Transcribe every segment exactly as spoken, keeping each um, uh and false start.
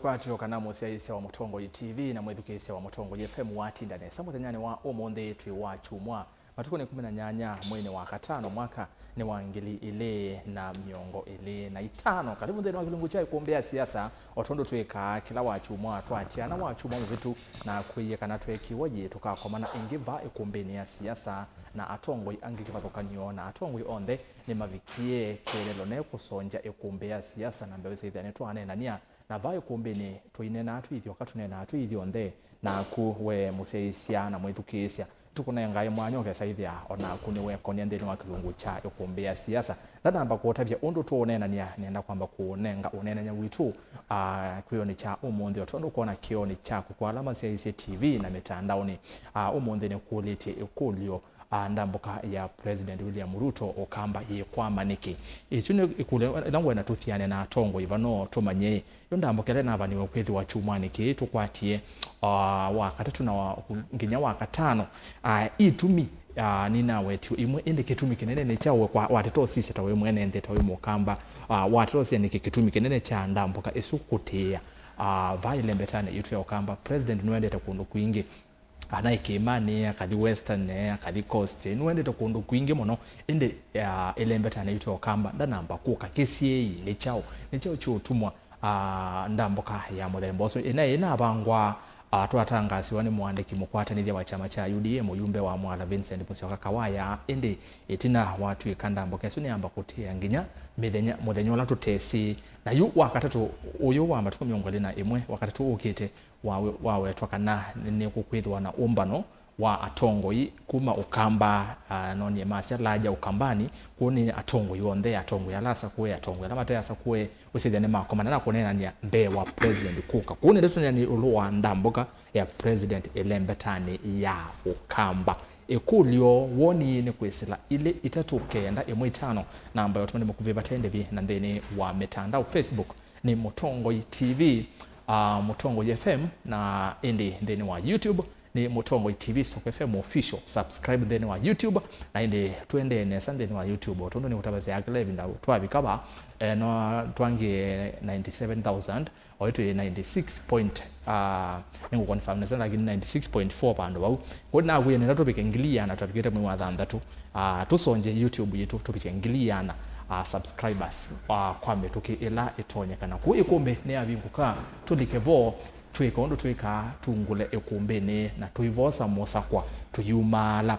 Twatio kana mũsyaĩĩsya wa Mũtongoi T V na mwĩthukĩĩsya wa Mũtongoi F M watinda nesa mũthenyanĩ wa ũmũnthĩ twĩ wa kyumwa, matukũ nĩ kũmi na nyanya mweinĩ wa katano mwaka nĩ wa ngili ilĩ na mĩongo ĩlĩ na itano. Karibu nthĩnĩ wa kĩlungu kya Ĩkũmbĩ ya Siasa, o tondũ twĩkaa kĩla wa kyumwa, twatiana wa kyumwa mũvĩtu na kwĩie kana twekiwa yĩ tũkakomana ĩngĩ va ĩkũmbĩnĩ ya siasa na atongoi angĩ kĩvathũkany'o, na atongoi onthe nĩmavikie kĩeleelo ne kũsongya ĩkũmbĩ ya siasa na mbee ũsĩthya nĩtwaneenania. Na va ĩkũmbĩnĩ tũineenaa twĩ ithyoka, tũneenaa twĩ ithyonthe, naku we mũsyaĩĩsya na mwĩthukĩĩsya, tũkũnengae mwanya ũkesa ĩthĩa o naku nĩwekonia nthĩnĩ wa kĩlungu kya ĩkũmbĩ ya siasa. Ndanamba kũũtavya ũndũ tũũneenany'a, nĩenda kwamba kũũnenga ũneenany'a witũ, ah, kwĩonĩ kya ũmũnthĩ, o tondũ ũkwona kĩonĩ kyaku kwa ala masyaĩĩsye T V na mĩtandaonĩ. Ah, ũmũnthĩ nĩkũlĩtye ĩkũlyo, ah, ndambũka ya President William Ruto ũkamba yĩkwama nĩkĩ? Ĩsu nĩ ĩkũlyo ĩla ngwenda tũthiane na atongoi vano tũmanye. Yo ndambũka ĩla ĩnavaniwe kwĩthĩwa kyumwanĩ kĩĩ tũkwatie, ah, wa katatũ na wa, nginya wa katano, ah, itumi, ah, ninawetiwe imwe, ĩndĩ kĩtumi kĩnene nĩ kyaũ? Kwa wateta ũsisya ta wĩ mwene nthĩ, ta wĩ mũkamba, ah, wateta ũsisya nĩkĩ kĩtumi kĩnene kya ndambũka ĩsu kũtĩĩa, ah, va ĩlembetanĩ yitũ ya ũkamba? President nĩwendete kũndũ kwingĩ, kana ĩkĩĩmanĩ, akathi Western, akathi Coast, nĩwendete kũndũ kwingĩ mũno, ĩndĩ, ah, ĩlembetanĩ yitũ ya ũkamba ndanamba kũka. Kĩsiĩĩi nĩ kyaũ? Nĩ kyaũ kyũtumwa, ah, ndambũka ya mũthemba ũsu ĩna ĩnavangwa, ah, twatangaasiwa nĩ mũandĩki mũkwatanĩthya wa kyama kya U D A, mũyumbe wa Mwala Vincent Musyoka Kawaya, ĩndĩ ĩtina watw'ĩka ndambũka ĩsu nĩyamba kũtĩĩa nginya mĩthenya, mũthenya ũla tũtesĩ. Na yu wa katatũ ũyũ wa matukũ mĩongo ĩlĩ na ĩmwe, wa katatũ ũkĩte, wa, wawetwa kana nĩkũkwĩthĩwa na ũmbano wa atongoi kuma ũkamba, ah, nonie masya laja ũkambani, kũu nĩ atongoi onthe, atongoi ala asakũe, atongoi ala mate asakũe, ũsĩthya nĩmakomana na kũneenany'a mbee wa president kũka. Kũu nĩndĩtũneenany'a ĩũlũ wa ndambũka ya president ĩlembetanĩ ya ũkamba. Ĩkũlyo, woni nĩ kwĩsĩla ilĩ itatũ kenda ĩmwe itano, namba ya ũtũmani mũkuvĩ vate ndĩvi, na nthĩnĩ wa mĩtandao, Facebook nĩ Mũtongoi T V, ah, Mũtongoi F M, na ĩndĩ nthĩnĩ wa YouTube nĩ Mũtongoi T V stroke F M official. Subscribe nthĩnĩ wa YouTube, na ĩndĩ tũendee nesa nthĩnĩ wa YouTube, o tondũ nĩkũtavasya kĩla ĩvinda twavika va, eh, no twangĩe ninety seven thousand, oĩ twĩ ninety six point, ah, nĩngũconfirm nesa, lakini ninety six point four vandũ vau. Kũu nakwĩe nenda tũvike ngili iana, twavikĩte mwei wa thanthatũ, ah, tũsongye YouTube yitũ tũvike ngili iana, ah, subscribers, ah, kwa mĩtũkĩ ĩla ĩtonyekana. Kũu ĩkũmbĩ nĩyavingũka, tũlike vo, twĩka ũndũ twĩkaa, tungũle ĩkũmbĩnĩ na tũivosa mũsakwa, tũyumaala.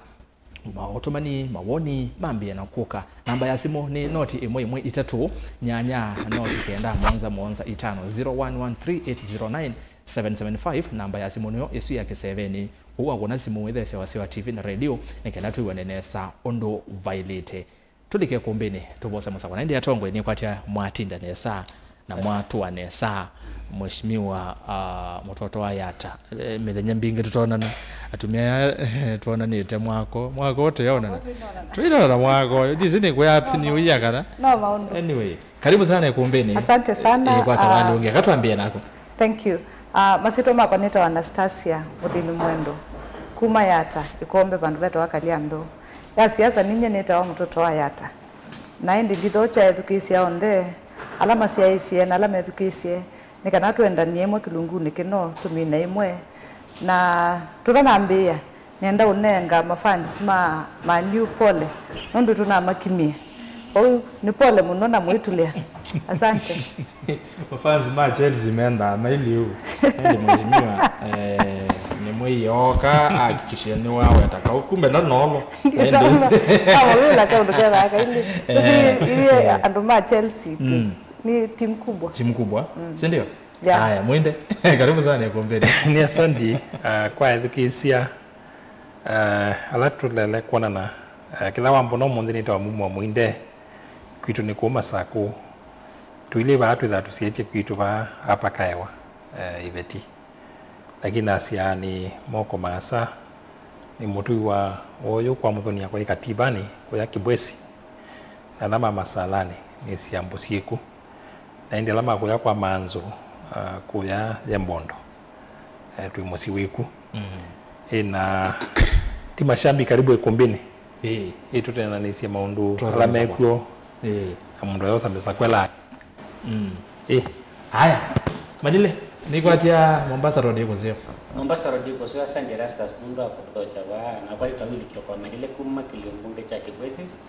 Maũtũmani, mawoni mambĩe na kũka. Namba ya simũ nĩ noti ĩmwe ĩmwe itatũ nyanya noti kenda mũonza mũonza itano, zero one one three eight zero nine seven seven five. Namba ya simũ nĩyo ĩsu ya kĩsevenĩ. Ũu wakũna simũ wĩthesya wasya wa T V na radio, nĩ kenda twĩw'ane nesa ũndũ vaĩlĩte. Tũlike kũmbĩnĩ, tũvose mũsakwa. Na ĩndĩ atongoi nĩkwatya mwatinda nesa na mwatũa nesa, Mheshimiwa, ah, Mũtoto wa Yata. Eh, mĩthenya mbingĩ tũtonana. Atumĩa aya, eh, twonanĩte mwako. Mwako ũteonana. Twĩnonana mwako. Ndisi nĩ kwĩ happy new year kana? No maũndũ. Anyway, karibu sana ĩkũmbĩnĩ. Asante sana. Eh, kwa sawali ah, ũngĩ. Katwambie nako. Thank you. Ah, masyĩtwa makwa nĩtawa Anastasia Mũthini Mwendo. Kuma Yata, Ĩkombe, vandũ vetawa Kaliambeu. Ya siasa ninyie nĩtawa Mũtoto wa Yata. Na ĩndĩ ndithokya ethukĩĩsya onthe, ala masyaĩĩsye na ala methukĩĩsye, nĩ kana twendanie ĩmwe kĩlungunĩ kĩno, tũmine ĩmwe. Na tũtanambĩĩa, nĩenda ũnenga mafans ma Man U pole, nũndũ tũnamakimie. Vau nĩ pole mũno na mwĩtulĩa. Asante. Mafans ma Chelsea mendaa maili ũu. Ĩndĩ mheshimiwa, eh, nĩ mwĩi ooka, ahakikishe nĩwaweta kau. Kumbe ndanolo. Ndisoma. Avolula kaũndũ kethaka ili. Eh, iye eh. Andũ ma Chelsea tu. Mm. Ni timu kubwa. Timu kubwa. Mm. Si ndio? Yeah. Haya, mwende. Karibu sana ĩkũmbĩnĩ. Nĩ asanti, ah, kwa ethukĩĩsya, ah, ala tũlele kwonana. Ah, kĩla wambona ũmũnthĩ nĩtawa Mumo wa Mwinde. Kwitũ nĩ kũu Masakũ. Tũilĩ vaa twĩthaa tũsyaĩtye kwitũ vaa apakaewa, eh, iveti. Lakini nasyaa nĩ moko maasa, nĩ mũtũi wa ũyũ kwa mũthoni yakwa ĩ Kativani, kũya Kibwesi. Na ala ma Masalani, nĩ syambo syĩku. Na ĩndĩ ala ma kũya kwa Manzũ, ah, kũya Yembondo, eh, twĩ mũsyĩ wĩku. Mm. Ĩ, na ti mashambi karibu ĩkũmbĩnĩ. Ĩĩ. Ĩ, tũtenanĩsye maũndũ ala mekw'o. Ĩĩ. Na mũndũ ayosa mesa kwela. Mm. Ĩ. Haya. Malile. Nĩkwatya Mombasa Road ĩkũseo. Mombasa Road ĩkũseo, asante Erastus nũndũ wa kũtũthokya vaa. Nakwa nĩtwawĩlĩkĩwa kwa malile kuma kĩlio mbunge kya Kibwezi East,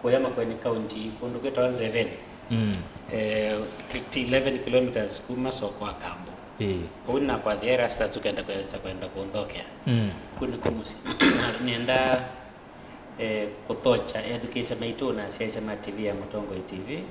kũya Makueni County, kũndũ kwĩtawa Nzeveni. Mm. Eh, ti eleven kilometers kuma soko wa Kambo. Ĩĩ. Kũu nakwathĩa Erastus ũkenda kwesa kwenda kũnthokea. Mm. Kũu nĩkw'o mũsyĩ. Na nĩenda eh, kũthokya ethukĩĩsya maitũ na asyaĩĩsya ma T V ya Mũtongoi T V,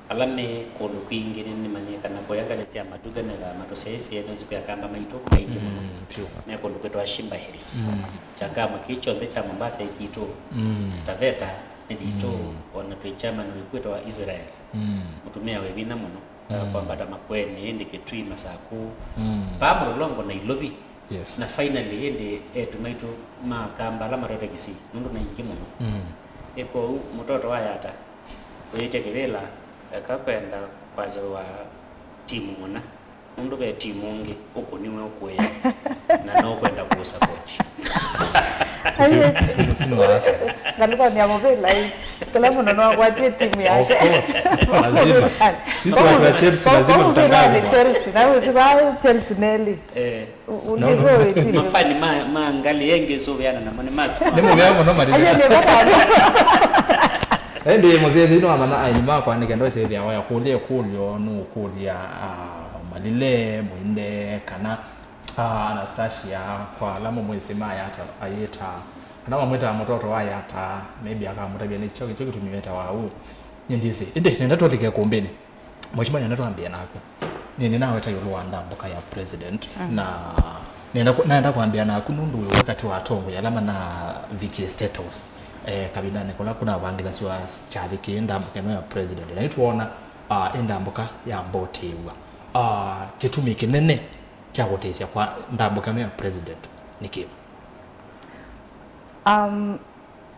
ala me kũndũ kwingĩ. Nĩnĩmanyĩe kana kũya ngalĩ sya matuka methaa matũsyaĩĩsye nũsĩ kwĩ Akamba maitũ maingĩ mũno. Mm, vyũ. Me kũndũ kwĩtawa Shimba Hills. Mm. Changamwe kĩĩ kyonthe kya Mombasa ĩ kitũ. Mm. Taveta nĩ thitũ, mm, ona twĩ chairman wĩkwĩtawa Israel. Mm. Mũtumĩa wĩ vinya mũno. Mm. Kwambata Makueni, ĩndĩ Kitui, Masaku, mm, paa Mlolongo, Nairobi. Yes. Na finally, ĩndĩ eĩtu maitũ ma Kamba ala matwete Kisii, nũndũ nĩ aingĩ mũno. Mm. Ĩ kwoou, mũtoto wa Yata ũyĩtya kĩvĩla, eka kwenda kwasĩwa timu mũna, nũndũ ve timu ũngĩ ũkũniwe ũkũĩa, na nũkwenda kũsapoti. Sino, sino, sino waasa. Ngalĩkonĩ ya mũvĩla ĩ, kĩla mũndũ no akwatie timu yake. Of course. Lazima. Sisi watu wa Chelsea lazima tutangaze. Chelsea, na wĩsĩ vaa Chelsea nelĩ. Eh. U-, u-, no, no. Nĩzo wĩtile. Mafani ma, ma ngalĩ engĩ sũvĩana namo nĩ maki. Nĩ mũvea mũno Malile. Ayo nĩ vata. Ĩndĩ mũsyaĩĩsya ino amana aini makwa nĩ kenda ũsethĩa waya kũlya ĩkũlyo nũkũlya, ah, Malile, Mwinde, kana Ah, Anastasia, kwa ala mamwĩsĩ ma Yata, ayĩta, kana mamwĩtaa mũtoto wa Yata, maybe akamũtavya nĩ kyo, kyo kĩtumi wĩtawa ũu. Nyie ndyĩsĩ. Ĩndĩ, nenda tũlike kũmbĩnĩ. Mheshimiwa, nenda twambĩe naku. Nyie nĩnaweta ĩũlũ wa ndambũka ya president, mm, na nenda kũ-, naenda kwambĩa naku nũndũ wĩ katĩ wa atongoi ala manavikie State House, eh, kavindanĩ kala kũnavangĩthasya kyathĩ kĩĩ ndambũka ĩno ya president. Na nĩtwoona, ah, ĩ ndambũka ya mbotĩĩw'a. Ah, kĩtumi kĩnene kya kũtĩsya kwa ndambũka ĩno ya president nĩ kĩĩ? Um,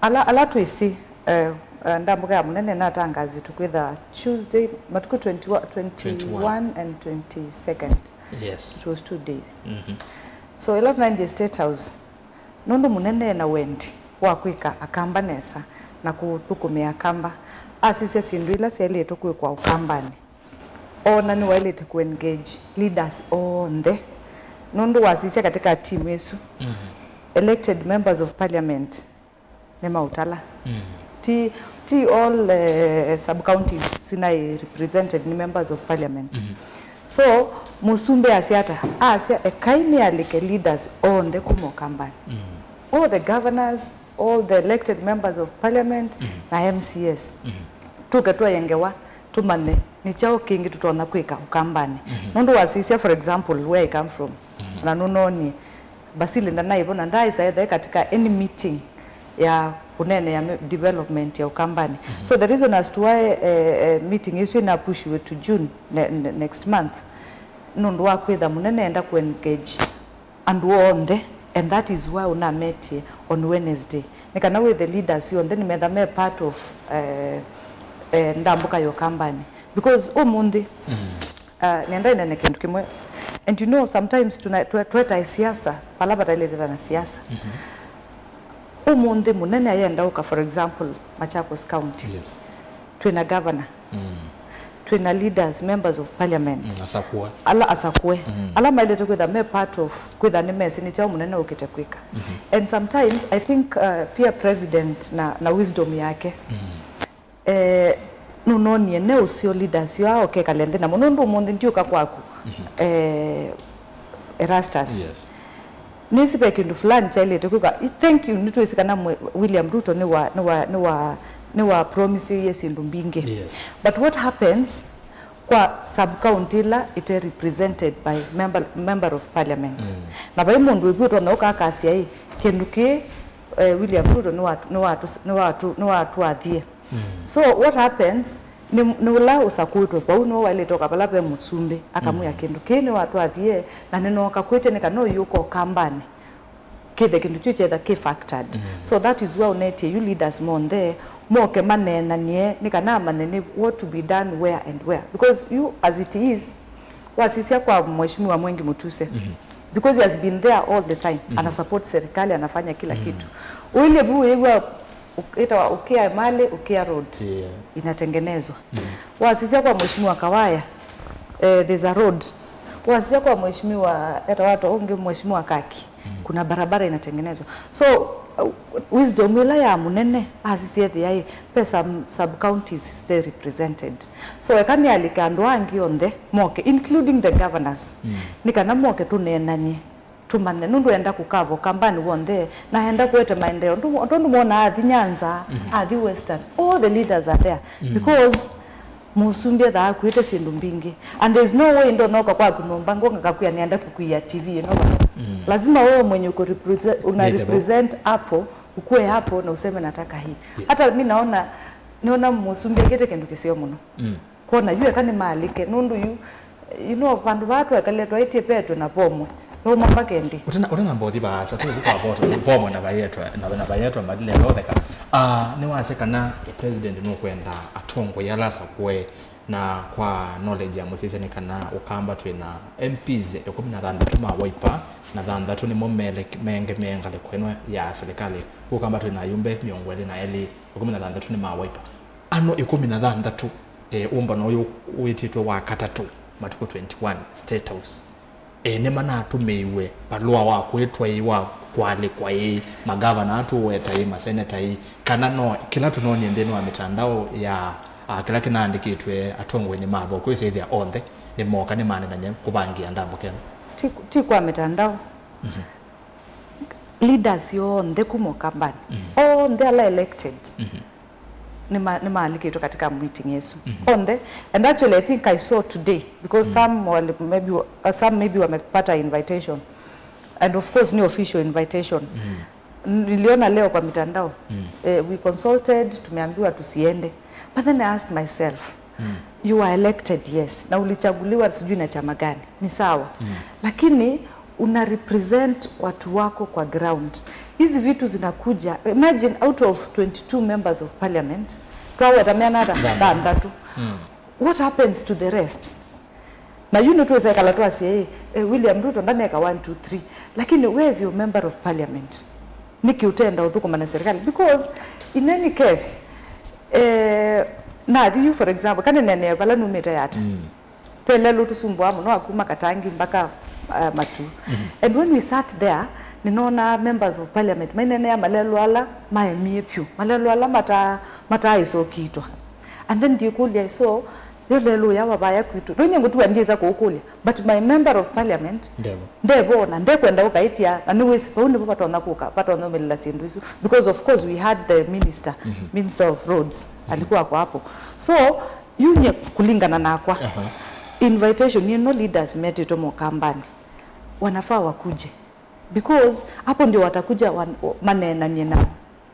ala, ala twĩsĩ, eh, eh, ndambũka ya mũnene ĩnatangaasĩtwe kwĩtha Tuesday, matukũ twenty-one, twenty-one and twenty-second. Yes. It was two days. Mhm. So, ĩla tũnaendie State House, nũndũ mũnene ena wendi wa kwĩka Akamba nesa na kũthũkũmĩa Akamba, asisya syĩndũ ila syaĩlĩtwe kwĩkwa Ũkambanĩ. Oona nĩwaĩlĩte kũ-engage leaders onthe, nũndũ wasisya katika timu ĩsu, mhm, elected members of parliament nĩmaũtala. Mm. Ti, ti all, eh, sub-counties sinaĩ represented nĩ members of parliament. Mhm. So, mũsumbĩ asya ata? Asya, ekai nĩalĩke leaders onthe kuma Ũkambanĩ. Mm. All the governors, all the elected members of parliament, mhm, na M C As. Mhm. Tũke tũye ngewa, tũmanye nĩ kyaũ kĩngĩ tũtonya kwĩka Ũkambanĩ. Mhm. Nũndũ wasisya, for example, where I come from, mhm, na nũnoonie, Basili ndanaĩ vo na ndaaĩsa ethae katika any meeting ya kũneenea me-, development ya Ũkambanĩ. Mhm. So the reason as to why, eh, eh, meeting ĩsu ĩna pushiwe to June ne-, ne-, next month, nũndũ wa kwĩtha mũnene enda kũ-engage andũ onthe, and that is why ũnametie on Wednesday. Nĩ kana wĩthe leaders onthe nĩmetha me part of, eh, eh, ndambũka ya Ũkambanĩ. Because ũmũnthĩ, mm, uh, nenda ĩnene kĩndũ kĩmwe. And you know, sometimes tuna-, twe-, twetae siasa vala vataĩlĩte na siasa. Mhm. Ũmũnthĩ mũnene ayenda ũka, for example, Machakos County. Yes. Twĩna governor. Mm. Twĩna leaders, members of parliament. Mm, asakũe. Ala asakũe. Mm. Ala maĩlĩte kwĩtha me part of, kwĩtha nĩmesĩ nĩ kyaũ mũnene ũkĩte kwĩka. Mhm. And sometimes, I think, uh, pia president na, na wisdom yake. Mm. Eh, nũnonie ne ũseo leaders yo ao kekale nthĩ namo, nũndũ ũmũnthĩ ndiũka kwaku, mhm, eh, Erastus. Yes. Nĩsĩ ve kĩndũ fulani kyaĩlĩte kwĩka. I-, thank you, nĩtwĩsĩ kana mwe-, William Ruto nĩwa, nĩwa, nĩwa, nĩwa promiseie syĩndũ mbingĩ. Yes. But what happens kwa sub-county ĩla ĩte represented by member, member of parliament? Mm. Na vai mũndũ wĩvu ũtonya ũkakasya ĩ, kĩndũ kĩĩ, eh, William Ruto nĩwatu-, nĩwatu-, nĩwatu-, nĩwatwathie. Mm. So what happens, nĩ, nĩ ũla ũsakũĩtwe vau nĩwe waĩlĩte ũka vala ve mũsumbĩ, akamwĩa, mm, kĩndũ kĩĩ nĩwatwathie, na nĩnooka kwĩtya nĩ kana ũyũka Ũkambanĩ kĩthe kĩndũ kyu kyetha kĩ factored. Mm. So that is why ũnetie yu leaders monthe moke maneenanie nĩ kana amanye nĩ what to be done where and where. Because you, as it is, wasisya kwa Mheshimiwa Mwengi Mutuse, mhm, because he has been there all the time, mhm, ana support serikali, anafanya kila, mhm, kitu. Ũilye vu wĩw'a ĩtawa Ukia Mali, Ukia Road, yeah, inatengenezwa. Mhm. Wasisya kwa Mheshimiwa Kawaya, eh, there's a road Wasya kwa mheshimiwa, eta wato ũngĩ, mheshimiwa Kaki, kuna barabara inatengenezwa. So uh, wisdom ĩla ya mũnene asisye ethĩa ĩ, pe some sub counties stay represented. So eka nĩalike andũ angĩ onthe moke, including the governors, nĩ kana moke tũneenany'e, tũmanye, nũndũ enda kũkava Ũkambanĩ w'onthe, na enda kũete maendeeo. Ndũ- tondũ mwona athi Nyanza, athi Western, all the leaders are there because mũsumbĩ ethaa akuĩte syĩndũ mbingĩ, and there is no way ndonya ũka kwaku nyũmba ngoka ngakwĩa nĩenda kũkwĩa T V ĩno vano. Lazima wewe mwenye uko represent, una represent hapo, ukue hapo na useme nataka hii. Hata mi naona, niona mũsumbĩ ekĩte kĩndũ kĩseo mũno. Kwona yu eka nĩmaalĩke, nũndũ yu, you know, vandũ vaa twekalile twaĩtye petwe na vomwe, vauma mbaka ĩndĩ. Ũtena, ũtena mbothi vaasa, tũthi kwa voto, vomwe na vayetwa, na, na vayetwa mathile lotheka. Ah, nĩwasya kana the president nũkwenda atongoi ala asakũe, na kwa knowledge ya mũsyaĩĩsya nĩ kana Ũkamba twĩ na M Ps ĩkũmi na thanthatũ ma Wiper, na thanthatũ nĩmo mele- menge me ngalĩko ĩno ya serikali. Ũkamba twĩ na ayumbe mĩongo ĩlĩ na elĩ, ĩkũmi na thanthatũ nĩ ma Wiper. Ano ĩkũmi na thanthatũ, eh, ũmbano ũyũ wĩtĩtwe wa katatũ, matukũ twenty-one, State House, eh, nĩmanatũmĩiwe valũa wa kwĩtwa ĩ, wa kũalĩkwa ĩ, magavana aa tũweta ĩ, maseneta ĩ, kana no kĩla tũnonie nthĩnĩ wa mĩtandao ya, ah, kĩla kĩnaandĩkĩtwe atongoi nĩ matho kwĩsĩthĩa onthe nĩmoka nĩmanenanye kũvangĩa ndambũka ĩno. Ti, ti kwa mĩtandao. Leaders yonthe kuma Ũkambanĩ, onthe ala elected, nĩma- nĩmaalikĩtwe katika meeting ĩsu onthe. And actually, I think I saw today, because some wali- maybe wa- uh, some maybe wamepata invitation, and of course ni official invitation. Niliona leo kwa mitandao, eh, we consulted, tumeambiwa tusiende, but then I asked myself, you were elected, yes, na ulichaguliwa sijui na chama gani, ni sawa, lakini una represent watu wako kwa ground. Hizi vitu zinakuja, imagine, out of twenty-two members of parliament, twaweta meana ata? Thanthatũ. What happens to the rest? Na yu nĩtwĩsa ĩkala twasya ĩ, eh, William Ruto ndaneka one, two, three, lakini where is your member of parliament? Nĩkĩ ũtenda ũthũkũma na serikali? Because in any case, eh, nathi yu, for example, kanenene vala numĩte yata, ve lelũ tũsumbũa mũno akuma Katangi mpaka, uh, Matu. And when we sat there, nĩnona members of parliament mainenea malelũ ala maemie pyũ, malelũ ala mata- mataaĩsokitwa. And then ndikũlya, so yo lelũ ya wavaya kwitũ, ndũnyie ngũtua ndyĩsa kũũkũlya, but my member of parliament ndevo, ndevo na ndekwenda ũkaĩtya, na nĩwĩsĩ vau nĩvo vatonya kũka, vatonya ũmĩlĩla syĩndũ isu, because of course we had the minister, minister of roads, alikuwa ako hapo. So yunye kulingana nakwa, invitation ĩno leaders metĩtwe Mokambani wanafaa wakuje, because hapo ndio watakuja wan- maneenanie na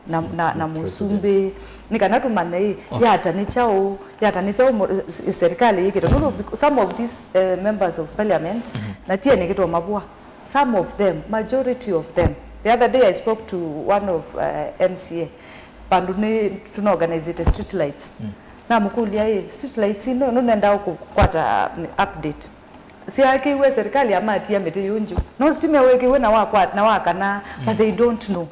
na, na, na mũsumbĩ, nĩ kana tũmanye ĩ, yata nĩ kyaũ, yata nĩ kyaũ mo- s- serikali yĩkĩte. Nũndũ bec- some of these, eh, members of parliament, na ti ene kĩtwa mavua, some of them, majority of them. The other day I spoke to one of, eh, M C A, vandũ nĩ tũnaorganizĩte street lights. Namũkũlya ĩ, street lights ino nũnendaa kũkwata, mm, update. Syaakĩiwe serikali amatia mĩtĩ yũnju. No sitima wĩkĩiwe na wakwa- na wakana, but they don't know.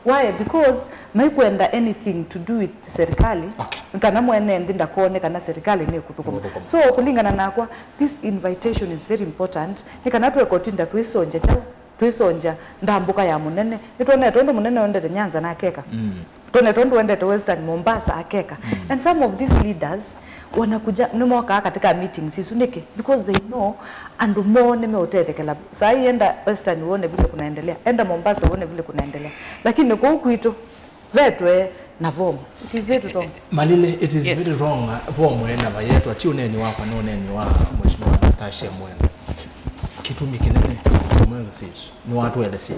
Why? Because maikwenda anything to do with serikali, okay, kana mwene nthĩ ndakone kana serikali nĩ kũthũkũma. Nĩkũthũkũma. So kũlingana nakwa, this invitation is very important, nĩ kana twekũtinda twĩsongya kyaũ, twĩsongya ndambũka ya mũnene. Nĩtwonete ũndũ mũnene wendete Nyanza na akeka. Twonete ũndũ wendete Western Mombasa akeka. And some of these leaders wanakuja, nĩmokaa katika meetings isu nĩkĩ? Because they know andũ moo nĩmeũtethekela. Saa hii enda Western uone vile kunaendelea, enda Mombasa uone vile kunaendelea, lakini kũu kwitũ vetwe na vomu. It is very wrong. Malile, it is, yes, very wrong, uh, vomu ena vayetwa, ti ũneeni wakwa, nĩ ũneeni wa Mheshimiwa Anastasia Mwendwa. Kĩtumi kĩnene, Mwendwa Sit, nĩwatũelesya,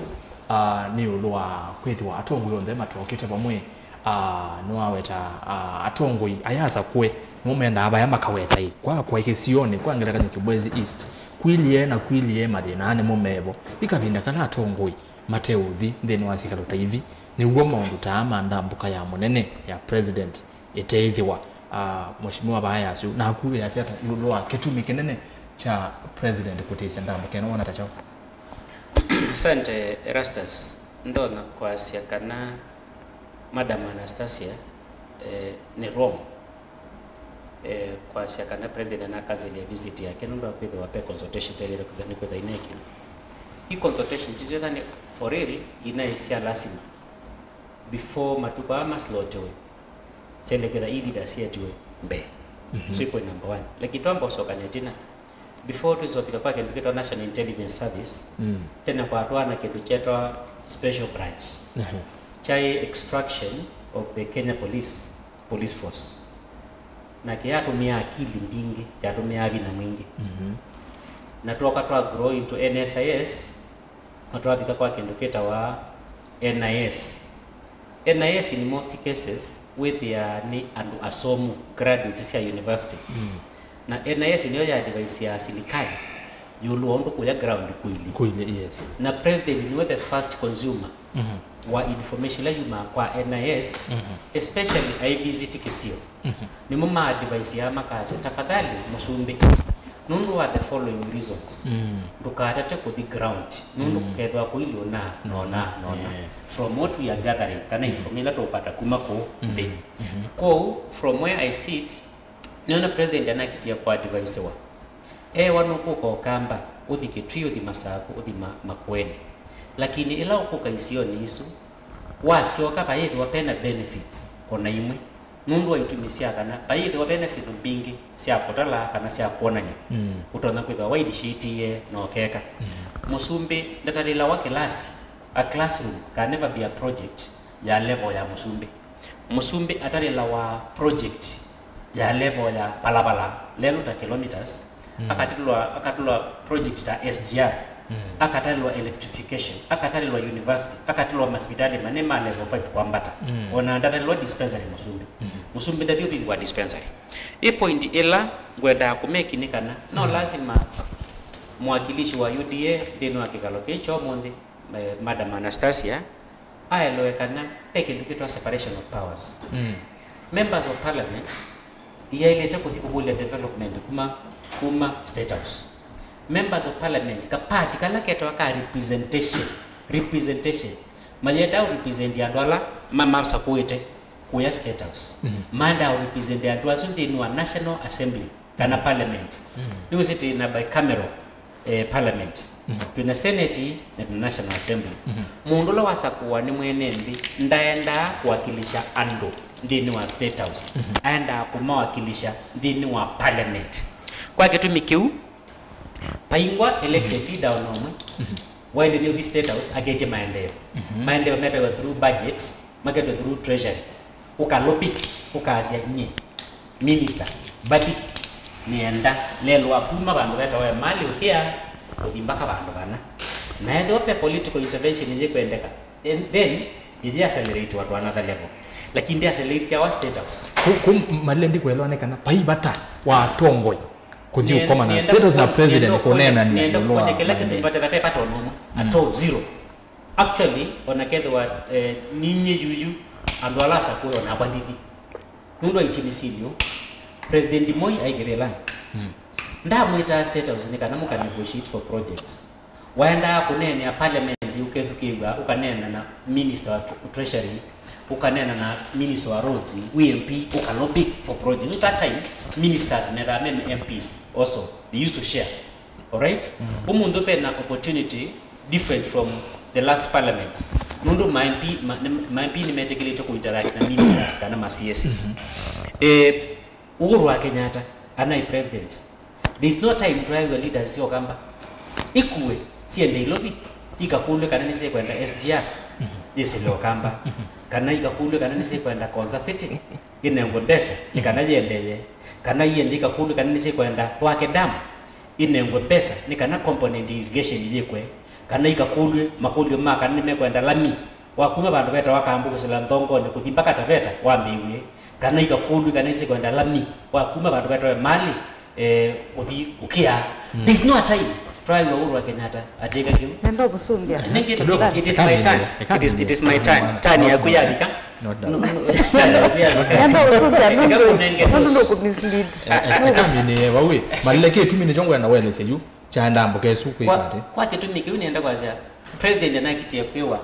uh, nĩ ĩũlũ wa kwĩthĩwa atongoi onthe matokĩte vamwe. Ah, nĩwaweta, ah, atongoi aya asakũe, nĩmo mendaa vaya makaweta ĩ. Kwa, kwa kĩsionĩ, kwa ngelekany'o Kibwezi East, kwilyĩ na kwilyĩ mathĩna aa nĩmo mevo. Ĩ kavinda kala atongoi mateũthi nthĩnĩ wa syĩkalo ta ithi, nĩw'o maũndũ ta aa ma ndambũka ya mũnene ya president ĩteĩthĩwa. Ah, Mheshimiwa vaya yasyo, naku wĩasya ata ĩũlũ wa kĩtumi kĩnene kya president kũtĩsya ndambũka ĩno, wona ta kyaũ? Asante, Erastus. Ndonya kwasya kana Madam Anastasia, eh, nĩ wrong. Eh, kwasya kana president ana cancel ya visit yake nũndũ wa kwĩthĩwa pe consultations yaĩlĩte kwĩthĩwa nĩ kwĩthĩwa inaĩkĩlwa. I consultations isu etha nĩ for real, inaĩ sya lasima. Before matukũ aa maslotiwe, syaĩle kwĩthĩwa i leaders sietiwe mbee. Mhm. So i point number one. Lakini twamba ũsokana ĩtina, before twĩsovika kwa kĩndũ kĩtwa National Intelligence Service, mm, tene kwatwaa na kĩndũ kyetwa special branch. Ehe. Kyaĩ extraction of the Kenya Police, police force. Na kĩyatũmĩaa akili mbingĩ, kyatũmĩaa vinya mwingĩ. Mhm. Na twoka twa grow into N S I S, na twavika kwa kĩndũ kĩtawa N I S. N I S in most cases wĩthĩaa nĩ andũ asomu, graduates sya university. Mm. Na N I S nĩyo ya advise ya silikali ĩũlũ wa ũndũ kũya ground kũilye. Kũilye, yes. Na president nĩwe the first consumer, mhm, wa information ĩla yumaa kwa N I S, mhm, especially ai visit kĩsio. Mhm. Nĩmo ma advise ya makasya, "Tafadhali, Mũsumbĩ, nũndũ wa the following reasons, mm, ndũkatate kũthi ground, nũndũ, mm, kũkethĩwa kũilye ũna, nona, nona, yeah, from what we are gathering, kana, mm, information ĩla tũkwata kuma kũu, mm, nthĩ." Mhm. Kwoou, from where I sit, nĩona president anakitia kũadvaisiwa. Ewa nũkũka Ũkamba, ũthi Kĩtui, ũthi Masakũ, ũthi ma-, Makueni. Lakini ĩla ũkũka isionĩ isu, wasyoka vayĩthĩwa vena benefits o na imwe. Nũndũ wa itumi sya kana, vayĩthĩwa vena syĩndũ mbingĩ sya kũtala kana sya kwonany'a, mm, ũtonya kwĩthĩwa wainitiatie na ũkeka. Mm. Mũsumbĩ ndatalĩlawa kĩlasi, a classroom can never be a project ya level ya Mũsumbĩ. Mũsumbĩ atalĩlawa project ya level ya palavala, lelũ ta kilometers, mm, akatalĩlwa, akatalĩlwa project ta S G R, mm, akatalĩlwa electrification, akatalĩlwa university, akatalĩlwa masivitalĩ manene ma level five kwambata. Mm. Ona ndatalĩlwa dispensary Mũsumbĩ. Mm. Mũsumbĩ ndathi ũvingũa dispensary. Ĩ point ĩla ngwendaa kũmeki nĩ kana, no, mm, lasima mwakilishi wa U D A nthĩnĩ wa kĩkalo kĩĩ kya ũmũnthĩ, eh, Madam Anastasia, aelewe kana ve kĩndũ kĩtwa separation of powers. Mm. Members of parliament iyaĩlĩte kũthi kũkũlya development kuma, kuma State House. Members of parliament, kapati kala ketawa ka representation, representation, mayendaa represent andũ ala ma-, masakũĩte kũya State House. Mm. Maendaa represent andũ asu nthĩnĩ wa National Assembly kana parliament. Mm. Nĩwĩsĩ twĩ na bicameral, eh, parliament. Mm. Twĩ na Senate na twĩ na National Assembly. Mm. Mũndũ ũla wasakũwa nĩ mwene nthĩ ndaendaa kũwakilisha andũ nthĩnĩ wa State House. Mm. Aendaa kũmawakilisha nthĩnĩ wa parliament. Kwa kĩtumi kĩu, paingwa elected leader ona ũmwe waĩle nĩ ũthi State House aketye maendeeo. Mhm. Maendeeo metawa through budget, maketwe through treasury. Ũkalobby, ũkasya, "Nyie minister, mbathi, nĩenda lelũ wa kuma vandũ vetawa Emali ũkĩa ũthi mbaka vandũ vana." Na ethĩwa ve political intervention yĩkwendeka, and then yĩthi accelerate to another level. Lakini ndi accelerate wa State House. Ku, ku, malendi kuelewa nĩ kana vai vata wa atongoi kũthi ũkomana State House na president kũneenania ĩũlũ wa kĩla kĩndũ maendeeo. Kĩvate vate pato nomo. Mm. At all, zero. Actually, ona kethĩwa, eh, ninyie yuyu, andũ ala asakũe onakwa ndithi. Nũndũ wa itumi silyo, President Moi aĩ kĩvĩlanĩ. Mm. Ndamwĩtaa State House nĩ kana mũka negotiate for projects. Waendaa kũneenea parliament ũkethukĩĩw'a, ũkaneena na minister wa tr-, treasury, ũkaneena na minister wa roads, wĩ M P, ũkalobby for projects. At that time, ministers methaa me M Ps also. They used to share. Alright? Mm. Ũmũnthĩ vena opportunity different from the last parliament. Nũndũ ma M P, ma, ma M P nĩmetĩkĩlĩtwe kũinteract na ministers kana ma C Ss. Mm-hmm. Eh, Uhuru wa Kenyatta, anaĩ president. There is no time twaĩw'a leaders sya Ũkamba ikue, siende Ilovi, ikakũlw'e kana nĩsyĩkwenda S G R, mhm, yĩsĩle Ũkamba, mhm, kana ikakũlw'e kana nĩsyĩkwenda Konza City, inengwe mbesa, nĩ kana yĩendee, kana iende ikakũlw'e kana nĩsyĩkwenda Thwake Dam, inengwe mbesa, nĩ kana component irrigation yĩkwe, kana ikakũlw'e makũlyo ma kana nĩmekwenda lami, wa kuma vandũ vetawa Kambu kũsila Nthongonĩ kũthi mpaka Taveta wambĩĩw'e, kana ikakũlw'e kana nĩsyĩkwenda lami, wa kuma vandũ vetawa Emali, eh, ũthi ũkĩa. Mm. There's no a time twaĩw'a Uhuru wa Kenyatta atĩka kĩu. Nenda ũvusungĩa. Nĩngĩ, kidogo, it is my turn. It is, it is my turn. Turn yaku yavika. Not done. No, no, turn yaku yavika. Nenda ũvusungĩa, nũndũ, nũndũ nũkũmislead. Eh, eh, eka mine, wawe, maleke tu mine chongo ya na wele seyu. Kyaenda mboka ĩsu kwĩka kwa, atĩ? Kwa kĩtumi kĩu nĩenda kwasya, President anakitie kwĩwa,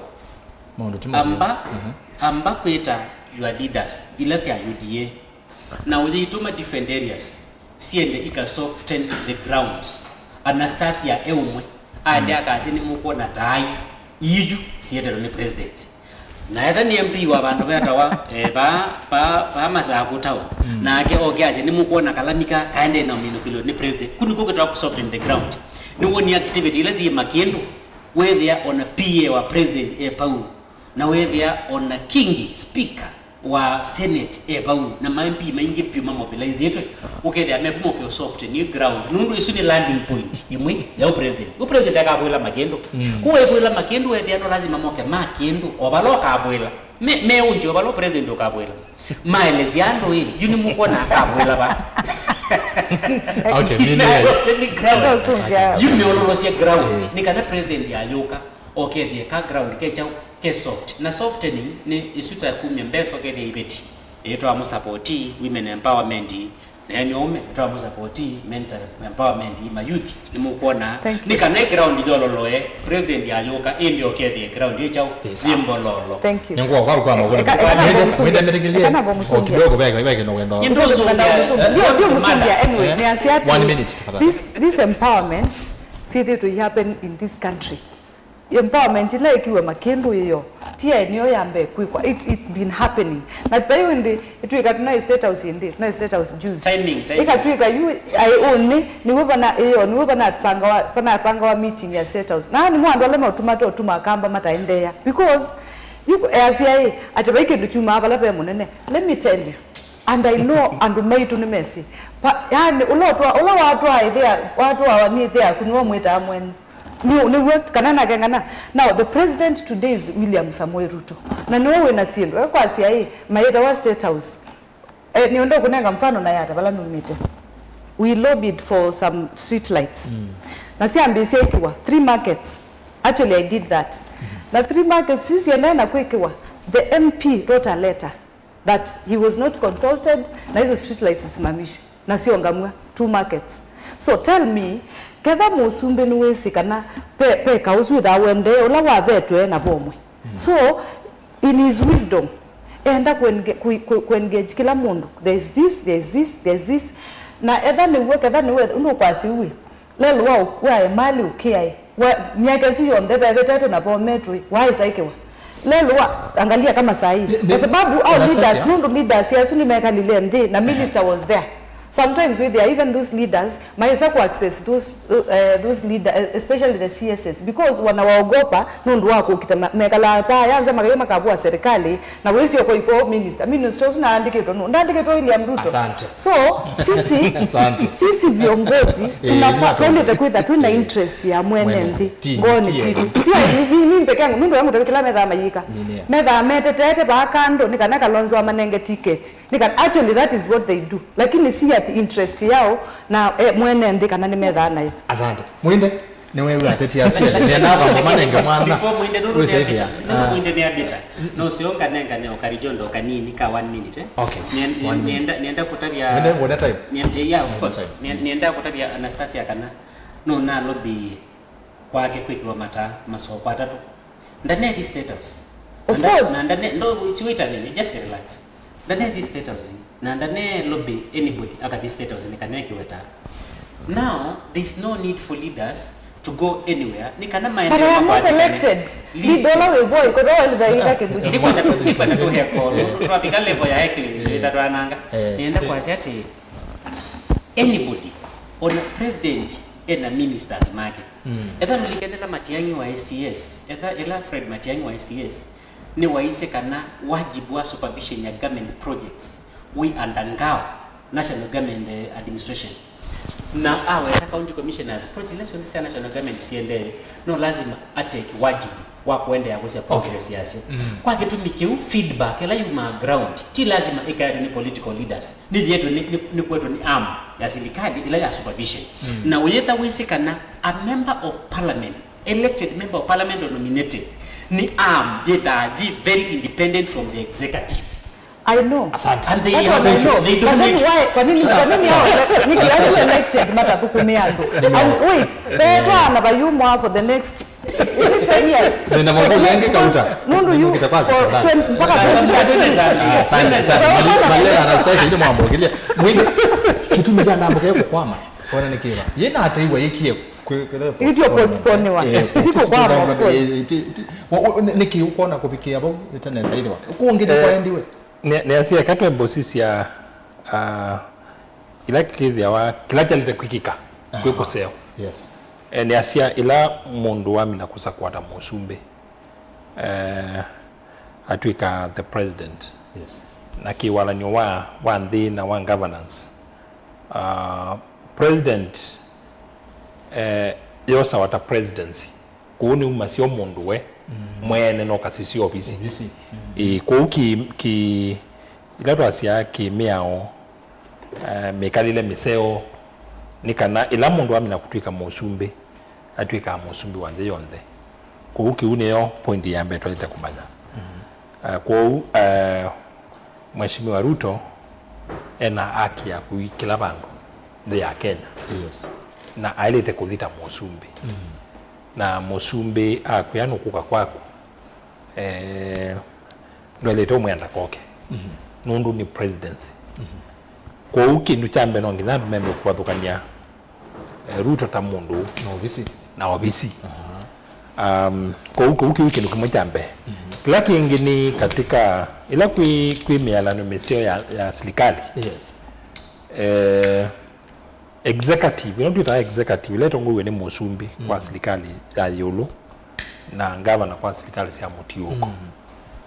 maũndũ ti matheu. Amba, mhm, amba kwĩta your leaders, ila sya U D A. Na ũyĩitũma different areas siende ika soften the ground. Anastasia e ũmwe aende akasya, nĩmũkwona ta ai iyu sietetwe nĩ president. Na etha nĩ M P wa vandũ vetawa, eh, va, va, va Masaku town, nake oke asye, nĩmũkwona kalamika kaendee na ũminũkĩlyo nĩ president. Ku nĩkw'o kĩtawa kũ soften the ground. Nĩwoni activity ila syĩ Makĩndũ, wethĩa ona P A wa president e pau, na wethĩa ona Kingi, speaker wa Senate, e vau, na ma M P maingĩ vyũ mamobilizĩtwe, ũkethĩa me vu moke soften ground, nũndũ ĩsu nĩ landing point ĩmwe ya ũ president. Ũ president akavũĩla Makĩndũ. Ku waivũĩla Makĩndũ, wethĩa no lazima moke Makĩndũ, o vala ũkavũĩla. Me, meũnje o vala ũ president ũkavũĩla. Maelesya andũ ĩ, yu nĩmũkwona akavũĩla va. Okay, mine. Soften ground. Ndosungia. Yu meũlolosye ground. Nĩ kana president ayũka, okethĩe ka ground ke kyaũ, ke soft. Na softening nĩ ĩsu ta kumya mbesa, ũkethĩa iveti. Ĩtwa mũsapoti women empowerment, na ene ũme ĩtwa mũsapoti men's empowerment, ma youth. Nĩmũkwona. Thank you. Nĩ kana ground yololoe, president ayũka, ĩndĩ okethĩe ground ĩ kyaũ, yĩ mbololo. Thank you. Nĩngũa kwa kwa maũndũ. Eka, eka na mwende, ngũmũsũngĩa. Mwende mĩtikĩlie. Eka na ngũmũsũngĩa. O kidogo, veke, veke, no wendo. Nĩ ndũsũngĩa. Ndio, ndio mũsũngĩa. Anyway, eh, nĩ asia one minute, tafadhali. This, this empowerment, see it will happen in this country. Empowerment ila ĩkiwe Makĩndũ ĩyo, ti ya eneo ya mbee kwĩkwa. It, it's been happening. Na vai ĩndĩ, ĩtwĩka tũnaĩ State House ĩndĩ, tũnaĩ State House juzi. Timing, timing. Ĩkatwĩka yu, aĩ ũnĩ, nĩw'o vana, ĩyo, nĩw'o vanapangawa, vanapangawa meeting ya State House. Na nĩmo andũ ala meũtuma, tũtuma Akamba mataendeea. Because, yu, easya ĩ, atĩ vai kĩndũ kyumaa vala ve mũnene. Let me tell you. And I know andũ maitũ nĩmesĩ. Pa, yani, ũla ũtwa-, ũla watwaa ĩthĩa, watwaa nĩ ĩthĩa yaku nĩwe ũmwĩtaa mwene. Nĩ, nĩw'o, kana nake ng'ana. Now, the president today is William Samoei Ruto. Na nĩwe wĩna syĩndũ. Ekwasya ĩ, mayĩtawa State House. Eh, nĩũndũ kũnenga mfano na Yatta vala numĩte. We lobbied for some street lights. Na syambĩĩsya ĩkiwa, three markets. Actually, I did that. Na three markets isi siendee na kwĩkĩwa, the M P wrote a letter that he was not consulted, na hizo street lights zisimamishwe, na siongamwa two markets. So tell me, ketha mũsumbĩ nĩwĩsĩ kana pe, pe kaũsu wĩthaa wendee ũla wavetwe na vomwe. So, in his wisdom, enda kuenge-, ku, ku, kuengage kĩla mũndũ. There is this, there is this, there is this. Na etha nĩw'o, ketha nĩw'o, ũndũ ũkwasya ũu, lelũ wa, wa emali ũkĩae. Wa, myaka ĩsu yonthe vevetetwe na vometwe, waĩsa ĩkĩwa. Lelũ wa, angalia kama saa hii. Kwa sababu au leaders, nũndũ leaders asu nĩmekalile nthĩ, na minister was there. Sometimes with there, even those leaders, maĩsa ku access those, uh, those leader, eh, especially the C S S, because wanawaogopa nũndũ wa kũkita ma-, mekalaa taa ya nza makaiya makavua serikali, na wĩsĩ oko iko minister. Minister ũsu naandĩkĩtwe nũ? Ndaandĩkĩtwe William Ruto. Asante. So, sisi, asante, sisi viongozi, eh, tunafa-, twailĩte kwĩtha twĩ na interest ya mwene nthĩ, ti, ngoonĩ sitũ. Ti, ni, ni, ni peke yangu, nũndũ yangu kĩla methaa mayĩka. Methaa metetete vaa kando, nĩ kana Kalonzo amanenge ticket. Nĩ kana, actually, that is what they do. Lakini si ati interest yao na, eh, mwene nthĩ kana nĩmethaa nayo. Asante. Mwinde, nĩwew'a ateti asu elĩ. Nĩendaa kwamba manenge mwana. Before Mwinde, nũndũ wĩsa nĩambĩta, ĩthĩa, nũndũ Mwinde nĩambĩta. No sio nganengane o karijondo kanini ka one minute, eh? Okay. Nien-, one minute. Nĩenda, nĩenda kũtavya. Mwinde, wona time? Nien-, eh, yeah, of course. Nien-, nĩenda kũtavya Anastasia kana no na lobby kwake kwĩkĩwa mataa masoko atatũ. Ndanethi State House. Of course. Na ndane, no, si wait a minute, just relax. Ndanethi State House, na ndane lobby anybody akathi State House nĩ kana ekĩwe taa. Now, there's no need for leaders to go anywhere. Nĩ kana maende. But I am not elected. Leader ũla wĩ vo, ĩkotho walivaika kĩndũ. Nĩkwenda tu, nĩkwenda tu heko. Twafika level ya heckling, ndio twananga. Eh. Nĩenda kwasya atĩ anybody, ona president ena ministers make. Etha nĩlikendela Matiang'i wa A C S, etha ĩla Fred Matiang'i wa A C S, nĩwaisye kana wajibu wa supervision ya government projects wĩ under ngao national government, eh, administration. Na aweta county commissioners, projects ila syonthe sya national government siendee, no lazima atake wajibu wa kũendeea kũsya progress yasyo. Kwa kĩtumi kĩu, feedback ĩla yumaa ground ti lazima ĩkaetwe nĩ political leaders, nĩyĩetwe nĩ, nĩ, nĩkwetwe nĩ arm ya silikali ĩla ya supervision. Na ũyĩtha wĩsĩ kana a member of parliament, elected member of parliament or nominated, nĩ arm yĩthaa yĩ very independent from the executive. I know. Asante. And they, that one I know. They don't need. But then why? Kwa nini, kwa nini hao, nĩ kila siku elected matathũkũmĩa andũ? And wait, petwa na bayumwa for the next Is it ten years? Nina mambo mengi kauta. Nundu yu Nukita kwa for kitandani. twenty mpaka twenty thirteen. Ah, asante, asante. Mali-, Malera anastahili ile mwambo kile. Mwini, kitumi cha nambo keko kwama. Ona nikiwa. Yena hata iwa ikie kwe-, kwe-, Itio postpone-wa. Eh, Tiko kwama, of course. Eh, ti-, ti-, wa-, wa-, ni-, niki ukona kupikia bau, itane saidiwa. Kungi ni Eh, kwaendiwe. Nĩ, nĩasya eka twembe ũsisya, ah, ila kĩthĩawa, kĩla kyalĩte kwĩkĩka kwĩ Aha. kũseo. Yes. Eh, nĩasya ĩla mũndũ wamina kũsakũa ta mũsumbĩ, eh, atw'ĩka the president. Yes. Na kĩwalanyo wa, wa nthĩ na wa governance, ah, president, eh, yosawa ta presidency. Kũu nĩ umasya o mũndũ we Mm. mwene no kasisya ovisi. Ovisi. Mm. Ĩĩ, kũu ki, ki, ila twasyaa kĩmĩao, eh, mĩkalĩle mĩseo, nĩ kana ĩla mũndũ amina kũtw'ĩka mũsumbĩ, atw'ĩkaa mũsumbĩ wa nthĩ yonthe. Kũu kĩu nĩyo point ya mbee twaĩte kũmanya. Mm. Eh, kwoou, eh, Mheshimiwa Ruto ena haki ya kũikĩla vandũ nthĩ ya Kenya. Yes. Na aĩlĩte kũthi ta mũsumbĩ. Mm. Na mũsumbĩ akwĩa nũkũka kwaku, eh, ndwaĩlĩte ũmwenda koke. Mm. Nũndũ nĩ presidency. Mm. Kwoou kĩndũ kya mbee no nginya andũ membe kũvathũkany'a eh, Ruto ta mũndũ Na ovisi. na ovisi. Aha. Um, kũu, kũu kĩu kĩndũ kĩmwe kya mbee. Mhm. Kĩla kĩngĩ nĩ katika, ĩla kwĩ, kwĩ mĩalanĩo mĩseo ya, ya silikali. Yes. Eh, executive, ĩno twĩtaa executive, ĩla ĩtongoew'e nĩ mũsumbĩ Mm. kwa silikali ya ĩũlũ na ngavana kwa silikali sya mũtiũko. Mm.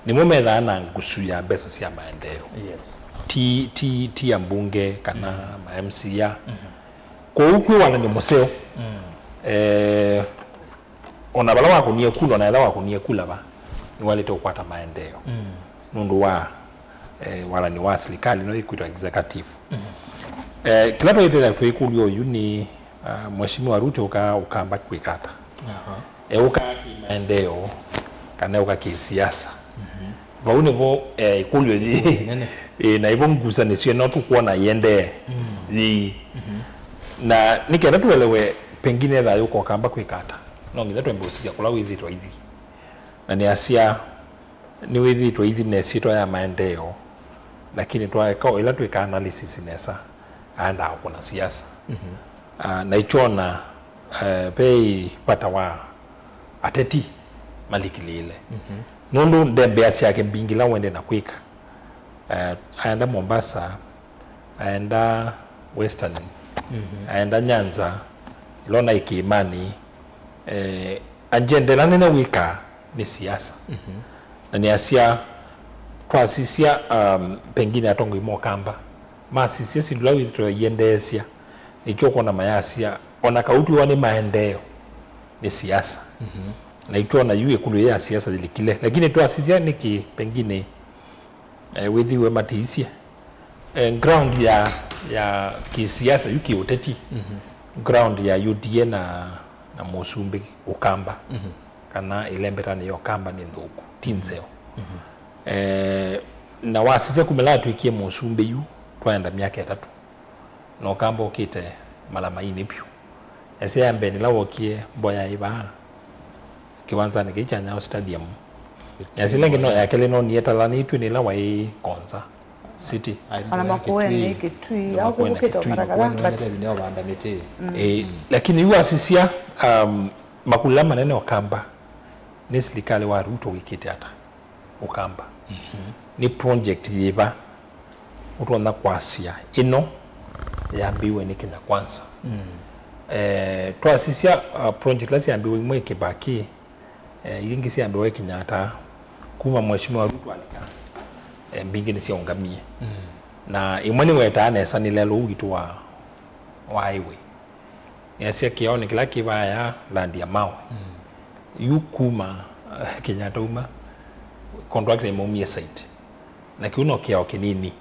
Nĩmo methaa na ngusu ya mbesa sya maendeeo. Yes. Ti, ti, ti ambunge kana Mm. ma M C A. Mhm. Kwoou kwĩ wathani mũseo. Mm. Eh, ona vala wakũnie kula, ona ethĩwa wakũnie kula va, nĩwaĩlĩte ũkwata maendeeo. Mm. Nũndũ wa, eh, wathani wa silikali no ĩkwĩtwa executive. Mm. Eh, kĩla twaĩtĩte twĩkũlya oyu nĩ, ah, Mheshimiwa Ruto ũka, ũkamba kwĩka ata? Aha. Eũka kĩmaendeeo, kana eũka kĩsiasa? Mhm. Vau nĩvo, eh, ĩkũlyo yĩ. Nene. Eh, na ivo ngusanĩsyo ĩno tũkwona iendee. Mm. Yĩ. Mhm. Na nĩ kenda tũelewe pengine thayũ ũkamba kwĩka ata, no nginya twembe ũsisya kũla wĩthĩtwe aithi. Na nĩasya, nĩwĩthĩtwe aithi na ĩsyĩtwa ya maendeeo, lakini twaeka ĩla twĩka analysis nesa, aendaa kũna siasa. Mhm. Ah, na itwona, eh, ve vata wa ateti malikĩlĩĩle. Mhm. Nũndũ ndembea syake mbingĩ ila wende na kwĩka. Eh, aenda Mombasa, aenda Western, Mhm. aenda Nyanza, ila ona ikĩĩmanĩ, eh, agenda ĩla nene wĩkaa nĩ siasa. Mhm. Na nĩasya, twasisya, um, pengine atongoi ma Ũkamba masisya syĩndũ ila wĩthĩtwe iendeesya, nĩkyo ũkwona mayasya, ona kau twĩwa nĩ maendeeo, nĩ siasa. Mhm. Na itwona yu ĩkũlyo ya siasa yĩlikile. Lakini twasisya nĩkĩ pengine, eh, wĩthĩwe matiisye? Eh, ground ya, ya kĩsiasa yu kĩũteti, Mhm. ground ya U D A na, na mũsumbĩ Ũkamba, Mhm. kana ĩlembetanĩ ya Ũkamba nĩ nthũku, ti nzeo. Mhm. Eh, na wasisya kuma ĩla atw'ĩkie mũsumbĩ yu, twaenda myaka ĩtatũ, na Ũkamba ũkĩte malamainĩ vyũ. Ese ya mbee nĩla wokie mboya ĩvaa kĩwanzanĩ kĩĩ kya Nyayo Stadium. Ese ĩla ĩngĩ no ya kelĩ no nĩetalanĩtw'e nĩ ĩla waĩ Konza City. Ai, Ona mboya Makueni, Kitui. Kitui, Na au Makueni na kũvukĩte Kitui. Ũkatakata, Makueni but nĩte vinya ũvanda mĩtĩ. Eh, lakini yu wasisya, um, makũlyo manene Ũkamba nĩ silikalĩ wa Ruto wĩkĩte ata? Ũkamba. Mhm. Nĩ project yĩva ũtonya kwasya ĩno yambĩĩwe nĩ Kenya Kwanza? Mm. Eh, twasisya, uh, project ila syambĩĩwe imwe Kibaki, eh, ila ingĩ syambĩĩwe Kenyatta, kuma Mheshimiwa Ruto alika, eh, mbingĩ nĩsyaũngamie. Mm. Na imwe nĩwetaa nesa nĩ lelũ witũ wa, wa highway. Nĩasya kĩaonĩ kĩla kĩ vaya land ya mawe. Mm. Yu kuma, eh, Kenyatta uma, contractor ĩmaumie site. Na kĩu no kĩao kĩnini.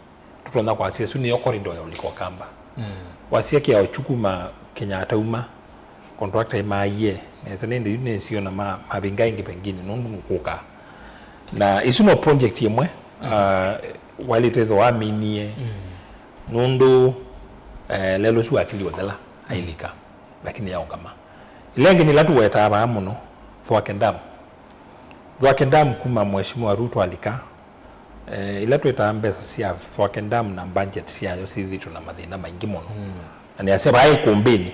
Tũtonya kwasya ĩsu nĩyo corridor ya ũlika Ũkamba. Mm. Wasya kĩao kyu kuma Kenyatta uma, contractor ĩmaaie. Nesa nĩndĩ yu nĩsiona ma, mavinga ĩngĩ pengine, nũndũ nũkũkaa. Na ĩsu no project ĩmwe, ah, waĩlĩte ĩthĩwa waminie, nũndũ, eh, lelũ ũsu wakĩlya ũthela, ailika, lakini yaũngama. Ĩla ĩngĩ nĩ ĩla tũwetaa vaa mũno, Thwake Dam. Thwake Dam kuma Mheshimiwa Ruto alika, eh, ila twĩtaa mbesa sya Thwake Dam na budget syayo syĩthĩtwe na mathĩna maingĩ mũno. Na nĩasya vaĩ kumbĩnĩ,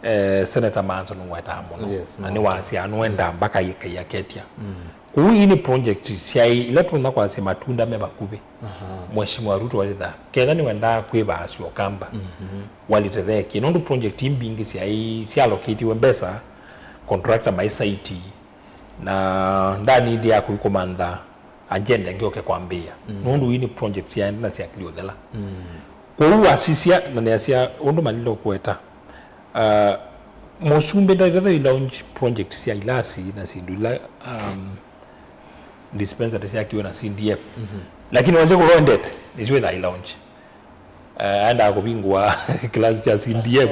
eh, Senator Manzo nĩwetaa mũno. Yes, na nĩwasya nũendaa mpaka ĩkaia ketia. Kũu ii nĩ project syaĩ ila tũtonya kwasya matunda me vakuvĩ. Mheshimiwa Ruto walitha, ketha nĩwendaa kwĩvaasya Ũkamba, walitetheekie. Nũndũ project ii mbingĩ syaĩ syalokĩtiwe mbesa, contractor maĩ site, na ndanindi ya kũi kũmantha agenda ĩngĩ oke kwambĩĩa. Nũndũ ii nĩ project syaenda na syakili ũthela. Kwoou wasisya, na nĩasya ũndũ malile kũweta, uh, mũsumbĩ ndaitata i launch project sya ilasi na syĩndũ ila, um, dispensary syakiwe na C D F. Lakini wasya kũla ũendete, nĩsyo ĩtha i launch. Eh, aendaa kũvingũa class kya C D F.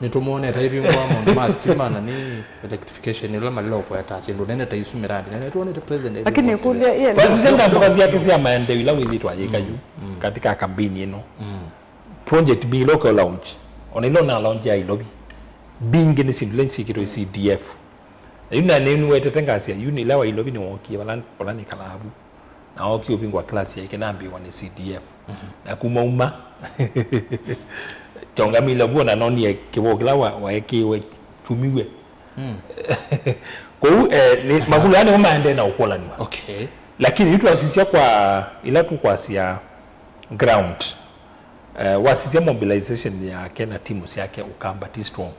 Nĩtũmwonete aivingũa maũndũ ma stima na nĩ electrification ĩla malile ũkweta syĩndũ nene ta isu, miradi nene. Nĩtwonete president Lakini aivingũa kũlya, syĩndũ isu. Kwa sisya ngamboka syake sya maendeeo ila wĩthĩtwe ayĩka yu katika kampeni ĩno. Project mbingĩ ila ũkeo launch, ona ila ũna launch ya Ilovi, mbingĩ nĩ syĩndũ ila syĩkĩtwe C D F. Na yu na nĩwetete ngasya yu nĩ ila wa Ilovi nĩwookie vala, vala nĩkalaa vu. Na ookie ũvingũa class yaĩ kĩnambĩĩwa nĩ C D F. Na kuma uma, kyongamile vuo na nonie kĩvoo kĩla wa-, waekĩiwe kyumiw'e. Kwoou, eh, nĩ, makulu aya nĩmo maendee na ũkũlanĩwa. Okay. Lakini yu twasisya kwa ila tũkwasya ground, eh, wasisya mobilization yake na timu syake Ũkamba ti strong.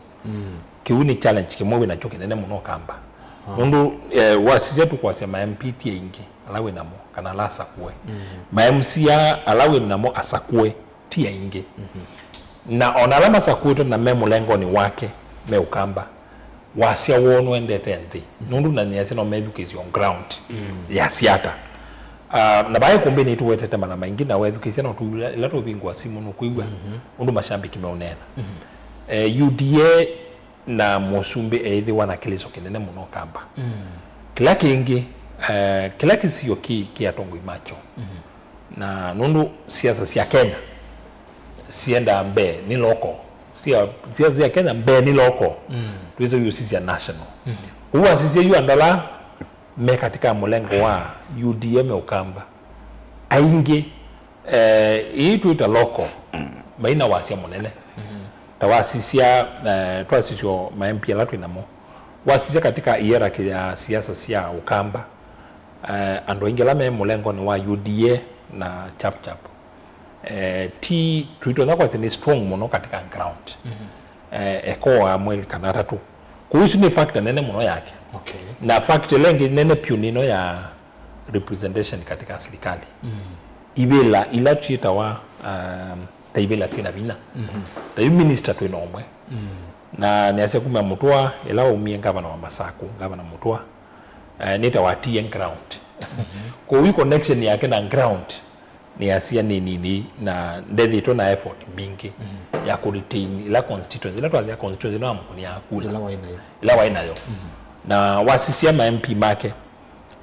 Kĩu nĩ challenge kĩmwe wĩ nakyo kĩnene mũno Ũkamba. Nũndũ, eh, wasisya tũkwasya ma M P ti aingĩ ala wĩ namo, kana ala asakũe. Ma M C A ala wĩ namo asakũe ti aingĩ. Na ona ala masakũĩtwe na me mũlengonĩ wake, me Ũkamba, wasya woo nũendete nthĩ. Nũndũ na nĩasya no methukĩĩsye on ground ya siata. Ah, na vaĩ kumbĩ nĩtũwetete mala maingĩ, na wethukĩĩsya no tũila, ĩla tũvingũa simũ nũkwĩw'a ũndũ mashambiki meũneena. Eh, U D A na mũsumbĩ eĩthĩwa na kĩlĩso kĩnene mũno Ũkamba. Kĩla kĩngĩ, eh, kĩla kĩsio kĩ, kĩ atongoi makyo. Na nũndũ siasa sya Kenya siendaa mbee nĩ local. Sia-, siasa sya Kenya mbee nĩ local. Twĩse yu sisya national. Ũu wasisya yu andũ ala me katika mũlengo wa U D A me Ũkamba. Aingĩ, eh, ii twĩta local, maina wasya mũnene. Ta wasisya, eh, twasisyo ma M P ala twĩ namo. Wasisya katika hierarchy ya siasa sya Ũkamba, eh, andũ aingĩ ala me mũlengonĩ wa U D A na Chap Chap, eh, ti, tũitonya kwasya nĩ strong mũno katika ground. Eh, ekoa mweli kana atatũ. Kwoou isu nĩ factor nene mũno yake. Okay. Na factor ĩla ĩngĩ nene pyũ nĩ ĩno ya representation katika serikali. Ivĩla ila twĩtawa, um, ta ivĩla syĩna vinya. Ta yu minister twĩ na ũmwe. Na nĩasya kuma Mũtũa, ĩla waumie ngavana wa Masakũ, ngavana Mũtũa, eh, nĩtawa T N ground. Kwoou yu connection yake na ground nĩasya nĩ nini na ndethĩtwe na effort mbingĩ ya kũ retain ila constituency, ila twasya constituency ĩla wamũkũnĩaa kula. Ĩla waĩ nayo. Ĩla waĩ nayo. Na wasisya ma M P make,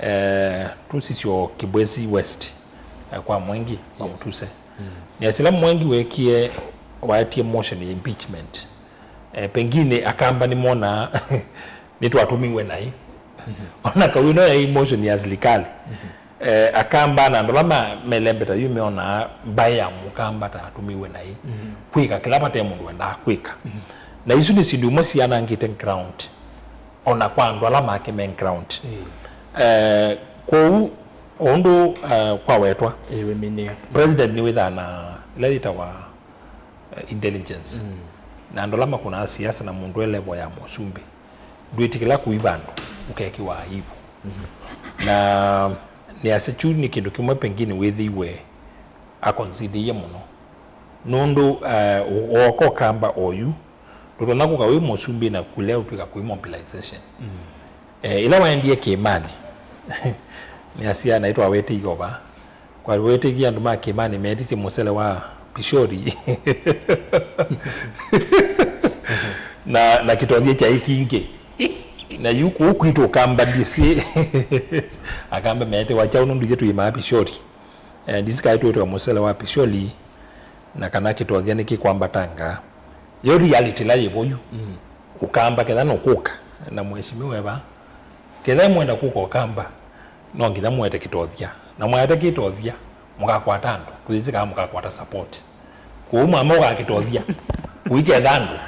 eh, tũsisyo Kibwezi West, eh, kwa Mwengi, kwa Mutuse. Nĩasya ĩla Mwengi wekie, waetie motion ya impeachment. Eh, pengine Akamba nĩmonaa nĩtwatũmiwe naĩ. Ona kau ĩno yaĩ motion ya serikali. Eh, Akamba na andũ ala ma-, melembeta yu meonaa mbaĩ ya Mũkamba ta atũmiwe naĩ kwĩka kĩla vate mũndũ wendaa kwĩka. Na isu nĩ syĩndũ imwe sianangĩte ground ona kwa andũ ala make me ground. Eh, kwoou, o ũndũ, eh, kwawetwa, president nĩwĩthaa na ĩla yĩtawa eh, intelligence. Na andũ ala makũnaa siasa na mũndũ e level ya mũsumbĩ, ndwĩtĩkĩla kũiva andũ, ũkekĩwa aibu. Na nĩasya kyu nĩ kĩndũ kĩmwe pengine wĩthĩiwe akonsideie mũno. Nũndũ, eh, wooka Ũkamba oyu, ndũtonya kũka wĩ mũsumbĩ na kũlea ũtw'ĩka kwĩ mobilization. Eh, ĩla waendie kĩĩmanĩ, nĩasya naĩ twawetĩie ova. Kwa wetĩkie andũ ma kĩĩmanĩ metisye mũsele wa pishori. Na, na kĩtothya kyaĩ kingĩ. Na yu kũu kwitũ Ũkamba ndĩsĩ. Akamba metewa kyaũ nũndũ ithyĩ tũimaa pishori. Eh, ndĩsĩ kaĩ twĩtwa mũsele wa pishori, na kana kĩtothya nĩkĩkwambatanga. Yo reality ĩla yĩvo yu. Ũkamba ketha nũkũka na mheshimiwa eva. Ketha mwenda kũka Ũkamba, no nginya mũete kĩtothya. Na mwaete kĩtothya, mũkakwata andũ. Tũyĩsĩ kana mũkakwata support. Kwoou mwamba ũkaa kĩtothya, ũiketha andũ.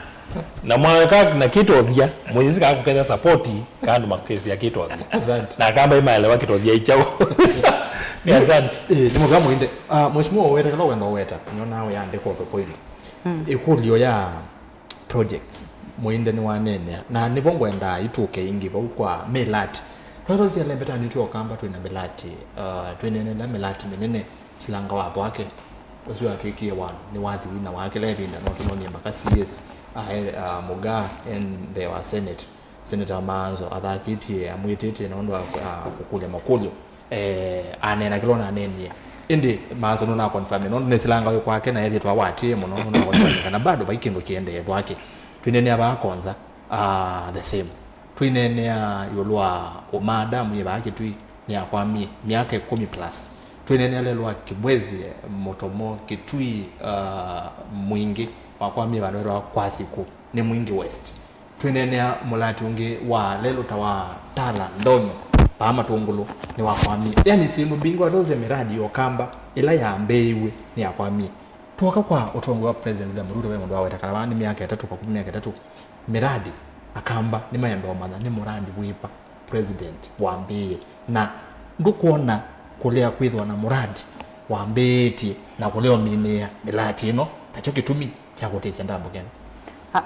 Na mwaeka na kĩtothya, mũyĩsĩ kana kũketha support, kana andũ makũkethĩa kĩtothya. Asante. Na Akamba imaelewa kĩtothya i kyaũ. Nĩ asante. Eh, nĩ mũvea mũinde. Ah, Mheshimiwa, ũwete kĩla wenda ũweta, nyona ũyandĩka ũtopoile. Mm. Ĩkũlyo ya projects, mũinde nĩwaneenea. Na nĩvo ngwendaa itũke ĩngĩ vau kwa mĩlati. Twatwasia lembetanĩ twĩ Ũkamba twĩna mĩlati, uh, twĩneenela mĩlati mĩnene. Silanga wa Thwake, ũsu atwĩkie wa nĩ wathi wina wa kĩla ĩvinda, no tũmonyie maka C S, a, e, a, Mũgaa e mbee wa Senate. Senator Maanzo athakĩtie, amwĩtĩte nũndũ wa, a, kũkũlya makũlyo. Eh, aneena kĩla ũnaneenie. Ĩndĩ Maanzo nũnaconfirm, nũndũ nĩsilanga wĩ kwake na ethĩtwa watĩĩe mũno, nũnaconfirm kana bado vai kĩndũ kĩendee Thwake. Twĩneenea vaa Konza, a, the same. Twĩneenea ĩũlũ wa ũmaadamu yĩ vaa Kĩtui, nĩyakwamie myaka ĩkũmi plus. Twĩneenea lelũ wa Kĩbwezi, Mũtomo, Kĩtui, uh, Mwingĩ, wakwamie vandũ vetwa Kwasiku, nĩ Mwingĩ West. Twĩneenea mũlati ũngĩ wa lelũ ta wa Tala, Ndonyo, vaa Matũngũlũ, nĩwakwamie. Yani, syĩndũ mbingĩ watosya mĩradi ya Ũkamba ĩla yambĩĩiw'e nĩyakwamie. Twoka kwa ũtongoi wa President William Ruto, ve mũndũ waweta kana vaa nĩ myaka ĩtatũ, kwa kuma myaka ĩtatũ, mĩradi, Akamba nĩmaenda ũmanya nĩ mũradi wĩva President wambĩĩe, na ndũkwona kũlea kwĩthĩwa na mũradi wambĩĩtye na kũlea ũminĩĩa mĩlati ĩno, nakyo kĩtumi kya kũtĩsya ndambũke ĩno? Ah,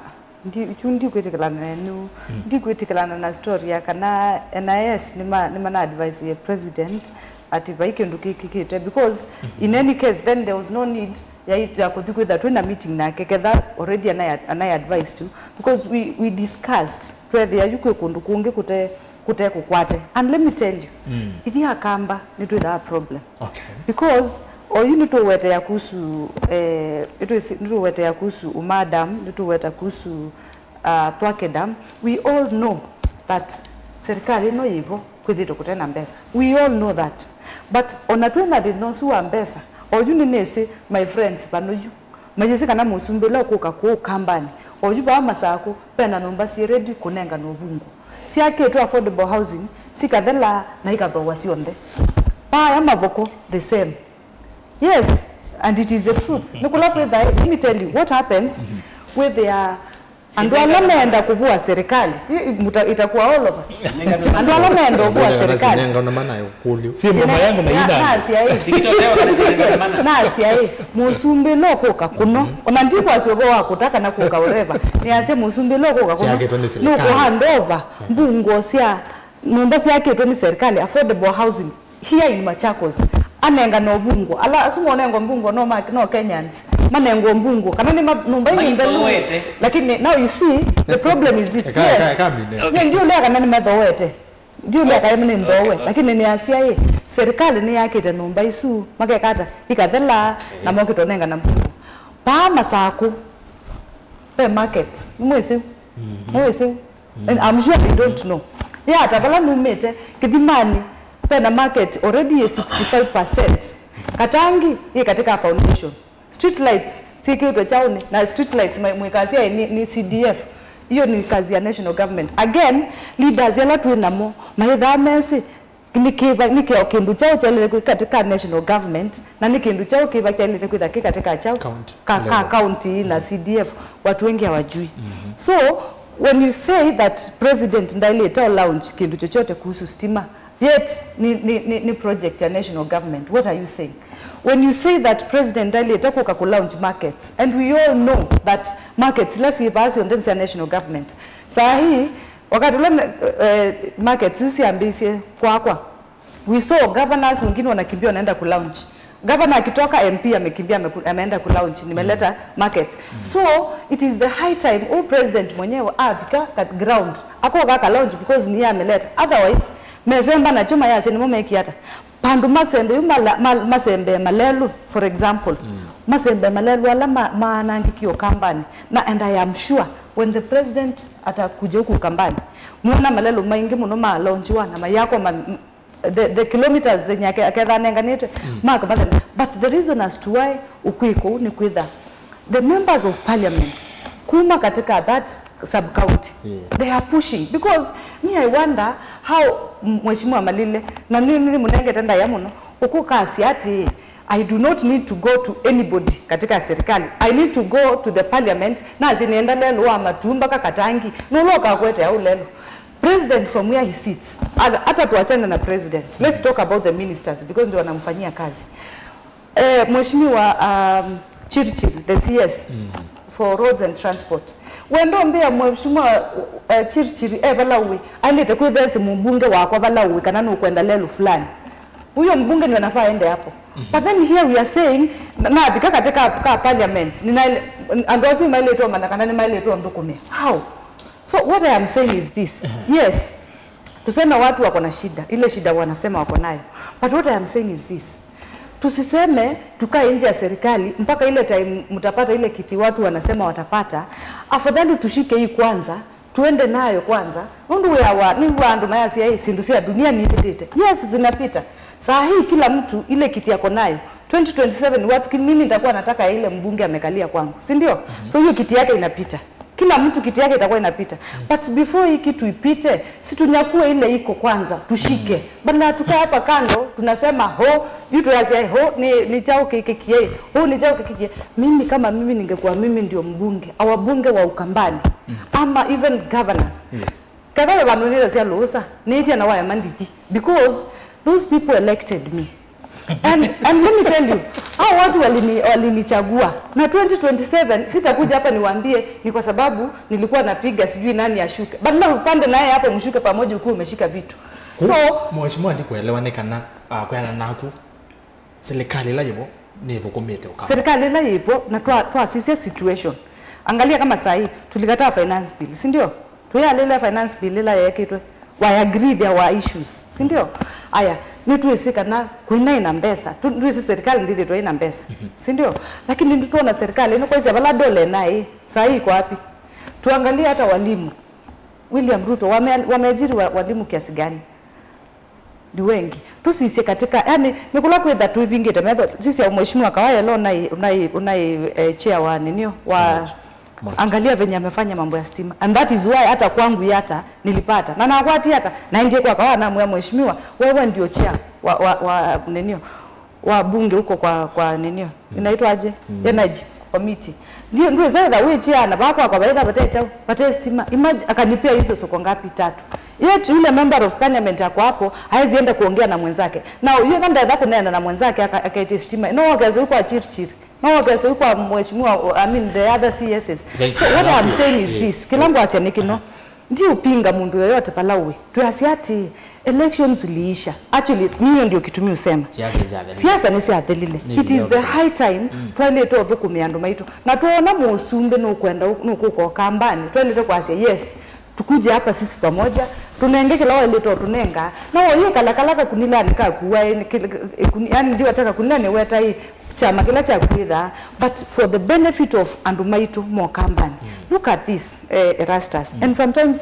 ndi-, kyu ndikwĩtĩkĩlana nenyu. Mm. Ndikwĩtĩkĩlana na story ya kana N I S nĩma-, nĩmana advise ye president ati vai kĩndũ kĩkĩkĩte, because, mhm, in any case then there was no need ya, ya kũthi kwĩtha twĩ na meeting nake, ketha already anai, anai advised you, because we, we discussed twethĩa yu kwĩ kũndũ kũngĩ kũte, kũte kũkwate. And let me tell you, mm, ithyĩ Akamba nĩtwĩthaa problem. Okay. Because oyu nĩtũwetea kuhusu, eh, nĩtwĩsĩ-, nĩtũwetea kuhusu ũmadam, nĩtũweta kuhusu, uh, Thwake Dam. We all know that serikali ĩno yĩvo kwĩthĩtwe kũte na mbesa. We all know that. But ona twĩ na thĩna ũsu wa mbesa, oyu nĩnĩsĩ, my friends, vano yu, mayĩsĩ kana mũsumbĩ ũla ũkũka kũũ Kambanĩ, oyu vaa Masakũ, vena nyũmba syĩ ready kũnenganwa ũvungũ. Syakĩtwe affordable housing, sikathela na ikathooa syonthe. Vaya Mavoko, the same. Yes, and it is the truth. Nĩ kũla kwĩthae, let me tell you what happens with their, andũ ala meenda kũvua serikali. Hii muta-, itakuwa all over. Andũ ala meenda kũvua serikali. Sinenga na maana ya ukweli. Si mama yangu na ina. Nasya ĩ, nasya ĩ, mũsumbĩ ũla ũkũka kũno. Ona ndikwasya ũvoo wa kũta kana kũka wherever. Nĩasya mũsumbĩ ũla ũkũka kũno nũkũhandova mbungũo sya nyũmba syakĩtwe nĩ serikali, affordable housing. Here in Machakos, anengana ũvungũ. Ala asu monengwa mbungũ no ma-, no Kenyans. Manengwa mbungũ. Kana nĩ ma-, nyũmba ii nthelu. Lakini now you see, the problem is this. Eka, eka, yes, eka, mine. Nye ndiũlea kana nĩmathooete. Ndiũlea kana nĩ nthooe. Okay, okay. Lakini nĩasya ĩ, serikali nĩyakĩte nyũmba isu, makeka ata, ikathela, na mokĩte ũnengana mbungũ. Paa Masakũ, pe market. Mwĩsĩ? Mwĩsĩ? And I'm sure they don't know. Yata vala numĩte, Kĩthimanĩ, vena market already yĩ sixty-five percent. Katangi yĩ katika foundation. Street lights syĩkĩtwe kyaũnĩ, na street lights ma-, mwĩkasya nĩ, nĩ C D F. Hiyo ni kazi ya national government. Again, leaders ala twĩ namo, maithaa mesĩ, nĩ kĩva-, nĩ kĩo kĩndũ kyaũ kyaĩlĩte kwĩ katika national government, na nĩ kĩndũ kyaũ kĩva kyaĩlĩte kwĩtha kĩ katika kyaũ? County ka, ka level. County na C D F, watu wengi hawajui. So, when you say that president ndaĩlĩte launch kĩndũ chochote kuhusu stima, yet ni, ni, ni, ni project ya national government, what are you saying? When you say that president ndaĩlĩte kũka ku launch markets, and we all know that markets ila syĩ vaa syonthe nĩ sya national government. Saa hii, wakati ula, eh, markets isu syambĩĩsye kwakwa, we saw governors wengine wanakimbia wanaenda ku launch. Governor akitoka, M P amekimbia ameku-, ameenda ku launch, nimeleta market. So it is the high time huyu president mwenyewe afika kat-, ground, akoka aka launch because ni yeye ameleta. Otherwise, mesemba na chuma yase nimo meki ata. Pandu masembe yu mala-, ma-, masembe malelu, for example. Masembe malelu ala ma-, maanangikie Ukambani. Na, and I am sure when the president atakuja huku Ukambani, muona malelu maingi muno ma launchiwa na mayakwa ma-, the, the kilometers zenye ake-, aketha anenganĩtwe, mark mathela. But the reason as to why ũkwĩ kũu nĩ kwĩtha the members of parliament kuma katika that sub county, they are pushing, because me, I wonder How Mheshimiwa Malile, na nĩ, nĩ mũnengete ndaĩa mũno, ũkũkasya atĩ, "I do not need to go to anybody katika serikali. I need to go to the parliament, na asye nĩenda lelũ wa Matuu mpaka Katangi." Nũla ũkakwetea ũu lelũ? President from where he sits. Hata, hata tuachane na president. Let's talk about the ministers because ndio wanamfanyia kazi. Eh, Mheshimiwa, um, Chirchir, the C S for roads and transport. Wendo mbea Mheshimiwa, eh, Chirchir, eh, vala ũĩ, ailĩte kwĩthĩa esi mũmbunge wakwa vala ũĩ kana nũkwenda lelũ fulani. Huyo mbunge ndio anafaa aende hapo. But then here we are saying, na, navika katika ka parliament, nina, andũ asu mailĩtwe mana kana nĩmailĩtwe nthũkũmĩa. How? So what I am saying is this. Yes, tuseme watu wako na shida, ile shida wanasema wako nayo. But what I am saying is this. Tusiseme tukae nje ya serikali mpaka ile time mtapata ile kiti watu wanasema watapata. Afadhali tushike hii kwanza, tuende nayo kwanza. Nũndũ wĩa wa, nĩw'a andũ mayasya, "Ĩ, syĩndũ sya dunia nipitĩte." Yes, zinapita. Saa hii kila mtu ile kiti yako nayo. Twenty twenty-seven, watu ki-, mimi nitakuwa nataka ile mbunge amekalia kwangu, si ndio? So hiyo kiti yake inapita. Kila mtu kiti yake itakuwa inapita. But before hii kitu ipite, si tunyakue ile iko kwanza, tushike. Badala tukae hapa kando, tunasema, "Ho, yu tuyasya, ho, ni, ni chao kikikie, ho, ni chao kikikie." Mimi kama mimi ningekuwa mimi ndio mbunge, au wabunge wa Ukambani, ama even governors. Kethwa we vandu nĩta sya lũũsa, nĩĩtye na waema ndithi. Because those people elected me. And, and let me tell you, hao watu walini-, walinichagua. Na twenty twenty-seven, sitakuja hapa niwaambie ni kwa sababu nilikuwa napiga sijui nani ashuke. But na upande naye hapo mshuke pamoja ukiwa umeshika vitu. So, Mheshimiwa, ndikuelewa nĩ kana, ah, kwĩana naku, serikali ĩla yĩvo nĩthũkũmĩte Ũkamba. Serikali ĩla yĩvo, na twa-, twasisya situation. Angalia kama saa hii, tulikataa finance bill, si ndio? Tũyalĩle finance bill ĩla yeekĩtwe. Wa agree there were issues, si ndio? Aya, nĩtwĩsĩ kana kwĩnaĩ na mbesa. Tu-, twĩsĩ serikali ndĩthĩtwe ĩna mbesa, si ndio? Lakini nĩtwona serikali ĩno kwaisya vala dola ĩnaĩ, saa hii iko wapi? Tuangalie hata walimu. William Ruto, wame-, wameajiri wa-, walimu kiasi gani? Ni wengi. Tusisye katika, yani, nĩ kũla kwĩtha tũivingĩte metho. Sisya Mheshimiwa Kawaya lo unai, unai, unai, eh, chair wa ninio, wa Angalia venye amefanya mambo ya stima. And that is why hata kwangu Yatta nilipata. Na nakwatia hata, naendie kwa Kawaya namwĩa, "Mheshimiwa, wewe ndio chair wa, wa, wa ninio, wa bunge huko kwa, kwa ninio. Inaitwa aje? Energy committee." Ndio, ndio sasa wewe na baba kwa kawaida pate chao, pate stima. Imagine, akanipea hizo soko ngapi? Tatu. Yet yule member of parliament ako hapo, hawezi enda kuongea na mwenzake. Na yule kanda za kunena na mwenzake aka-, akaite stima. No, wakezo kwa Chirchir. No, wakezo kwa mheshimiwa, I mean the other C Ss. So what I'm saying is this. Kila ngwasya nĩ kĩno. Ndiũpinga mũndũ yoyote pala ũĩ. Twĩasya atĩ, elections ziliisha. Actually, mimi ndio kitu mi usema. Siasa nĩ syathelile. It is the high time twailĩte ũthũkũmĩa andũ maitũ. Na twona mũsumbĩ nũkwenda ũ-, nũkũka Ũkambani, twailĩte kwasya, "Yes, tukuje hapa sisi pamoja, tunenge kĩla wailĩte ũtũnenga." Na woyĩ kala kala kakunilani kakuwa, yani ndiwataka kunilani weta ĩ, kyama kĩla kyakwĩthaa, but for the benefit of andũ maitũ ma Ũkambani. Look at this, eh, Erastus. And sometimes,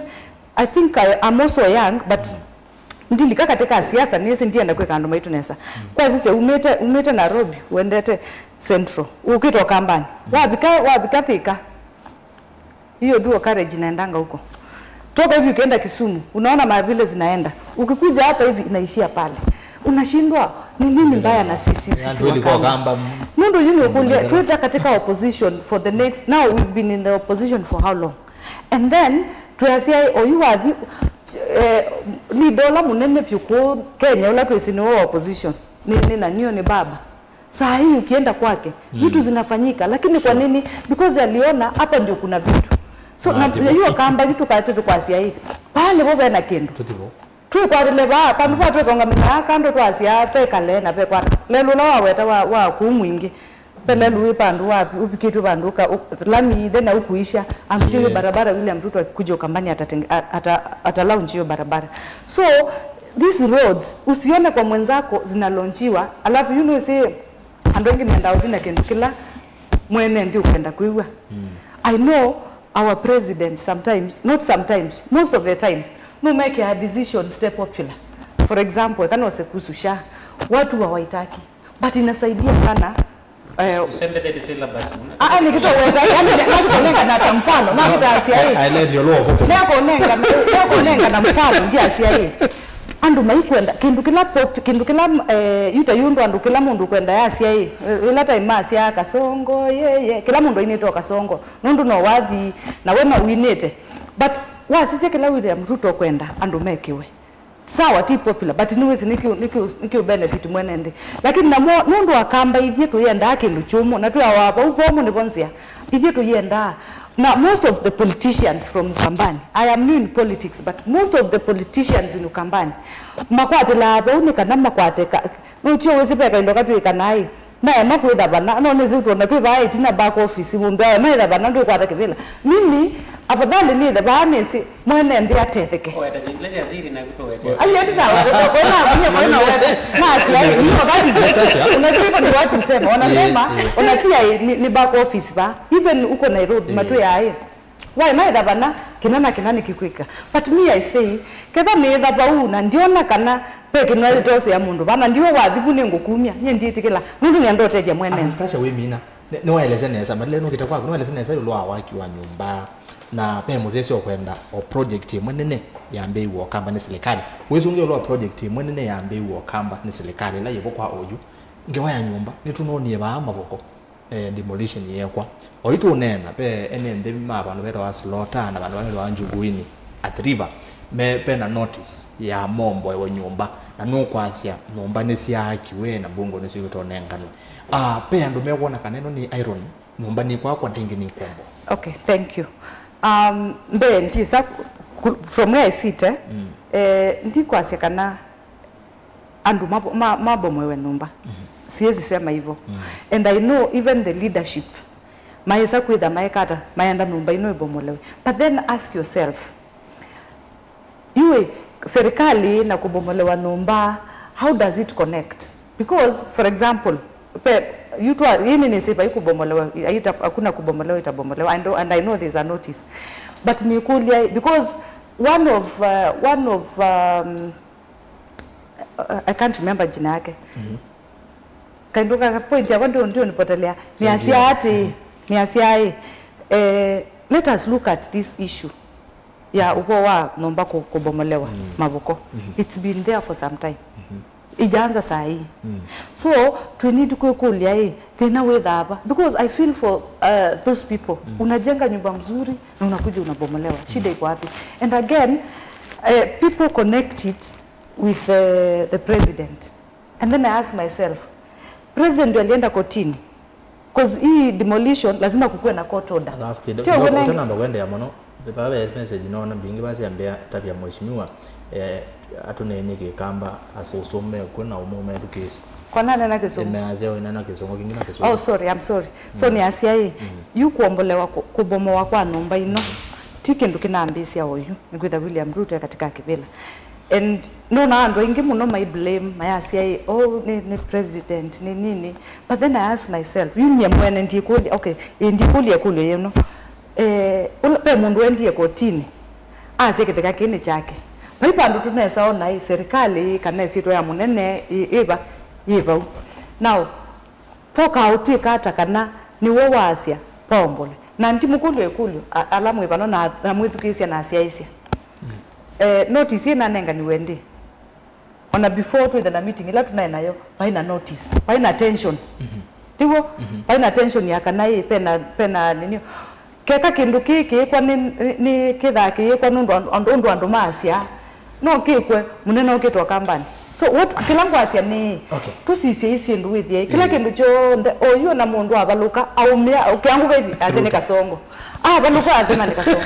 I think I am also young, but ndilika katika siasa, nĩsĩ ndienda kwĩka andũ maitũ nesa. Kwa sisi umĩte, umĩte Nairobi, uendete Central, ũkĩte Ũkambani. Wavika, wavika Thika. Hiyo dual carriage inaendanga huko. Toka hivi ukienda Kisumu, unaona ma vile zinaenda. Ukikuja hapa hivi inaishia pale. Unashindwa ni nini mbaya na sisi, sisi wa Kamba. Nũndũ yu nĩ ũkũlya, twĩta katika opposition for the next, now we've been in the opposition for how long? And then, twĩasya oyu wathi, eh, leader ũla mũnene vyũ kũũ Kenya, ũla twĩsĩ nĩwe wa opposition, nĩ, nĩ nanio, nĩ baba. Saa hii ukienda kwake, vitu zinafanyika. Lakini kwa nini? Because aliona hapa ndio kuna vitu. So, na hiyo Kamba, vitu kwa tete kwa cia hii. Pale bo bena kindu. Tũthi vo. Twĩkwatĩle vaa, vandũ va twĩkongamĩnaa kando twasya vekale na vekwata. Lelũ ũla waweta wa, wa kũu Mwingĩ. Ve lelũ wĩ vandũ wa, ũvikĩtw'e vandũ ũka, ũ-, lami ithe na ũkuisha. I'm sure hiyo barabara William Ruto akikuja Ukambani atateng-, a-, ata-, atalaunch hiyo barabara. So, these roads, usione kwa mwenzako zinalaunchiwa, alafu you know say, andũ aingĩ mendaa ũthi na kĩndũ kĩla mwene nthĩ ũkwenda kwĩw'a. I know our president sometimes, not sometimes, most of the time, nũmekĩaa decisions te popular. For example, eka nose kuhusu SHA, watu hawaitaki, but inasaidia sana Eh, Usembethete syllabus mũno. Ah, ah, nĩkĩtoweta, yani, nakĩtonengana ta mfano, nakĩtasya ĩ. I, I let you know. Nĩakũnengana, nĩakũnengana mfano, ndiasya ĩ. Andũ maikwenda, kĩndũ kĩla pop, kĩndũ kĩla, eh, yuta yũndũ andũ kĩla mũndũ kwenda yasya ĩ. Ĩla time masya kasongo, ye, ye, kĩla mũndũ ainĩte o kasongo. Nũndũ no wathi, na we no winĩte. But wasisya kĩla William Ruto kwenda, andũ mekiwe. Sawa, ti popular, but nĩwĩsĩ nĩkĩ, nĩkĩ, nĩkĩ benefit mwene nthĩ. Lakini namo, nũndũ wa Kamba ithyĩ tũyendaa kĩndũ kyũmũ, na twĩawa vau vomũ nĩvo nzĩa. Ithyĩ tũyendaa. Na most of the politicians from Ukambani, I am new in politics, but most of the politicians in Ukambani, makwatĩlaa vau nĩ kana makwate ka, nũkyo wĩsĩ ve kaindo katwĩkanaa ĩ, maema kwĩtha vana, no nĩsĩ ũtwona twĩ vaa ĩtina back office, mũndũ aema ĩtha vana ndwĩkwata kĩvĩla. Mimi, afadhali nĩthe vaa nĩsĩ, mwene nthĩ atetheke. Kũweta syĩndũ ila sya siri na kũtũwetera. Ai, ati na, kwa, kwa, kwa, kwa, kwa, kwa, kwa, na, sila, you know, that is it. Unajua hivyo ndio watu husema. Wanasema, eh, eh, wanatia ni, ni back office ba. Even huko Nairobi, eh, matwĩaa ĩ. Why, maetha vana, kĩna na kĩna nĩkĩkwĩka. But me, I say, ketha nĩtha vau na ndiona kana ve kĩndũ aitosea mũndũ vana, ndiwe wathivu nĩngũkumya, nyie ndiĩtĩkĩla. Nũndũ nĩenda ũtethya mwene. Anastasia, wĩmina. Nĩ-, nĩwaelesya nesa, malile nũkĩte kwaku, nĩwaelesya nesa ĩũlũ wa waki wa nyũmba. Na ve mũsyaĩĩsya ũkwenda o project ĩmwe nene yambĩĩw'e Ũkamba nĩ silikalĩ. Wĩsũngĩa ĩũlũ wa project ĩmwe nene yambĩĩw'e Ũkamba nĩ silikalĩ, ĩla yĩvo kwa oyu. Ngewa ya nyũmba, nĩtũnonie vaa Mavoko, eh, demolition yeekwa. Oyu tũũneena, ve ene nthĩ ma vandũ vetawa Slaughter na vandũ vangĩ vetawa Njuguini, Athi River, me, ve na notice ya momboewe nyũmba, na nũkwasya nyũmba nĩsyaakiwe na mbungũ nĩsyũkĩte ũnenganwe. Ah, ve andũ mekwona kana ĩno nĩ irony, nyũmba nĩkwakwa, ndĩngĩ nĩkwomboa. Okay, thank you. Um, mbee, ndisa ku-, ku-, from where I sit, eh, mm, eh, ndikwasya kana andũ mabo-, ma-, mabomoewe nyũmba. Mhm. Siwezi sema hivyo. Mm. And I know even the leadership, maesa kwĩtha maekata, maenda nyũmba ino ĩbomolewe. But then ask yourself, Yue, serikali na kubomolewa nyumba, how does it connect? Because, for example, pe, yutwa, yini nisi vai kubomolewa, haita-, hakuna kubomolewa itabomolewa, and, and I know there's a notice. But nikulia, because one of, uh, one of, um, uh, I can't remember jina yake. Mhm. Kaindu ka point yakwa ndio, ndio nipotelea. Niasia ati, niasia, eh, let us look at this issue ya ũvoo wa nyũmba kũ-, kũbomolewa, mm, Mavuko. Mm-hmm. It's been there for some time. Mm-hmm. Ijaanza saa hii. Mm. So, we need kwĩkũlya, ĩ, thĩna wĩthaa va? Because I feel for, uh, those people. Mm. Unajenga nyumba mzuri na unakuja unabomolewa. Shida iko wapi? And again, uh, people connect it with the, the president. And then I ask myself, president alienda kotini? 'Cause hii demolition lazima kukuwe na court order. Alafu kido-, tio kidogo, wena- ũtanamba kũendeea mũno, vaa ve message noona mbingĩ vaa syambĩa tavya mheshimiwa, eh, atũneenye Kĩkamba, asũsũ mekw'o na ũmwe ũmethukĩĩsye. Kwa nane na Kĩsũngũ? Ĩmeasya wĩna na Kĩsũngũ kĩngĩ na Kĩsũngũ. Oh, sorry, I'm sorry. So, mm, nĩasya ĩ, mm, yu kuombolewa ku-, kubomowa kwa nyũmba ino, mm, ti kĩndũ kĩnambĩĩsya oyu, nĩkwĩtha William Ruto e katika kĩvĩla. And nona andũ aingĩ mũno mai blame, mayasya ĩ, oh, nĩ, nĩ president, nĩ nini. But then I ask myself, yu nyie mwene ndikũlya, okay, ĩ, ndikũlya ĩkũlyo yĩno. Eh, ũla, ve mũndũ endie kotini, asya kĩtheka kĩĩ nĩ kyake. Vai vandũ tũnesa ona ĩ, serikali ĩ, kana ĩsyĩtwa ya mũnene ĩ, ĩva, yĩ vau. Now, poka ũtw'ĩka ata kana nĩwe waasya paombole? Na ndimũkũlya ĩkũlyo, a-, ala mwĩ vano na, na mwĩthukĩĩsya na asyaĩĩsya. Mm. Eh, notice ĩnanenganiwe ndĩ? Ona before twĩthe na meeting ĩla tũnaĩ nayo, vai na notice, vai na tension. Mhm. Tiw'o? Mhm. Vai na tension ya kana ĩ, pena, pena nini. Keka kĩndũ kĩĩ kĩĩkwa nĩ, nĩ, nĩ kĩthaa kĩyĩkwa nũndũ andũ, andũ, ũndũ andũ maasya. No kĩkwe, mũnene ũkĩtwa kambani. So, what, kĩla ngwasya nĩ, okay, tũsisye ii syĩndũ wĩthĩe. Kĩla, mm, kĩndũ kyonthe, oyu ona mũndũ avalũka, aumĩa, ũkĩangũka hivi, asya nĩ Kasongo. Ah, valũka asema nĩ Kasongo.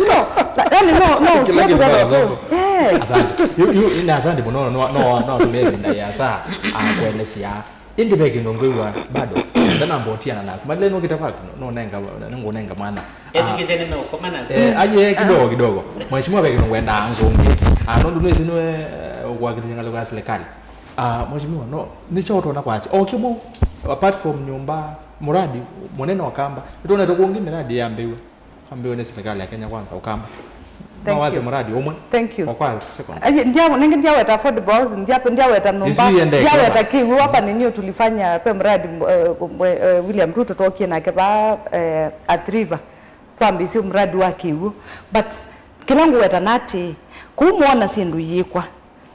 No, na, yani no, no, kĩla sio kĩndũ kũthana Kasongo. Eh. Asante. Yu, yu, na asante mũno, no, no, no, tumie ĩvinda ya saa, ah, kuelesya. Ĩndĩ ve kĩndũ ngwĩw'a bado. Ndanambotiana naku. Malile nũkĩte kwaku, no, nũnenga, nĩngũnenga mwana. Ah, ethukĩsye nĩmeũkomana. Eh, aye, kidogo, kidogo. Mheshimiwa ve kĩndũ ngwendaa ngũngĩ. Ah, nũndũ nĩsĩ nĩwe, eh, ũkwakĩlĩthya ngalĩko ya serikali. Ah, Mheshimiwa, no, nĩ kyaũ ũtonya kwasya? O kĩmwe, apart from nyũmba, muradi mũnene wa Kamba, nĩtwonete kũngĩ miradi yambĩĩwe. Ambĩwe nĩ serikali ya Kenya Kwanza, Ũkamba. Thank No waze you. Muradi umwe. Thank you. Kwa kwa seconds. Aye, ndia nenge ndiaweta affordable housing, ndia ndiaweta nyumba, Isu iende ndiaweta kiwu hapa ni new tulifanya pe mradi eh, mwe- eh, William Ruto twokie nake ba eh, Athi River. Twambisye mradi wa kiwu. But kila nguweta nati kuu muona sindu yikwa.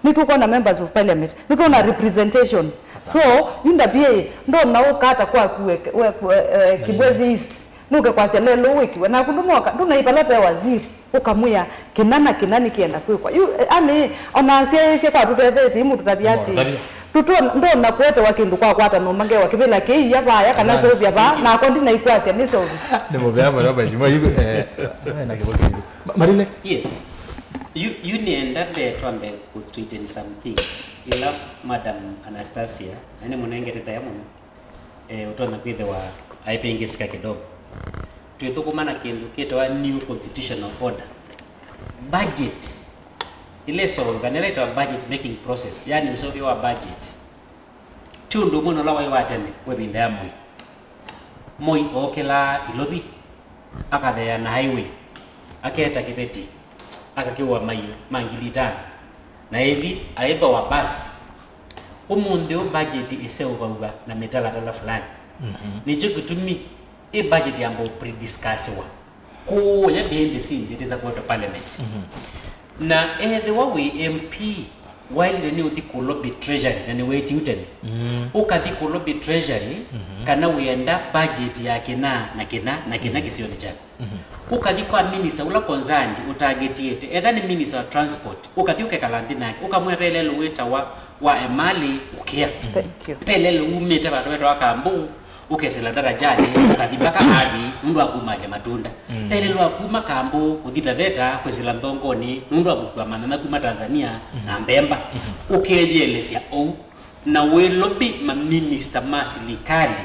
Nitukwona members of parliament, nituona representation. So, yunda pia ndona ukata kwaku we, we, we, eh, Kibwezi East. Nuke kwasya lelo wikiwe naku ndumoka ndunaivala pe waziri. Ukamwĩa kĩna na kĩna nĩkĩenda kwĩkwa yu eh, ani ona asyaĩĩsye kwa tũtetheesye imũtũtavya ati Tũtavya. Tũtũ ndona kwetewa kĩndũ kwa kwata nũma ngewa kĩvĩla kĩia vaya kana Asante. Seũvya vaa nakwa ndinaikwasya nĩ seũvisi. Nĩ mũvea mũno mheshimiwa hivi eh na kĩvũkĩndũ. Marile. Yes. Yu yu nĩenda mbee twambe ku straighten some things ila madam Anastasia na nĩ mũnengete ndaya mũno. Eh, ũtonya kwĩthĩwa aĩvĩngĩsĩka kidogo. Twĩthũkũma na kĩndũ kĩtawa new constitutional order. Budget ĩla ĩseũvaw'a nĩla ĩtawa budget making process, yani ũseũvyo wa budget. Ti ũndũ ũmwe na ũla waĩ wa tene wa ĩvinda ya Moi. Moi ookĩlaa Ilovi, akatheea na highway, aketa kĩveti, akakĩwa maiũ ma ngili itano, na ĩthi aĩthoa basi. Ũmũnthĩ ũũ budget ĩseũvaw'a na mĩtalatala fulani. Nĩkyo kĩtumi ĩ budget yamba ũprediscussiwa kũũya behind the scenes ĩtĩsa kũetwa parliament. Na ethĩwa wĩ MP waĩlĩte nĩ ũthi kũlobby treasury na nĩweetiwe tene. Ũkathi kũlobby treasury kana wĩenda budget ya kĩna na kĩna na kĩna kĩsionĩ kyaku. Ũkathi kwa minister ũla concerned ũtargetiete, etha nĩ minister wa transport, ũkathi ũkekala nthĩ nake ũkamwĩa ve lelũ wĩtawa wa Emali ũkĩa. Thank you. Ve lelũ wumĩte vandũ vetawa Kambu, ũkesĩla ndarajanĩ ũkathi mpaka Athi nũndũ wa kumalya matunda. Ve lelũ wa kuma Kambu kũthi Taveta kwĩsĩla Nthongonĩ nũndũ wa kũkua manana kuma Tanzania na mbemba. Ũkeyĩelesya ũu na wĩlobi maminista ma silikalĩ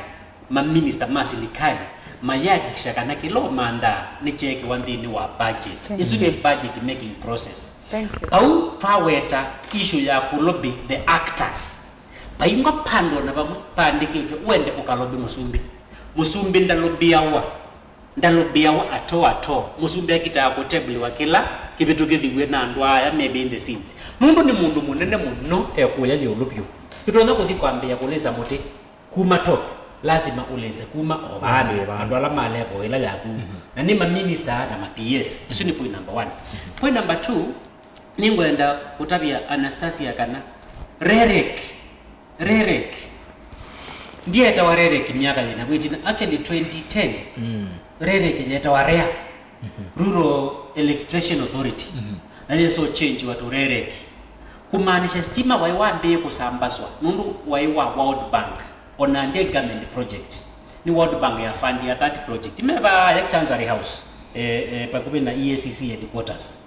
maminista ma silikalĩ mayakikisha kana kĩla ũmanthaa nĩkyeekĩwa nthĩnĩ wa budget. Ĩsu nĩ budget making process. Thank you. Au twaweta issue ya kũlobby the actors. Vaingwa pandũ ona vamwe vaandĩkĩtwe wende ũkalobi mũsumbĩ. Mũsumbĩ ndalobiawa. Ndalobiawa ato ato. Mũsumbĩ akitaa kũtebulĩwa kĩla kĩvĩtũkĩthiw'e na andũ aya me behind the scenes. Nũndũ nĩ mũndũ mũnene mũno ekũya yĩũlũ vyũ. Tũtonya kũthi kwambĩĩa kũlĩsa mũtĩ kuma top. Lasima ũlĩse kuma o vaandĩ, andũ ala ma level ĩla yaku. Na nĩ maminista na ma P S. Ĩsu nĩ point number one. Point number two, nĩngwenda kũtavya Anastasia kana REREC, REREC, ndyeetawa REREC myaka yĩna kwĩtina. Actually twenty ten, REREC yeetawa REA, Rural Electrification Authority, na yĩsoo changewa to REREC, kũmaanisha stima waĩ wambĩĩe kũsambaswa nũndũ waĩ wa World Bank, ona ndyaĩ government project. Nĩ World Bank ya fund ya that project. Me vaa ya Chancery House, eh, eh, pakuvĩ na E A C C headquarters.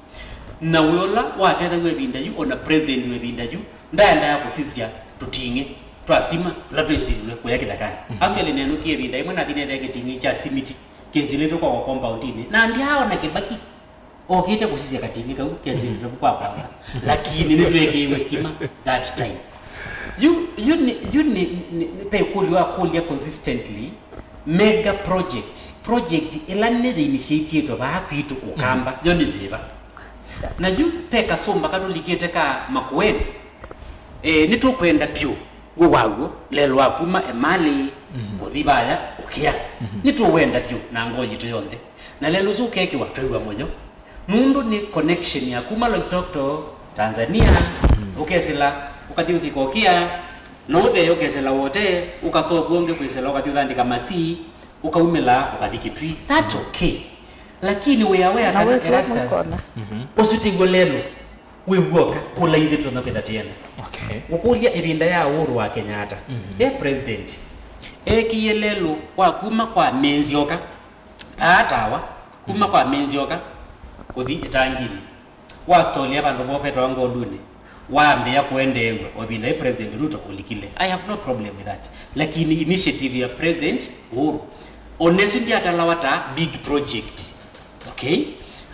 Na wĩa ũla watethawa ĩvinda yu, ona president wa ĩvinda yu, ndaendaa kũsisya tũting'ĩ twa stima tũla twĩnzililwe kũya kĩthakanĩ. Actually, nenũkie ĩvinda ĩmwe nathi nethĩa kĩting'ĩ kya simiti kĩnzilĩtwe kwa compound-inĩ, na ndyaaona Kĩbaki okĩte kũsisya kating'ĩ kau kenzilĩtwe vu kwa kwanza. Lakini nĩtweekĩiwe stima that time. Yu, yu nĩ, yu nĩ, nĩ, nĩ, ve ĩkũlyo wa kũlya consistently, mega project, project ĩla nĩ yĩinitiatietwe vaa kwitũ Ũkamba, yo nĩ yĩva? Na yu ve kasũmba katũlikĩte ka Makueni, eh, nĩtũkwenda vyũ wĩ waw'o, lelũ wa kuma Emali kũthi vaya Ũkĩa. Nĩtũwenda vyũ na ngoo yitũ yonthe. Na lelũ ũsu ũkekĩwa twĩw'a mũyo. Nũndũ nĩ connection ya kuma Loitoktok, Tanzania, ũkesĩla, ũkathi ũthika Ũkĩa, no ũthee ũkesĩla Wote, ũkasoa kw'o ũngĩ kwĩsĩla, ũkathi ũthandĩka Masii, ũkaumĩla, ũkathi Kitui. That's okay. Lakini wĩa wĩa Na kana wĩkĩwa Erastus, mũikona. Ũsu tiw'o lelũ wĩ w'oka kũla ithyĩ tũtonya kwĩtha tĩena. Okay. Ngũkũlya ĩvinda ya Uhuru wa Kenyatta, e president, eekie lelũ wa kuma kwa Menzioka, aatawa, kuma kwa Menzioka kũthi ĩtanginĩ, wastolea vandũ voo vetawa Ngolunĩ, wambĩĩa kũendeew'a o ĩvinda yĩ President Ruto ũlikile. I have no problem with that. Lakini initiative ya President Uhuru, ona ĩsu ndyatalawa ta big project. Okay?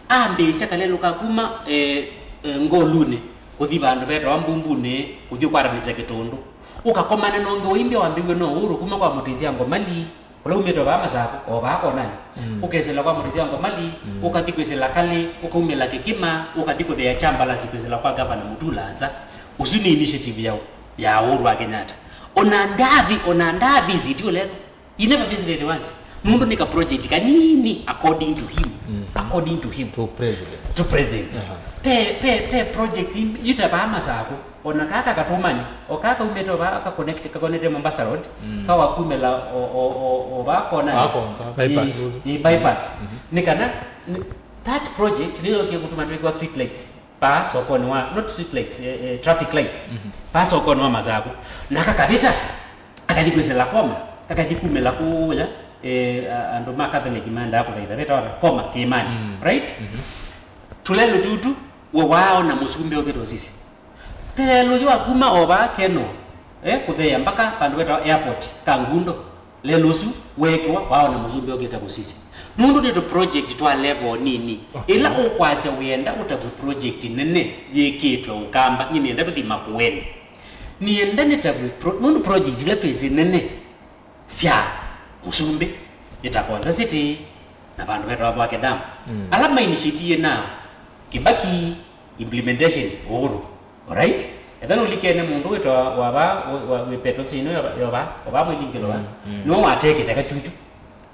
Ambĩĩsya kalelũ ka kuma, eh, eh, Ngolunĩ kũthi vandũ vetawa Mbumbunĩ, kũthi ũkwatanĩsya Kĩtũndũ. Ũkakomana na ũngĩ ũimbya wambĩw'e no Uhuru kuma kwa Mũtĩsya Ngomali, Ũla umĩte o vaa Masakũ, o vaa Konani. Mm. Ũkesĩla kwa Mũtĩsya Ngomali, mm, ũkathi kwĩsĩla Kalĩ, ũkaumĩla Kĩkĩma, ũkathi kũtheea kya mbalasi kwĩsĩla kwa Gavana Mutula nza. Ũsu nĩ initiative ya, ya Uhuru wa Kenyatta. Ona ndathi, ona ndathi city ũleno. He never visited once. Nũndũ nĩ ka project kanini according to him. Mm-hmm. According to him. To president. To president. Aha. Pe, pe, pe project in-, yu ta vaa Masakũ. Ona kaa ka Katũmani, o kaa kaumĩte o vaa ka connect, ka connect Mombasa Road, mm, kawakumĩla o, o, o, o vaa Konani. Vaa Konza. Bypass. Ĩ, ĩ, bypass. Mm-hmm. Nĩ kana, n-, that project nĩyo yokie kũtuma twĩkĩwa street lights. Paa sokonĩ wa, not street lights, eh, eh, traffic lights. Mm-hmm. Paa sokonĩ wa Masakũ. Na kakavĩta, akathi kwĩsĩla Koma, kakathi kumĩla kũũya, eh, a-, andũ ma Catholic maendaa kũthaitha veta wata, Koma, Kĩĩmanĩ. Mm. Right? Mm-hmm. Tũlelũ tutu, we waaona mũsumbĩ ũkĩte ũsisya. Pelũ yu akuma o vaa Keno, eh, kũtheea mpaka vandũ vetawa airport, Kangundo. Lelũ ũsu weekĩwa, waaona mũsumbĩ ũkĩte kũsisya. Nũndũ nĩ tũ project twa level nini. Okay. Ĩla ũkwasya wĩenda ũtavw'e project nene yĩkĩtwe Ũkamba, nyie nĩenda tũthi Makueni. Nĩenda nĩtavw'e pro-, nũndũ project ila twĩsĩ nene sya mũsumbĩ, nĩ ta Konza City, na vandũ vetawa Thwake Dam. Mm. Ala ma initiate ĩna Kibaki, implementation Uhuru. Alright? Etha nũlikene mũndũ wĩtawa wa va, wa, wa, wĩ petrol station ĩno ya va, ya va, wa va Mwĩlingĩlo va. Mm, mm. Nĩwe watee kĩtheka kyuchu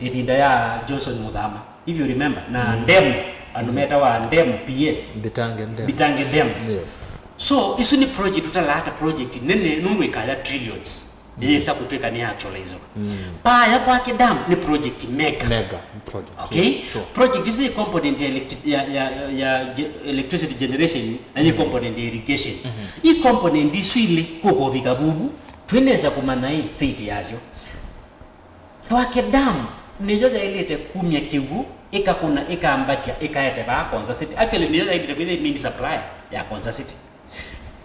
ĩvinda ya Johnson Muthama. If you remember, na, mm, ndemu, andũ, mm, metawa ndemu, P S. Mbitange Dam. Mbitange Dam. Yes. So, isu nĩ project ũtalaa ta project nene, nũndũ ĩkaya trillions. Yĩsa kũtw'ĩka nĩ actualize. Mm. Paa ya Thwake Dam nĩ project mega. Mega project. Okay? Yes, sure. Project isu i component ya, electri-, ya, ya, ya ge-, electricity generation, na i, mm, component ya irrigation. Mm-hmm. I component isu ilĩ kũkovika vuvu, twĩnesa kũmanya ĩ fate yasyo. Thwake Dam nĩyo yaĩlĩte kumya kĩw'ũ, ĩkakũna, ĩkambatya, ĩkaete vaa Konza City. Actually, nĩyo yaĩlĩte kwĩthĩa main supplier ya Konza City.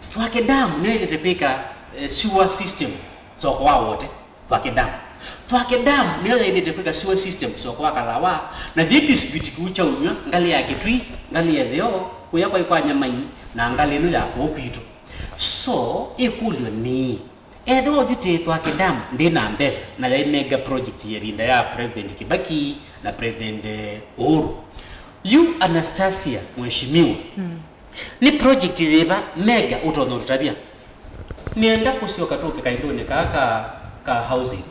Thwake Dam nĩyo yaĩlĩte kwĩka, eh, sewer system soko wa Wote. Thwake Dam. Thwake Dam nĩyo yaĩlĩte kwĩka sewer system soko wa Kalawa. Na yĩ district kĩu kya Ũnyw'a, ngalĩ ya Kĩtui, ngalĩ ya ĩtheo, kũya kwaĩ kwa Nyamai, na ngalĩ ĩno ya kũũ kwitũ. So, ĩkũlyo nĩ, ethĩwa ũthi tĩ Thwake Dam ndĩ na mbesa, na yaĩ mega project ya ĩvinda ya President Kibaki na President, eh, Uhuru. Yu Anastasia, mheshimiwa, mm. Nĩ project yĩva mega ũtonya ũtũtavya? Nĩenda kũsyoka tũke kaĩndũnĩ kaa ka, ka housing.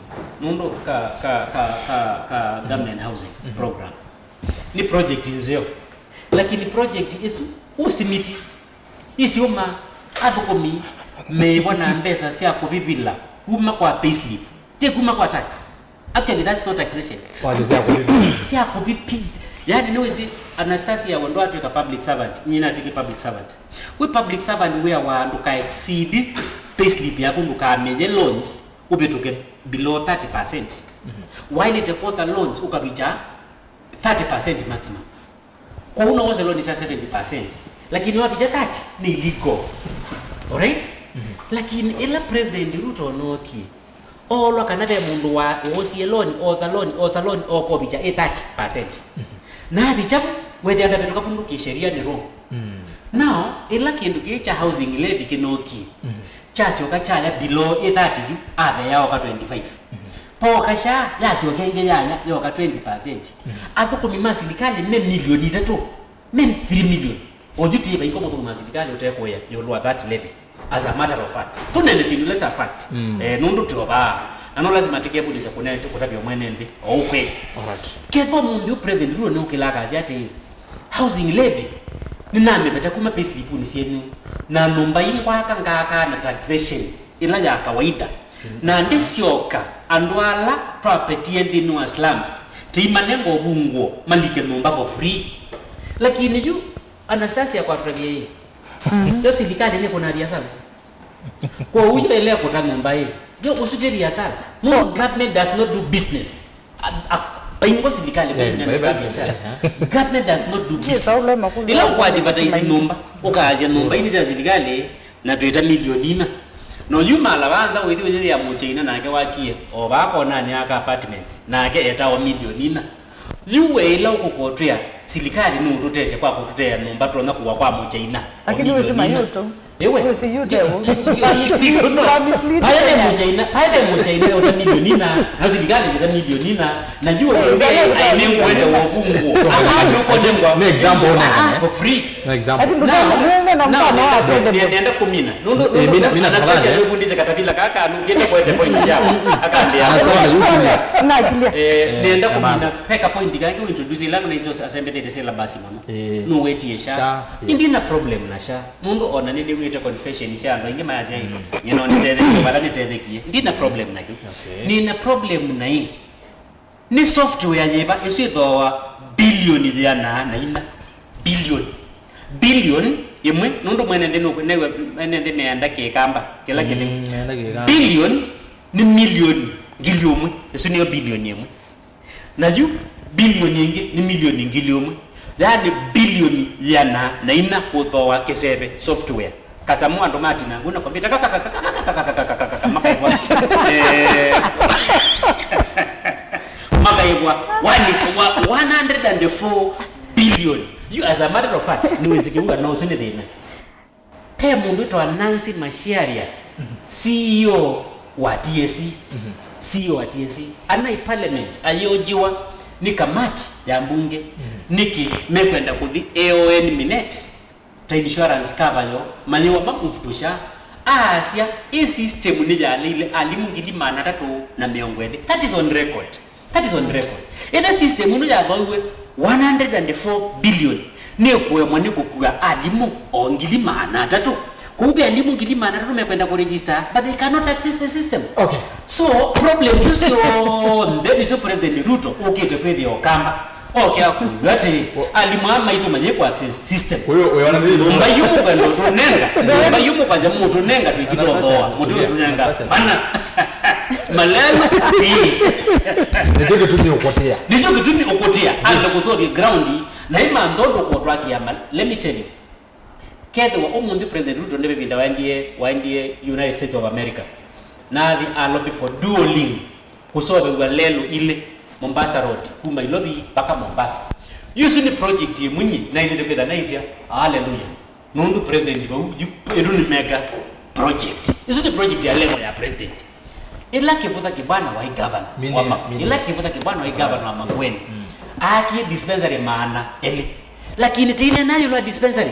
Nũndũ ka, ka, ka, ka, ka government housing program. Nĩ project nzeo. Lakini project ĩsu ũsimiti, isyũma, athũkũmi meĩwa na mbesa sya kũvivila kuma kwa payslip. Ti kuma kwa tax. Actually, that's not taxation. Wathi sya kũvivi. Sya kũvivi. Yani, nĩwĩsĩ, Anastasia, we ndwatw'ĩka public servant, nyie natw'ĩkie public servant. Wĩ public servant wĩawa ndũka exceed payslip yaku, ndũkamĩye loans, ũvĩtũke below thirty percent. Mhm. Waĩlĩte kwosa loans ũkavikya thirty percent maximum. Kwoou no wose loan sya seventy percent. Lakini wavikya thirty, nĩ illegal. Alright? Mhm. Lakini ĩla President Ruto nookie, oolwa kana ve mũndũ wa, woosie loan, oosa loan, oosa loan, ookovikya ĩ thirty percent. Mhm. Na avikya vo, wethĩa ndavĩtũka kũndũ kĩsheria nĩ wrong. Mm. Now, ĩla kĩndũ kĩĩ kya housing levy kĩnookie, mhm. Kyasyoka kyaya below ĩ thirty yu, aveea oka twenty-five. Mhm. Pooka sha, yasyoka ĩngĩ yaya, yoka twenty percent. Mhm. Athũkũmi ma silikalĩ me milioni itatũ, me three million. Oyu ti vaingo mũthũkũmi wa silikalĩ ũtekũĩa ĩũlũ wa that levy. As a matter of fact. Tũnene syĩndũ ila sya fact. Mm. Eh, nũndũ tyo vaa. Na no lazima tĩkevundĩsya kũne-, kũtavya mwene nthĩ. O ũkweli. Alright. Ketho mũnthĩ ũ President Ruto nĩ ũkĩlaa akasya atĩĩ, housing levy, nĩnamĩvete kuma payslip-unĩ syenyu, na nyũmba ii ngwaka ngaakaa na taxation ĩla ya kawaida. Na ndĩsyoka, andũ ala twapetie nthĩnĩ wa slums, tĩimanenga ũvungũo malike nyũmba for free. Lakini yu, Anastasia kwatũtavye ĩ, yo silikalĩ nĩkũnaa viasala. Kwoou yo ĩla ĩkũta nyũmba ĩ, yo ũsu ti viasala. No, so, government does not do business. A, a, vaingo silikalĩ, yeah, kũnena biashara. Government does not do business. Ĩla ũkũ advertise nyũmba, ũkaasya nyũmba ini sya silikalĩ, na twĩta milioni ina. Na oyu mala vandha wĩthi wĩyĩthĩa Mũchaina nake wakie, o vaa Konani aka apartments, nake etawa milioni ina. Yu we ĩla ũkũkotwĩa, silikalĩ nũũtũtethya kwa kũtũteea nyũmba tũtonya kũa kwa Mũchaina. Lakini wĩsĩ mayũtũ. Ewe. Usi yu te u. You are misleading Kenyans. Paete muchaina, paete muchaina uta milioni na, na sirikali ita milioni na, na yu Eh, wewe ndio ai ni ndio mwende wa kungu. Asa ni uko nengwa. Ni example una. Ah, for free. No example. Ati ndukana mwende na mfano wa sende. Nenda kumina. Nundu Eh, mina- mina Anastasia tafadhali, eh. Ndio kundize katapila kaka nukete kwa the point ya. Akambia. Anastasia, you kilia. Na kilia. Eh, nenda nyamaza. Kumina. Peka point gani introduce ila na hizo asembete sila basi mama. Eh. No wetie sha. Sha, yeah. Indi na problem na sha. Nũndũ o na nĩnĩw'ĩte confession sya andũ aingĩ mayasya ĩ, nyie no nĩtethekie vala nĩtethekie. Ndi na problem nakyo. Okay. Nĩ na problem na ĩ. Nĩ software yĩva ĩsu ĩthooa bilioni yĩana na inya? Bilioni. Bilioni ĩmwe, nũndũ mwene nthĩ nũkwĩnewa, mwene nthĩ meenda kĩkamba kĩla kĩlĩ. Mm, meenda kĩkamba. Bilioni nĩ milioni ngili ũmwe. Ĩsu nĩyo bilioni ĩmwe. Na yu, bilioni ĩngĩ nĩ milioni ngili ũmwe. Yaani, bilioni yĩana na inya kũthooa kĩseve, software. Kasamũ andũ matinangũ na kompyuta, kakakakakakakakakakakakaka, makaĩvwa. Eh, makaĩvwa, one, one hundred and four billion. You, as a matter of fact, nĩwĩsĩ kĩu kana ũsu nĩ thĩna. Ve mũndũ wĩtawa Nancy Macharia, C E O wa T S C. C E O wa T S C. Anai parliament ayĩũngiwa nĩ kamati ya mbunge. Nĩkĩ mekwenda kũthi A O N Minet ta insurance cover yo, mayĩwa mamove to SHA. Aasya, ĩ system nĩyaleile alimũ ngili maana atatũ na mĩongo ĩlĩ. That is on record. That is on record. Ĩla system ĩno yathoiwe one hundred and four billion, nĩkũemwa nĩ kũkua alimũ o ngili maana atatũ. Kwoou ve alimũ ngili maana atatũ mekwenda kũregister, but they cannot access the system. Okay. So, problems isu syonthe nĩsyo President Ruto ũkĩte kwĩthĩa ũkamba. Oke akwĩw'a atĩ, alimũ aa maitũ mayĩkũ access system. Ũyũ, ũyũ ona nĩ nyũmba yu mũkwenda ũtũnenga, nyũmba yu mũkwasya mũtũnenga twĩkĩtwa Anastasia, thooa, mũtũtũnenga. Anastasia. Mana, malelo, ĩĩ. Nĩkyo kĩtumi ũkũtĩa. Nĩkyo kĩtumi ũkũtĩa, ambe kũsovya ground, na imantho ndũkũtwakĩa ma-, let me tell you. Kethĩwa ũmũnthĩ President Ruto nĩ ĩvinda waendie, waendie United States of America, nathi a lobby for dual link, kũsovew'a lelũ ilĩ, Mombasa Road, kuma Nairobi mpaka Mombasa. Yu isu nĩ project ĩmwe nyie naĩlĩte kwĩtha naisya, hallelujah. Nũndũ President vau, yu, ĩno nĩ mega project. Isu nĩ project ya level ya President. Ĩla Kĩvutha Kĩbwana waĩ governor Mini-, wa Ma-, mini- ĩla Kĩvutha Kĩbwana waĩ governor wa Makueni, aakie dispensary maana elĩ. Lakini tĩineenaa ĩũlũ wa dispensary,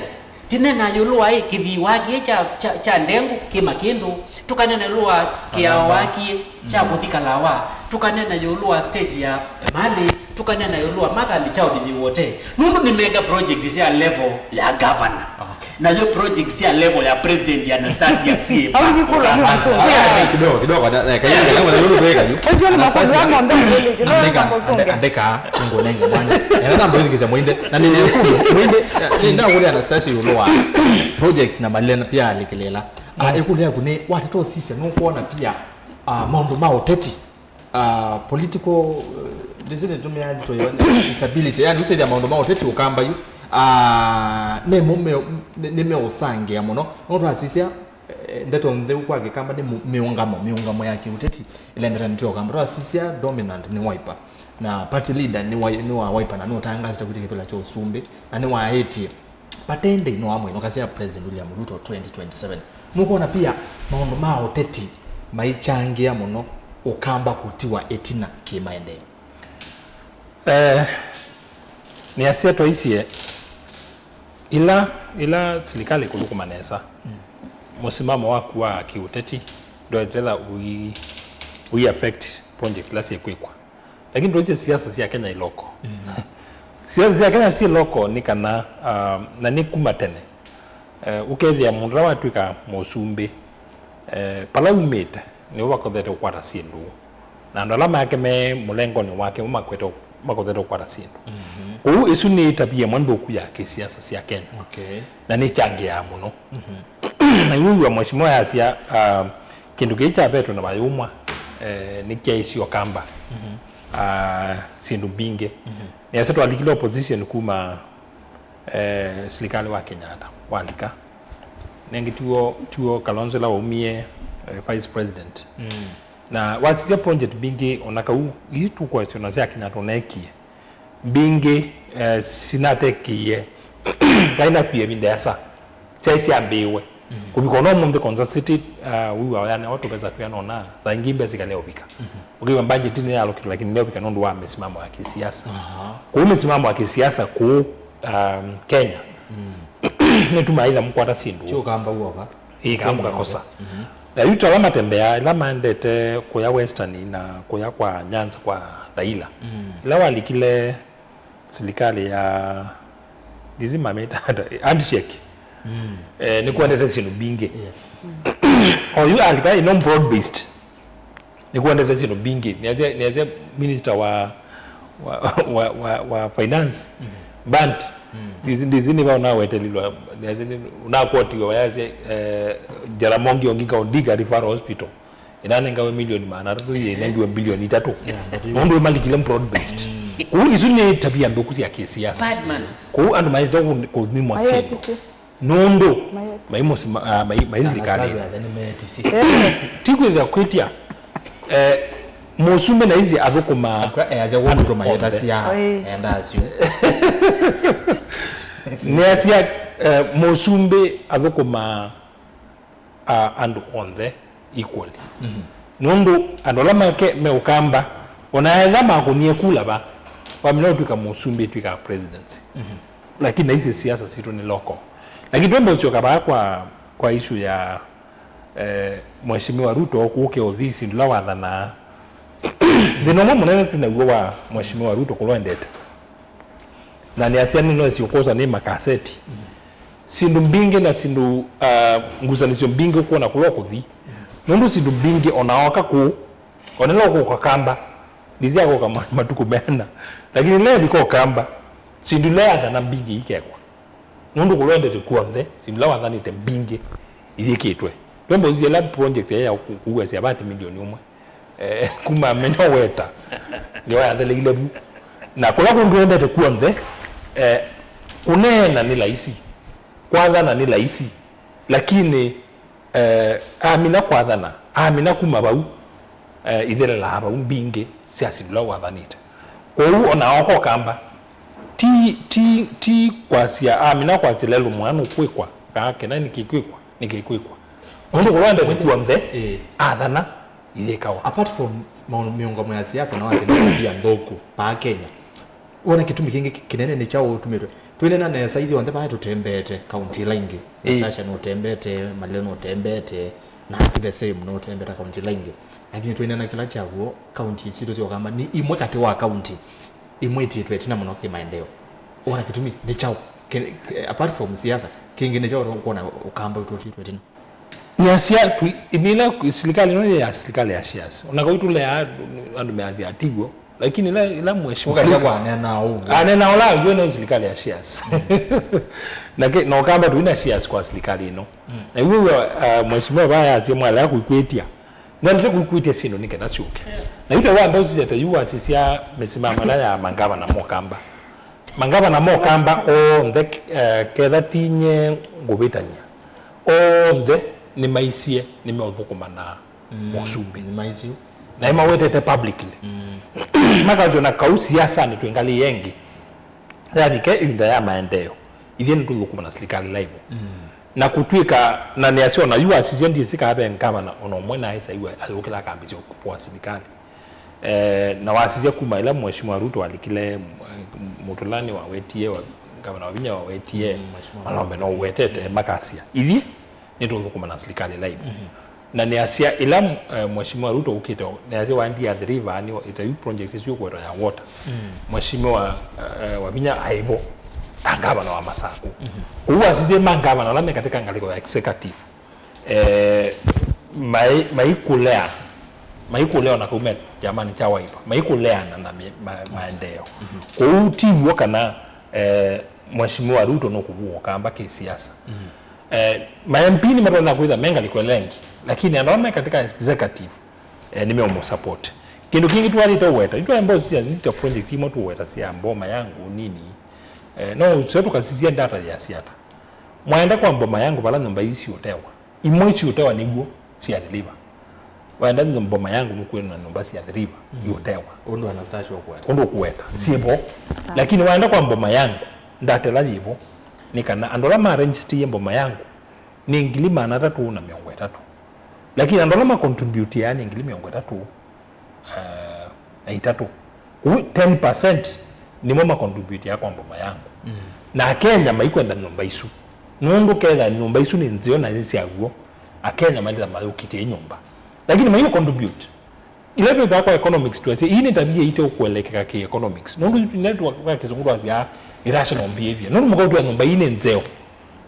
tĩneenaa ĩũlũ wa ĩ, kĩthii waakie kya, kya, kya ndengũ kĩ Makĩndũ, tũkaneena ĩũlũ wa kĩao waakie kya kũthi Kalawa, tũkaneena ĩũlũ wa stage ya Emali, tũkaneena ĩũlũ wa Martha Michaud Nyiwote. Nũndũ nĩ mega project sya level ya governor. Okay. Nayo project sya level ya President Anastasia syĩ. Au ndikũlwa nĩ mũsũngĩ. Kidogo, kidogo, na, na, kaya, kaya, kaya, kaya, kaya, kaya. Ũcio nĩ makundi ma Anastasia, mondo mbili, kĩno andĩka, kama mũsũngĩ. Andĩka, andĩka, ngũnenge mwanya. Ena namba ũthikĩsya mwĩnde, na nĩ nĩkũlwa, mwĩnde, nĩ ndakũlya Anastasia ĩũlũ wa projects na malena pia alikĩlĩla. Ah, ĩkũlya yaku nĩ, watata ũsisya, nũkwona pia, ah, maũndũ ma ũteti. Ah, political, eh, ndĩsĩ nĩtũmĩa ndito yo, instability, yani, ũsĩthya maũndũ ma ũteti ũkamba yu, ah, nĩmo me-, nĩ-, nĩmeũsangĩa mũno. No twasisya, eh, ndeto ntheu kwa Kĩkamba nĩ mũ-, mĩũngamo, mĩũngamo ya kĩũteti ĩla ĩmetanĩtw'e ũkamba. Twasisya dominant nĩ Wiper, na party leader nĩ wa, nĩ wa Wiper, na nũtangaasĩte kwĩtya kĩvĩla kya ũsumbĩ, na nĩwaĩtye Patendei no amwĩnũkasya President William Ruto twenty twenty-seven. Nũkwona pia maũndũ ma ũteti maikyangĩa mũno ũkamba kũtiwa ĩtina kĩmaendeeo? Eh, nĩasya twaisye ila, ila silikalĩ kũthũkũma nesa, mũsimamo waku wa kĩũteti ndwaĩtetha ũi, ũi affect project ila syĩkwĩkwa. Lakini twaisye siasa sya Kenya iloko. Siasa sya Kenya syĩ loko nĩ kana, ah, na nĩ kuma tene. Eh, ũkethĩa mũndũ ũla watw'ĩka mũsumbĩ, eh, pala umĩte, nĩvo vakothete ũkwata syĩndũ. Na andũ ala make me mũlengonĩ wake, mo makwete, makothete ũkwata syĩndũ. Kwoou ĩsu nĩ tabia ĩmwe nthũku ya kĩsiasa sya Kenya. Okay. Na nĩkyangĩaa mũno. Na yu wĩw'a mheshimiwa yasya, ah, kĩndũ kĩĩ kyavetwe na vayũmwa, eh, nĩkyaisye ũkamba, ah, syĩndũ mbingĩ. Nĩasya twalikile opposition kuma, eh, silikalĩ wa Kenyatta walika. Nengĩ tiw'o, tiw'o Kalonzo ĩla waumie, eh, vice president. Na wasisya project mbingĩ, ona kau ii tũkwestionasya Kenyatta ũneekie, mbingĩ, eh, sinatekie, kainakwie ĩvinda yasa, kyaĩ syambĩĩwe. Kũvika ona ũmũnthĩ Konza City, uh, wĩw'a yanewa tũvesa twĩana ũna, saa ingĩ mbesa ikalea ũvika. Ũkĩw'a budget nĩ yalũkĩtwe, lakini nĩyaũvika nũndũ wa mĩsimamo ya kĩsiasa. Aha. Kũu mĩsimamo ya kĩsiasa kũu, um, Kenya nĩtumaa ĩtha mũkwata syĩndũ. Ti ũkamba w'o va? Ĩĩ, kana mũkakosa. Na yu ta ala matembeaa, ĩla maendete kũya Western na kũya kwa Nyanza kwa Raila. Ĩla walikile silikalĩ ya, ndizi mamĩta ata, handshake. Eh, nĩkwendete syĩndũ mbingĩ. Yes. O yu alika ĩno broad based. Nĩkwendete syĩndũ mbingĩ. Nĩasya, nĩasya minister wa, wa, wa, wa, wa finance, Bant. Ndizi, ndizi nĩva unawetelilwa, nĩasya, nĩ-, unakotiwe wayasya, eh, Jaramogi Oginga Odinga Referral Hospital. Ĩnanengawe milioni maana atatũ, yĩnengiwe bilioni itatũ. Yeah, but you nũndũ ĩmalikile broad based. Kũu isu nĩ tabia nthũku sya kĩsiasa. Bad manners. Kũu andũ maĩte kũ-, kũthimwa syĩndũ. Mayetisi. Nũndũ mayetisi. Mai mũsi-, ma-, ah, mai, mai silikalĩ. Anasazi aja nĩ metisi. Eh. Ti kwĩthĩa kwĩtya, eh, mũsumbĩ na isi athũkũmaa. Akwa, eh, aja wondu andũ mayeta onthe. Sia. Oi. Enda acio. Nĩasya, eh, mũsumbĩ athũkũmaa a andũ onthe equally. Nũndũ andũ ala make, me Ũkamba, ona ethĩwa makũnie kula va, wamina ũtw'ĩka mũsumbĩ, ĩtw'ĩkaa presidency. Lakini na isi siasa sitũ nĩ local. Lakini twenda ũsyoka vaa kwa, kwa issue ya, eh, Mheshimiwa Ruto kũke ũthi syĩndũ ila wathanaa. Thĩna ũmwe mũnene twĩ naw'o wa Mheshimiwa Ruto kũlwendete. Na nĩasya nĩnoesi ũkũsa nĩ makaseti. Syĩndũ mbingĩ na syĩndũ, ah, ngusanĩsyo mbingĩ ũkwona kũla ũkũthi. Nũndũ syĩndũ mbingĩ ona oka kũu, onela ũkũka Kamba, ndisi akũka ma-, matukũ meana. Lakini leo ndiko Kamba, syĩndũ ila yathana mbingĩ ikekwa. Nũndũ kũlwendete kw'onthe, syĩndũ ila wathanĩte mbingĩ iyĩkĩtwe. Twemba ũsisya ĩla project ya kũ-, kũw'a syavati milioni ũmwe. Eh, kuma menya weta. Ndio yatheleile vu. Na kũla kũndũ endete kw'onthe, eh, kũneena nĩ laisi. Kwathana nĩ laisi. Lakini, eh, amina kwathana, amina kuma vau, eh, ithelelaa vau mbingĩ sya syĩndũ ila wathanĩte. Kwoou ona oka Ũkamba, ti, ti, ti kwasya, amina kwasya lelũ mwana nũkwĩkwa, kaa kĩna nĩkĩkwĩkwa, nĩkĩkwĩkwa. Nũndũ kũla wendete kw'onthe, ĩĩ, athana, iyĩkawa. Apart from maũndũ mĩũngamo ya siasa na wasya nĩ tabia nthũku paa Kenya, wona kĩtumi kĩngĩ kĩ-, kĩnene nĩ kyaũ ũtumĩtwe? Twĩnena nesa ithyonthe vaa tũtembete kaunti ila ingĩ. Ĩĩ. Natasha nũtembete, Maleo nũtembete, na the same nũtembete kaunti ila ingĩ. Lakini twĩnena kĩla kyaw'o, kaunti sitũ sya Ũkamba nĩ imwe katĩ wa kaunti imwe itiĩtwe ĩtina mũno kĩmaendeeo. Wona kĩtumi nĩ kyaũ? Kĩ-, kĩ-, apart from siasa, kĩngĩ nĩ kyaũ ũkwona Ũkamba ũtũtĩtwe ĩtina? Nĩasya twi-, nĩ ĩla silikalĩ ĩno yĩ ya silikalĩ ya shares. Ona kau tũlea andũ measya atiw'o, lakini ĩla, ĩla mheshimiwa ũkasya kwa anena ũu. Anena ũla angw'e no silikalĩ ya shares. Na ke-, na Ũkamba tũina shares kwa silikalĩ ĩno. Na iwe, uh, mheshimiwa vaa yasya mwalea kũikwĩtya. Nĩalete kũikwĩtya syĩndũ nĩ kenda syũke. Na yu ta wamba ũsisya ta yu wasisya mĩsimamo ĩla ya mangavana ma Ũkamba. Mangavana ma Ũkamba onthe, eh, ketha ti nye ngũvĩtany'a, onthe nĩmaisye nĩmeũthũkũma na mũsumbĩ. Nĩmaisye. Na nĩmawetete publicly. Makatw'a na kau siasanĩ twĩ ngalĩ yengĩ. Yavike ĩvinda ya maendeeo, ithyĩ nĩtũthũkũma na silikalĩ ĩla ĩvo. Na kũtw'ĩka, na nĩasya ona yu asisya ndyĩsĩ kana ve ngavana ona ũmwe naaĩsa yu ayũkĩla akambĩsya kũpoa silikalĩ. Eh, na wasisya kuma ĩla Mheshimiwa Ruto walikile, m-, Mutula nĩwawetie, wa-, Ngavana Wavinya wawetie, Mheshimiwa Malombe no ũwetete, makasya. Ithyĩ nĩtũthũkũma na silikalĩ ĩla ĩvo. Na nĩasya ĩla, eh, Mheshimiwa Ruto ũkĩte, nĩasya waendie Athi River, nĩ ĩta yu project ĩsu ĩkwetwa ya water. Mheshimiwa, eh, Wavinya aĩvo ta ngavana wa Masaku. Kwoou wasisye ma ngavana ala me katika ngalĩko ya executive, eh, mai-, maikũlea, maikũlea ona kau me kyamani kya Wiper, maikũleana na mi-, ma-, maendeeo. Kwoou ti w'o kana, eh, Mheshimiwa Ruto nũkũvua Ũkamba kĩsiasa. Eh, ma M P nĩmatonya kwĩtha me ngalĩko ĩla ĩngĩ, lakini andũ ala me katika executive, eh, nĩmeũmũsupport. Kĩndũ kĩngĩ twathĩte ũweta, nĩtwaemba ũsisya nĩ ta project imwe tũweta sya Boma Yangu nini. Eh, no ũseo tũkasisya data ya siata. Mwaenda kwa Boma Yangu vala nyũmba ii siũtewa. Imwe siũtewa nĩ w'o sya Athi River. Waenda nyũ-, Boma Yangu nũkwĩona nyũmba sya Athi River iũtewa. Ũndũ Anastasia ũkweta. Ũndũ ũkũweta. Syĩ vo. Lakini waenda kwa Boma Yangu, data ĩla yĩ vo, nĩ kana andũ ala maregistiie Boma Yangu, nĩ ngili maana atatũ na mĩongo ĩtatũ. Lakini andũ ala makontributia nĩ ngili mĩongo ĩtatũ, eh, na itatũ. Kũu ten percent nĩmo makontributia kwa Boma Yangu. Mm. Na Akenya maikwenda nyũmba isu. Nũndũ ketha nyũmba isu nĩ nzeo na nĩ sya w'o, Akenya maitha mayũkĩtye nyũmba. Lakini maiyo contribute. Ila twĩkaa kwa economics twasya, ii nĩ tavia ite ũkũelekeka ki economics. Nũndũ ila twa kwa kĩsũngũ twasya irrational behavior. Nũndũ mũkautua nyũmba ii nĩ nzeo.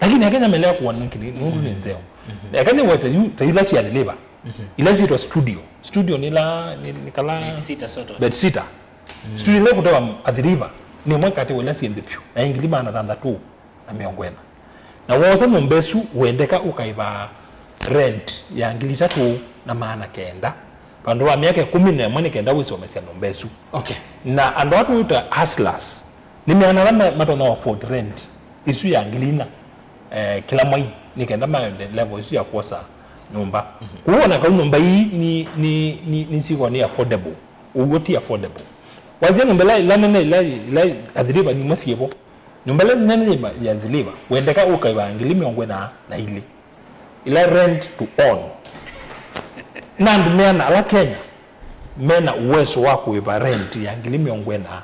Lakini Akenya melea kuwa nĩ kĩni, nũndũ nĩ nzeo. Akenya wete yu, ta ila sya Athi River. Ila syĩtwa studio. Studio nĩ la, nĩ, nĩ kala bed sitter, sort of. Bed sitter. Studio ila kũtewa Athi River nĩ ĩmwe katĩ wa ila syĩ nthĩ vyũ. Na ĩ ngili maana thanthatũ na mĩongo ĩna. Na woosa nyũmba ĩsu, wendeka ũkaĩva rent ya ngili itatũ na maana kenda. Vandũ va myaka ĩkũmi na ĩmwe nĩ kenda wĩsomesya nyũmba ĩsu. Okay. Na andũ aa twĩta hustlers, nĩ meana ala ma-, matonya afford rent ĩsu ya ngili inya, eh, kĩla mwai, nĩ kenda maende level ĩsu ya kwosa nyũmba. Mhm. Kũu ona kau nyũmba ii nĩ, nĩ, nĩ, nĩ siko nĩ affordable. Ũw'o ti affordable. Wasya nyũmba ila, ila nene ila, ila Athi River nyuma syĩvo. Nyũmba ila nene ya, ya Athi River, wendeka ũkaĩva ngili mĩongo ĩna na ilĩ. Ila rent to own. Na andũ meana ala Kenya mena uwezo wa kũĩva rent ya ngili mĩongo ĩna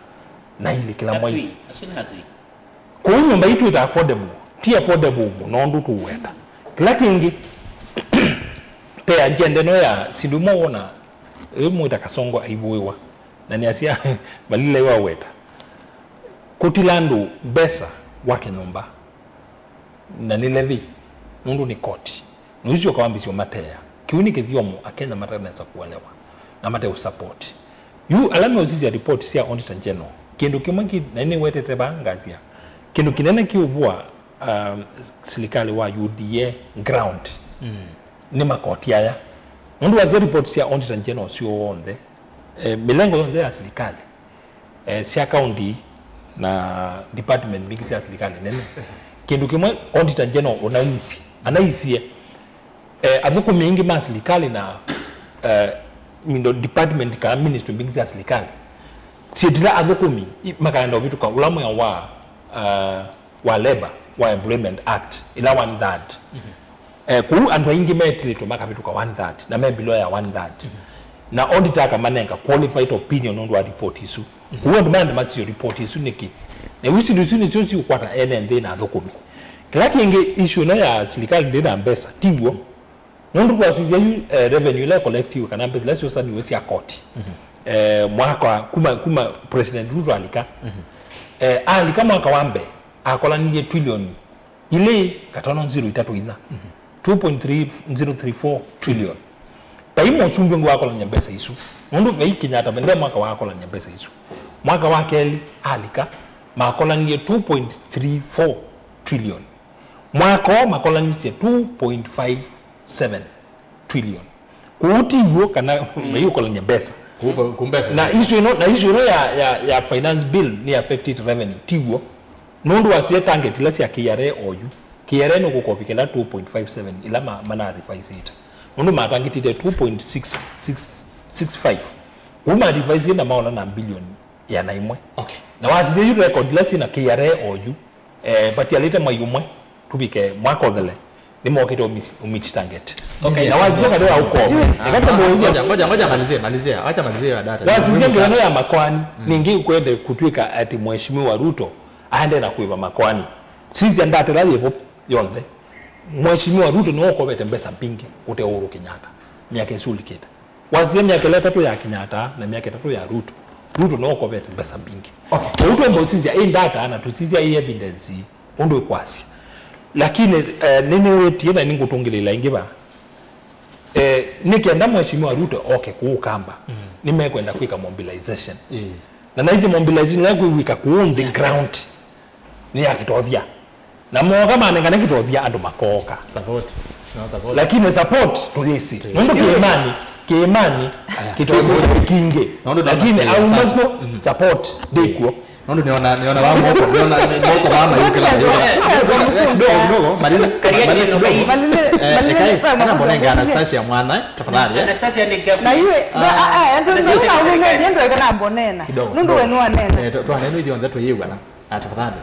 na ilĩ kĩla mwai. Athui, asu nĩ athui. Kũu nyũmba ii twĩta affordable, ti affordable mũno ũndũ tũwenda. Kĩla kĩngĩ, pe agenda ĩno ya syĩndũ imwe wona, ĩmwĩta Kasongo aivũĩwa, na nĩasya, Malila waweta. Kũtila andũ mbesa wake nyũmba, na nĩ levy, nũndũ nĩ koti. Na ũisyoka wambĩsya ũmatea. Kĩu nĩ kĩthyomo Akenya matanesa kũelewa na mate ũsupport. Yu ala meũsisya report sya Auditor General, kĩndũ kĩmwe kĩ, na nĩwetete vaa ngasya, kĩndũ kĩnene kĩũvũa, um, silikalĩ wa U D A ground, mm, nĩ makoti aya. Nũndũ wasya report sya Auditor General syonthe, eh, mĩlengo yonthe ya silikalĩ, eh, sya kaunti na department mbingĩ sya silikalĩ nene. Kĩndũ kĩmwe Auditor General ũnaumisye, anaisie, eh, athũkũmi aingĩ ma silikalĩ na, eh, mindo department kana ministry mbingĩ sya silikalĩ syĩtila athũkũmi i-, makaenda ũvĩtũka ũla mwea wa, eh, wa Labor, wa Employment Act, ĩla one third. Mhm. Eh, kũu andũ aingĩ metilĩtwe makavĩtũka one third, na me below ya one third. Mhm. Na auditor akamanenga qualified opinion nũndũ wa report isu. Mhm. Kũu andũ maende masisye report isu nĩkĩ. Na yu syĩndũ isu nĩsyo siũkwata ene nthĩ na athũkũmi. Kĩla kĩngĩ, issue ĩno ya silikalĩ ndĩ na mbesa, ti w'o. Nũndũ twasisya yu, eh, revenue ila collectiwe kana mbesa ila syosaniwe sya koti. Mhm. Eh, mwaka wa, kuma, kuma President Ruto alika. Mhm. Eh, alika mwaka wa mbee, akolanilye trillion ilĩ katono zero itatũ inya. Mhm. Two point three zero three four trillion. Vai mũsumbĩ ũngĩ wakolany'a mbesa isu. Nũndũ vai Kenyatta vende mwaka wakolany'a mbesa isu. Mwaka wa kelĩ alika, makolany'e two point three four trillion. Mwaka ũũ makolany'isye two point five seven trillion. Kũu ti w'o kana maiũkolany'a mbesa. Kũu, kũu mbesa na issue ĩno, na issue ĩno ya, ya, ya finance bill nĩ affected revenue, ti w'o. Nũndũ wasisya target ila sya K R A oyu, K R A nũkũkovi kĩla two point five seven ila ma, mana reviseĩte. Nũndũ matangĩtĩte two point six six six five. Kũu ma reviseĩte na maona na billion ĩana ĩmwe. Okay. Na wasisya yu record ila syĩ na K R A oyu, eh, vatialĩte mwai ũmwe tũvike mwaka ũthele, nĩmokĩte ũmisi-, ũmiti target. Okay. Na wasisya katĩ wa ũkovi. Eka tũmũũsye. Ngoja, ngoja, ngoja malizie, malizie. Acha malizie ya data. Wasisya ngeano ya makoani, mm, ningĩ kwende kũtwĩka ati Mheshimiwa Ruto aende na kũĩva makoani. Sisya data ĩla yĩvo yonthe. Mheshimiwa Ruto nĩwe ũkovete mbesa mbingĩ kũte Uhuru Kenyatta myaka ĩsu ũlikĩte. Wasisya myaka ĩla ĩtatũ ya Kenyatta na myaka ĩtatũ ya Ruto, Ruto nĩwe ũkovete mbesa mbingĩ. Okay. Kwoou twamba ũsisya ĩ data na tũsisya ĩ evidence ũndũ ĩkwasya. Lakini, eh, nĩnĩwĩtie na nĩngũtũngĩlĩĩla ĩngĩ va. Eh, nĩ kenda Mheshimiwa Ruto oke kũũ Ũkamba, mm, nĩmekwenda kwĩka mobilization. Mm. Na naisye mobilization ĩla kwĩw'ĩka kũũ on the ground nĩ ya kĩtothya. Na mooka manengane kĩtothya andũ makooka. Support. No support. Lakini support tũyĩsĩ. Tũyĩsĩ. Nũndũ kĩĩmanĩ, kĩĩmanĩ, aya, kĩtothya kĩngĩ. Nũndũ ndona, lakini, eh, au support, nakuo, mhm, support ndĩkuo. Nũndũ nĩona, nĩona wa moko, nĩona moko mama yũkĩla, yũkĩla. Kidogo, kidogo, Malile, Malile kidogo. Malile, eh, Malile, ekai, ana mbonenge Anastasia mwana, eh, tafadhali, eh. Anastasia nĩ na yue, ah, ah, ah, ndo, ndo, ndo, ndo, ndo, ndo, ndo, ndo, mbonena. Kidogo, nũndũ kidogo. Wenu wanena. Eh, twa, twa, neno ithuĩ onthe twĩyĩw'ana. Ah, tafadhali.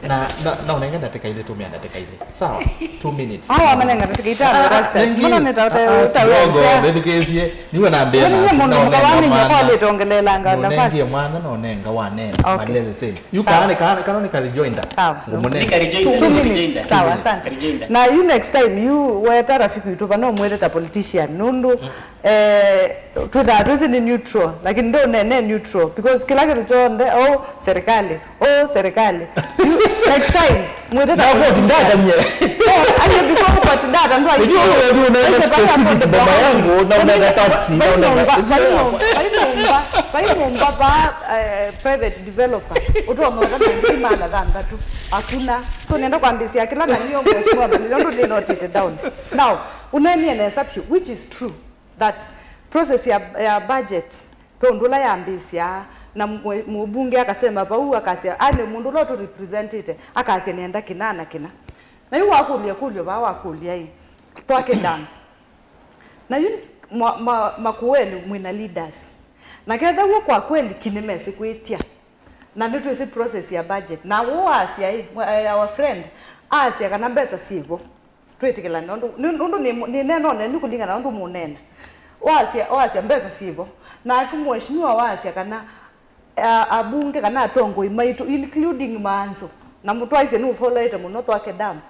Na, na, na ũnenge ndatĩka ilĩ, tũmĩa ndatĩka ilĩ. Sawa? Two minutes. Awa manenga ndatĩka itano. Ah, Rastas. Thank you. Mbona nĩta ũte- Ah, ah, ũte- kidogo, ũte- ndethukĩĩsye. Niwe nambĩa. Nĩ na- nyie mũndũ na- mũka na- wamenya mwana. Kwa lĩtongelelanga nafasi. Nũnengie mwana na ũnenga wanene. Okay. Malele same. You Sawa. Kana, kana, kana nĩ ka rejoinder. Sawa. Ngũmũnenga. Nĩ ka rejoinder. Two minutes. Sawa, asante. Rejoinder. Na you next time, you weta rafiki witũ vana ũmwĩte ta politician. Nũndũ, eh, twĩthaa twĩsĩ nĩ neutral, lakini ndũnene neutral. Because kĩla kĩndũ kyonthe, oh, serikali. Oh, serikali. You, next time, mwĩte ta politician. Ndakoti ndata nye. So, ayo before kwa tidata ndo ayi. Ndio wewe ndio unaenda specific boma yangu na unaenda taxi na unaenda. Vai nyumba, vai nyumba va, eh, private developer. Utonga na ngiri maana thantatu. Hakuna. So nenda kwambisia kila na niyo mheshimiwa bali ndo ndio note it down. Now, unenie na exception, which is true that process ya, ya budget Ve ũndũ ũla yambĩĩsya, na mwe- mũbunge akasema vau, akasya, "Ani mũndũ ũla ũtũrepresentĩte, akasya nĩenda kĩna na kĩna." Na yu wakũlya ĩkũlyo vaa wakũlya-ĩ, Twake Dam. Na yu mwa- ma- Makueni mwĩna leaders. Na ketha w'o kwa kweli ki nĩmesĩ kwĩtya. Na nĩtwĩsĩ process ya budget. Na w'o waasya-ĩ, mwa- eh, our friend, aasya kana mbesa syĩvo. Twĩtĩkĩlane, nũndũ, nĩ- nũndũ nĩ- nĩneena nenyu kũlingana na ũndũ mũũneena. Waasya, waasya mbesa syĩvo. Nake mheshimiwa waasya kana, a- abunge kana atongoi maitũ, including Maanzo, na mũtwaisye nũfollowĩte mũno Twake Dam.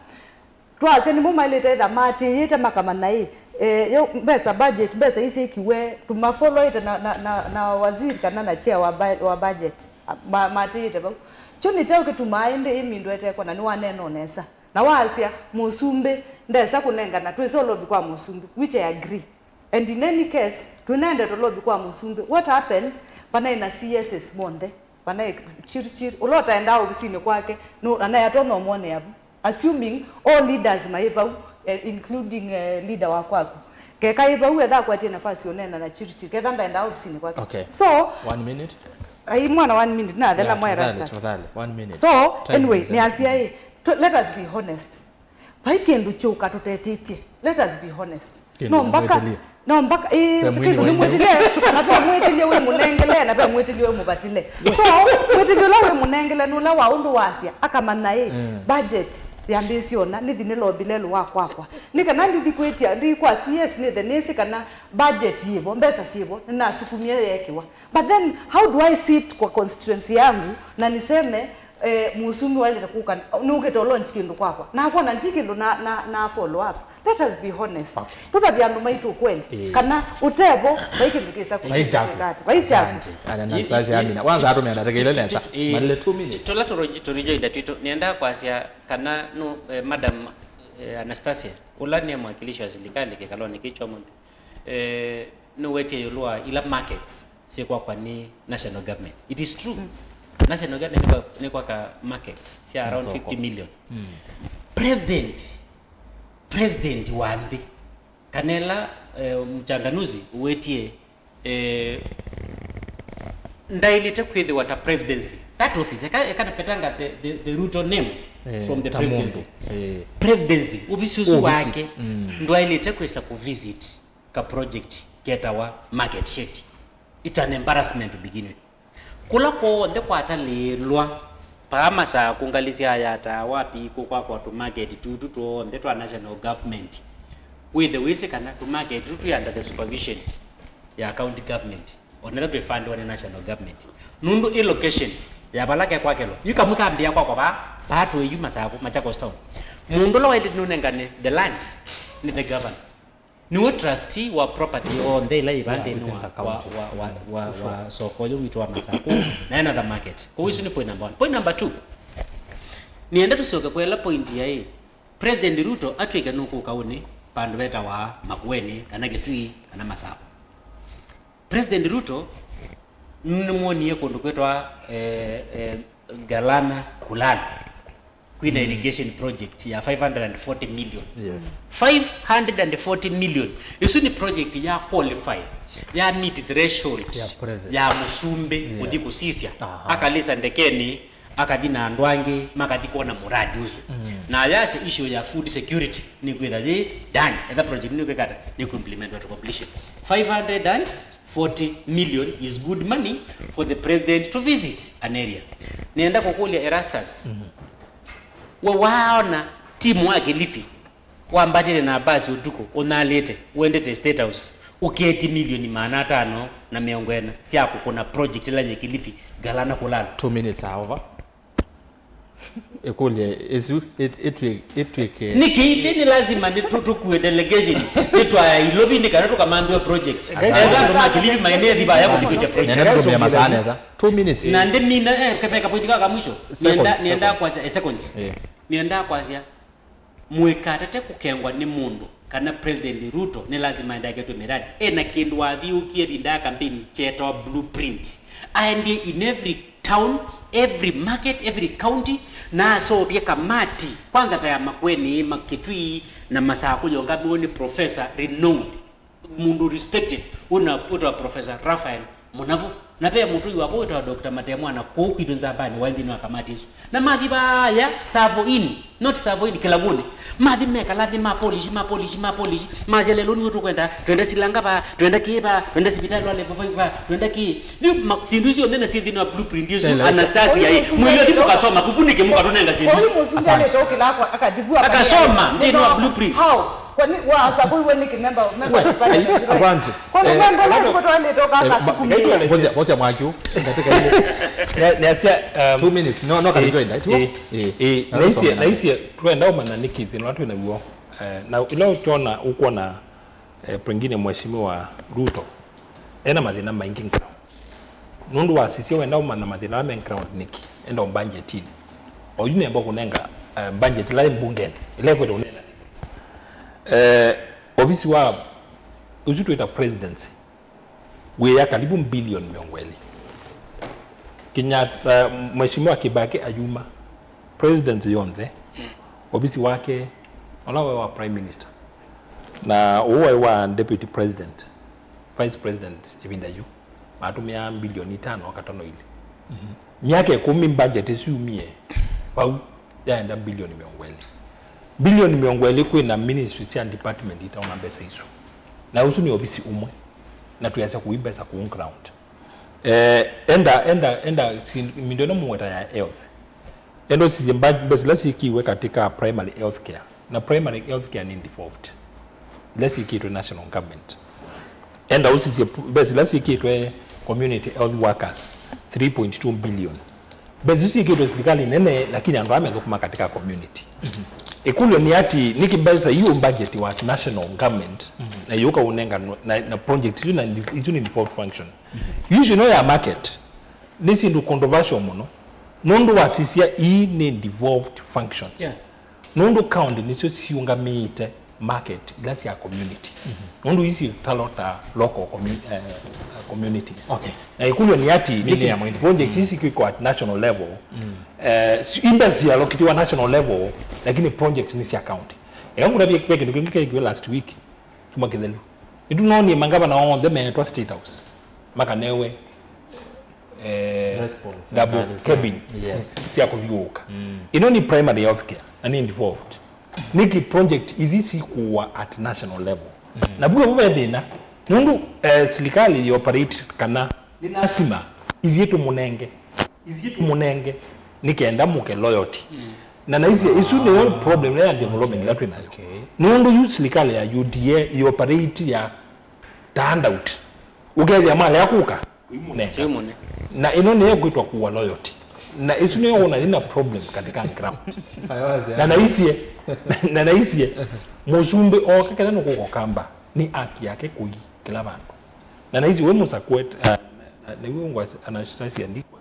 Twasya nĩmo maĩlĩte etha maatĩĩte makamanya ĩ, eh, yo mbesa budget, mbesa ii syĩkiwe, tũmafollowĩte na, na, na, na waziri kana na chair wa, bu- wa budget. Ma- maatĩĩte vau. Kyo nĩ kyaũ kĩtumaa ĩndĩ ĩ mindũ etekwa na nĩwaneena o nesa? Na waasya, mũsumbĩ ndesa kũnengana, twĩsa ũlovi kwa mũsumbĩ, which I agree. And in any case, twĩnaendete ũlovi kwa mũsumbĩ. What happened? Vanaĩ na C Ss monthe, vanaĩ Chirchir, ũla ũtaendaa ovisinĩ kwake, nũ- anaĩ atonya ũmwonea vu. Assuming all leaders maĩ vau, eh, including, eh, leader wa kwaku. Keka ĩ vau, etha akwatie nafasi ũneena na Chirchir, ketha ndaendaa ovisinĩ kwake. Okay. So, One minute. Ai mwana one minute, nathela Yeah, mwa tafadhali, Erastus. Tafadhali, one minute. So, Time anyway, is nĩasya ĩ, tu- let us be honest. Vai kĩndũ kyũka tũtetĩtye. Let us be honest. Kĩndũ No mpaka nĩmwĩtĩlie. No mpaka ĩ, Ve mwini kĩndũ wa nĩmwĩtĩle, na ve mwĩtĩlye wĩ mũnengele, na ve mwĩtĩlye wĩ mũvatĩle. So, mwĩtĩlye ũla wĩ mũnengele nĩ ũla wa ũndũ wasya, akamanya ĩ, Mm. budget yambĩĩsye ona, nĩthi nĩlobi lelũ wa kwakwa. Nĩ kana ndithi kwĩtya, ndithi kwa C S nĩthe nĩsĩ kana budget yĩvo, mbesa syĩvo, nĩnasukumie yeekĩwa. But then, how do I sit kwa constituency yangu na niseme, eh, mũsumbĩ waĩlĩte kũka, nũkĩte ũlonji kĩndũ kwakwa? Nakwa na ndi kĩndũ na, na, na follow up. Let us be honest. Okay. Tũtavye andũ maitũ kweli. Eh. Kana ũtevo, vai kĩndũ kĩsa Vai kyaku. Vai kyaku. Asante. Anastasia Amina. Kwanza atumia ndategeile nesa. Eh, Malile two minutes. Tũla tũrĩ- tũrĩjoinda twitũ, nĩendaa kwasya kana no, eh, Madam, eh, Anastasia, ũla nĩ mwakilishi wa serikali kĩkalonĩ kĩkyo mũnthĩ. Eh, nĩwetie ĩũlũ wa ila markets syĩkwakwa nĩ national government. It is true. National government nĩkwa- nĩkwaka markets sya around Masoko. fifty million. President, president wa nthĩ, kana ĩla, eh, mchanganuzi ũwetie, eh, ndaĩlĩte kwĩthĩwa ta presidency. That office, eka- eka napetanga the, the, the Ruto name Eh, from the ta presidency. Mũndũ. Eh. Presidency, ovisi ũsu Ovisi. Wake, ndwaĩlĩte kwĩsa kũvisit ka project ketawa market shed. It's an embarrassment to begin with. Kũla kw'onthe kwatalĩĩlwa, paa Masakũ, ngalĩ sya Yatta, wapi, kũkwakwa tũ market tutu tw'onthe twa national government, wĩthe wĩsĩ kana tũ market tutu twĩ under the supervision ya county government, onetha twĩfandĩwa nĩ national government. Nũndũ ĩ location ya vala kekwakĩlwa, yu kamwe kambĩa kwakwa vaa, vaa twĩ yu Masakũ, Machakos town. Mũndũ ũla waĩlĩte nũnengane the land nĩ the governor. Nĩwe trustee wa property yonthe ĩla yĩ vaa nthĩnĩ wa, wa, wa, wa, wa, wa soko ũyũ witũ wa Masakũ na another market. Kwoou isu nĩ point number one. Point number two, nĩenda tũsyoke kwa ĩla point yaĩ, President Ruto atw'ĩke nũkũka ũnĩ vandũ vetawa Makueni, kana Kitui, kana Masakũ. President Ruto nĩmwonie kũndũ kwĩtwa, eh, eh, Galana Kulala. Kwĩna irrigation project ya five hundred and forty million. Yes. Five hundred and forty million. Isu nĩ project ya qualify, ya meet threshold ya president. Ya mũsumbĩ kũthi kũsisya. Aha. Akalĩsa ndekeni, akathi na andũ angĩ, makathi kwona mũradi ũsu. Na yasya issue ya food security nĩ kwĩtha yĩ done. Etha project nĩ kwĩkata, nĩ kũimplementwa to completion. Five hundred and forty million is good money for the president to visit an area. Nĩenda kũkũlya Erastus. We waona timu wa Kilifi wambatĩte na basi ũtukũ, ũnalĩte, wendete State House, ũketi milioni maana atano na mĩongo ĩna sya kũkũna project ĩla yĩ Kilifi, ngalana kũlala. Two minutes are over. Ĩkũlyo ĩsu ĩt-, ĩtw'ĩ-, ĩtw'ĩke. Nĩkĩ ithyĩ nĩ lazima nĩ tũ-, tũkue delegation, nĩtwaya Ilovi nĩ kana tũkamanthĩwe project. Asante. Ethĩwa andũ ma Kilifi maendeethi vaya kũthitũkya project. Nenda tũtũmĩe masaa nesa. Two minutes. Na ndĩmina, eh, kepeka point kaka mwisho. Seconds, nĩenda, nĩenda seconds. Kwasya, eh, seconds. Eh. Nĩenda kwasya, mũikatate kũkengwa nĩ mũndũ kana President Ruto nĩ lazima endeketwe miradi. Ena kĩndũ wathiũkie vinda ya kampeni kyetawa blueprint. Aendie in every town, every market, every county, na aseũvye kamati, kwanza ta ya Makueni, Makitui na Masakũ, yongamiwe nĩ professor renowned, mũndũ respected, ũna wĩtawa Professor Raphael Mũnavu. Na ve mũtũi wavo wĩtawa Doctor Matemwa, na kũu kwitũ Nzambani waĩ nthĩnĩ wa kamati ĩsu. Na mathi vaya Savo Inn, not Savo Inn, Kĩlavũnĩ. Mathi mekala nthĩ, ma polish, ma polish, ma polish, masya, "Lelo nĩw'o tũkwenda, twenda silanga va, twenda kĩĩ va, twenda sivitalĩ wa level five va, twenda kĩĩ." Yu ma-, syĩndũ isu syonthe na syĩ nthĩnĩ wa blueprint ĩsu. Anastasia ĩ, mwĩlyo thi mũkasoma, kukunĩke mũkatũnenga syĩndũ isu. Oyu mũsumbĩ alĩte ũkĩla akwa-, akathigua. Akasoma nthĩnĩ wa blueprint. How? Kwani wasakũiwe nĩkĩ member, member wa parliament? Asante. Kwani eh, mwendele labda- tuko twalĩte ũka eh, ma- akasukumia. Vosia, vosia mwaki huu. Katika ile. Ne- neasya, um, two minutes. No, no, eh, kalijoinda. Two? Eh, eh, eh, na naisye, naisye, twenda ũmanya nĩkĩ thĩna ũla twĩ naw'o. Eh, na ila ũkyona, ũkwona, eh, pengine Mheshimiwa Ruto ena mathĩna maingĩ ngao. Nũndũ wasisya wenda ũmanya mathĩna ala me ground nĩkĩ, enda ũmbanjetinĩ. Oyu nĩemba kũnenga, eh, budget ĩla ĩ mbungeni, ĩla ĩkwenda ũneena. Eh, ovisi wa ũsu twĩta presidency wĩya karibu mbilioni mĩongo ĩlĩ. Kenyatta, eh, Mheshimiwa Kibaki ayuma, presidency yonthe, ovisi wake, ola waĩ wa prime minister, na ũũ waĩ wa deputy president, vice president ĩvinda yu, matũmĩaa mbilioni itano katano ilĩ. Mhm. Myaka ĩkũmi budget ĩsu yumie vau, yaenda mbilioni mĩongo ĩlĩ. Mbilioni mĩongo ĩlĩ kwĩ na ministry sya department itaona mbesa isu. Na ũsu nĩ ovisi ũmwe. Na twĩasya kũi mbesa kũu ground. Eh, enda, enda, enda, si-, mindo ĩno mũweta ya health. Enda ũsisye mba-, mbesa ila syĩkiwe katika primary health care. Na primary health care nĩ devolved. Ila syĩkĩtwe national government. Enda ũsisye p-, mbesa ila syĩkĩtwe community health workers, three point two billion. Mbesa isu syĩkĩtwe silikalĩ nene, lakini andũ aa methũkũma katika community. Mhm. Ĩkũlyo nĩ ati, nĩkĩ mbesa iu budget wa national government, mhm, na yũka ũnenganwe, na, na project isu na, isu nĩ devolved function. Mhm. Issue ĩno ya market, nĩ syĩndũ controversial mũno, nũndũ wasisya ii nĩ devolved functions. Yeah. Nũndũ county nĩsyo siũngamĩĩte market ila sya community. Mhm. Nũndũ isi talo ta local commu-, eh, communities. Okay. Na ĩkũlyo nĩ ati, nĩkĩ project isi kwĩkwa at national level, mm, eh, si-, imbesa sialokitiwa national level, lakini project nĩ sya county. Eka ngũtavye ve kĩndũ kĩngĩ kekiwe last week, kuma kĩthelu. Nĩtũnoonie mangavana onthe meetwa State House. Makanewe eh, double cabin, yes, sya kũthiũũka. Mm. Ĩno nĩ primary health care, na nĩ devolved. Nĩkĩ project ithi sikũwa at national level? Mm. Na vuo ve thĩna, nũndũ, eh, silikalĩ yĩ operate kana nĩ lasima ithyĩ tũmũnenge, ithyĩ tũmũnenge, nĩ kenda mũke loyalty. Mm. Na naisye, ĩsu nĩyo problem ya development ĩla twĩ nayo. Okay. Nũndũ yu silikalĩ ya U D A yĩ operate ya ta handout. Ũkethĩa malea kũka, Tũimũnenga. Tũimũne. Na ĩno nĩyo kwĩtwa kuwa loyalty. Na ĩsu nĩyo wona yĩna problem katika ground. Na naisye, na naisye, mũsumbĩ oka kĩla nũkũka Ũkamba, nĩ haki yake kũi kĩla vandũ. Na naisye we mũsakũe, uh, na, na, na iwe ngwa Anastasia ndikwa.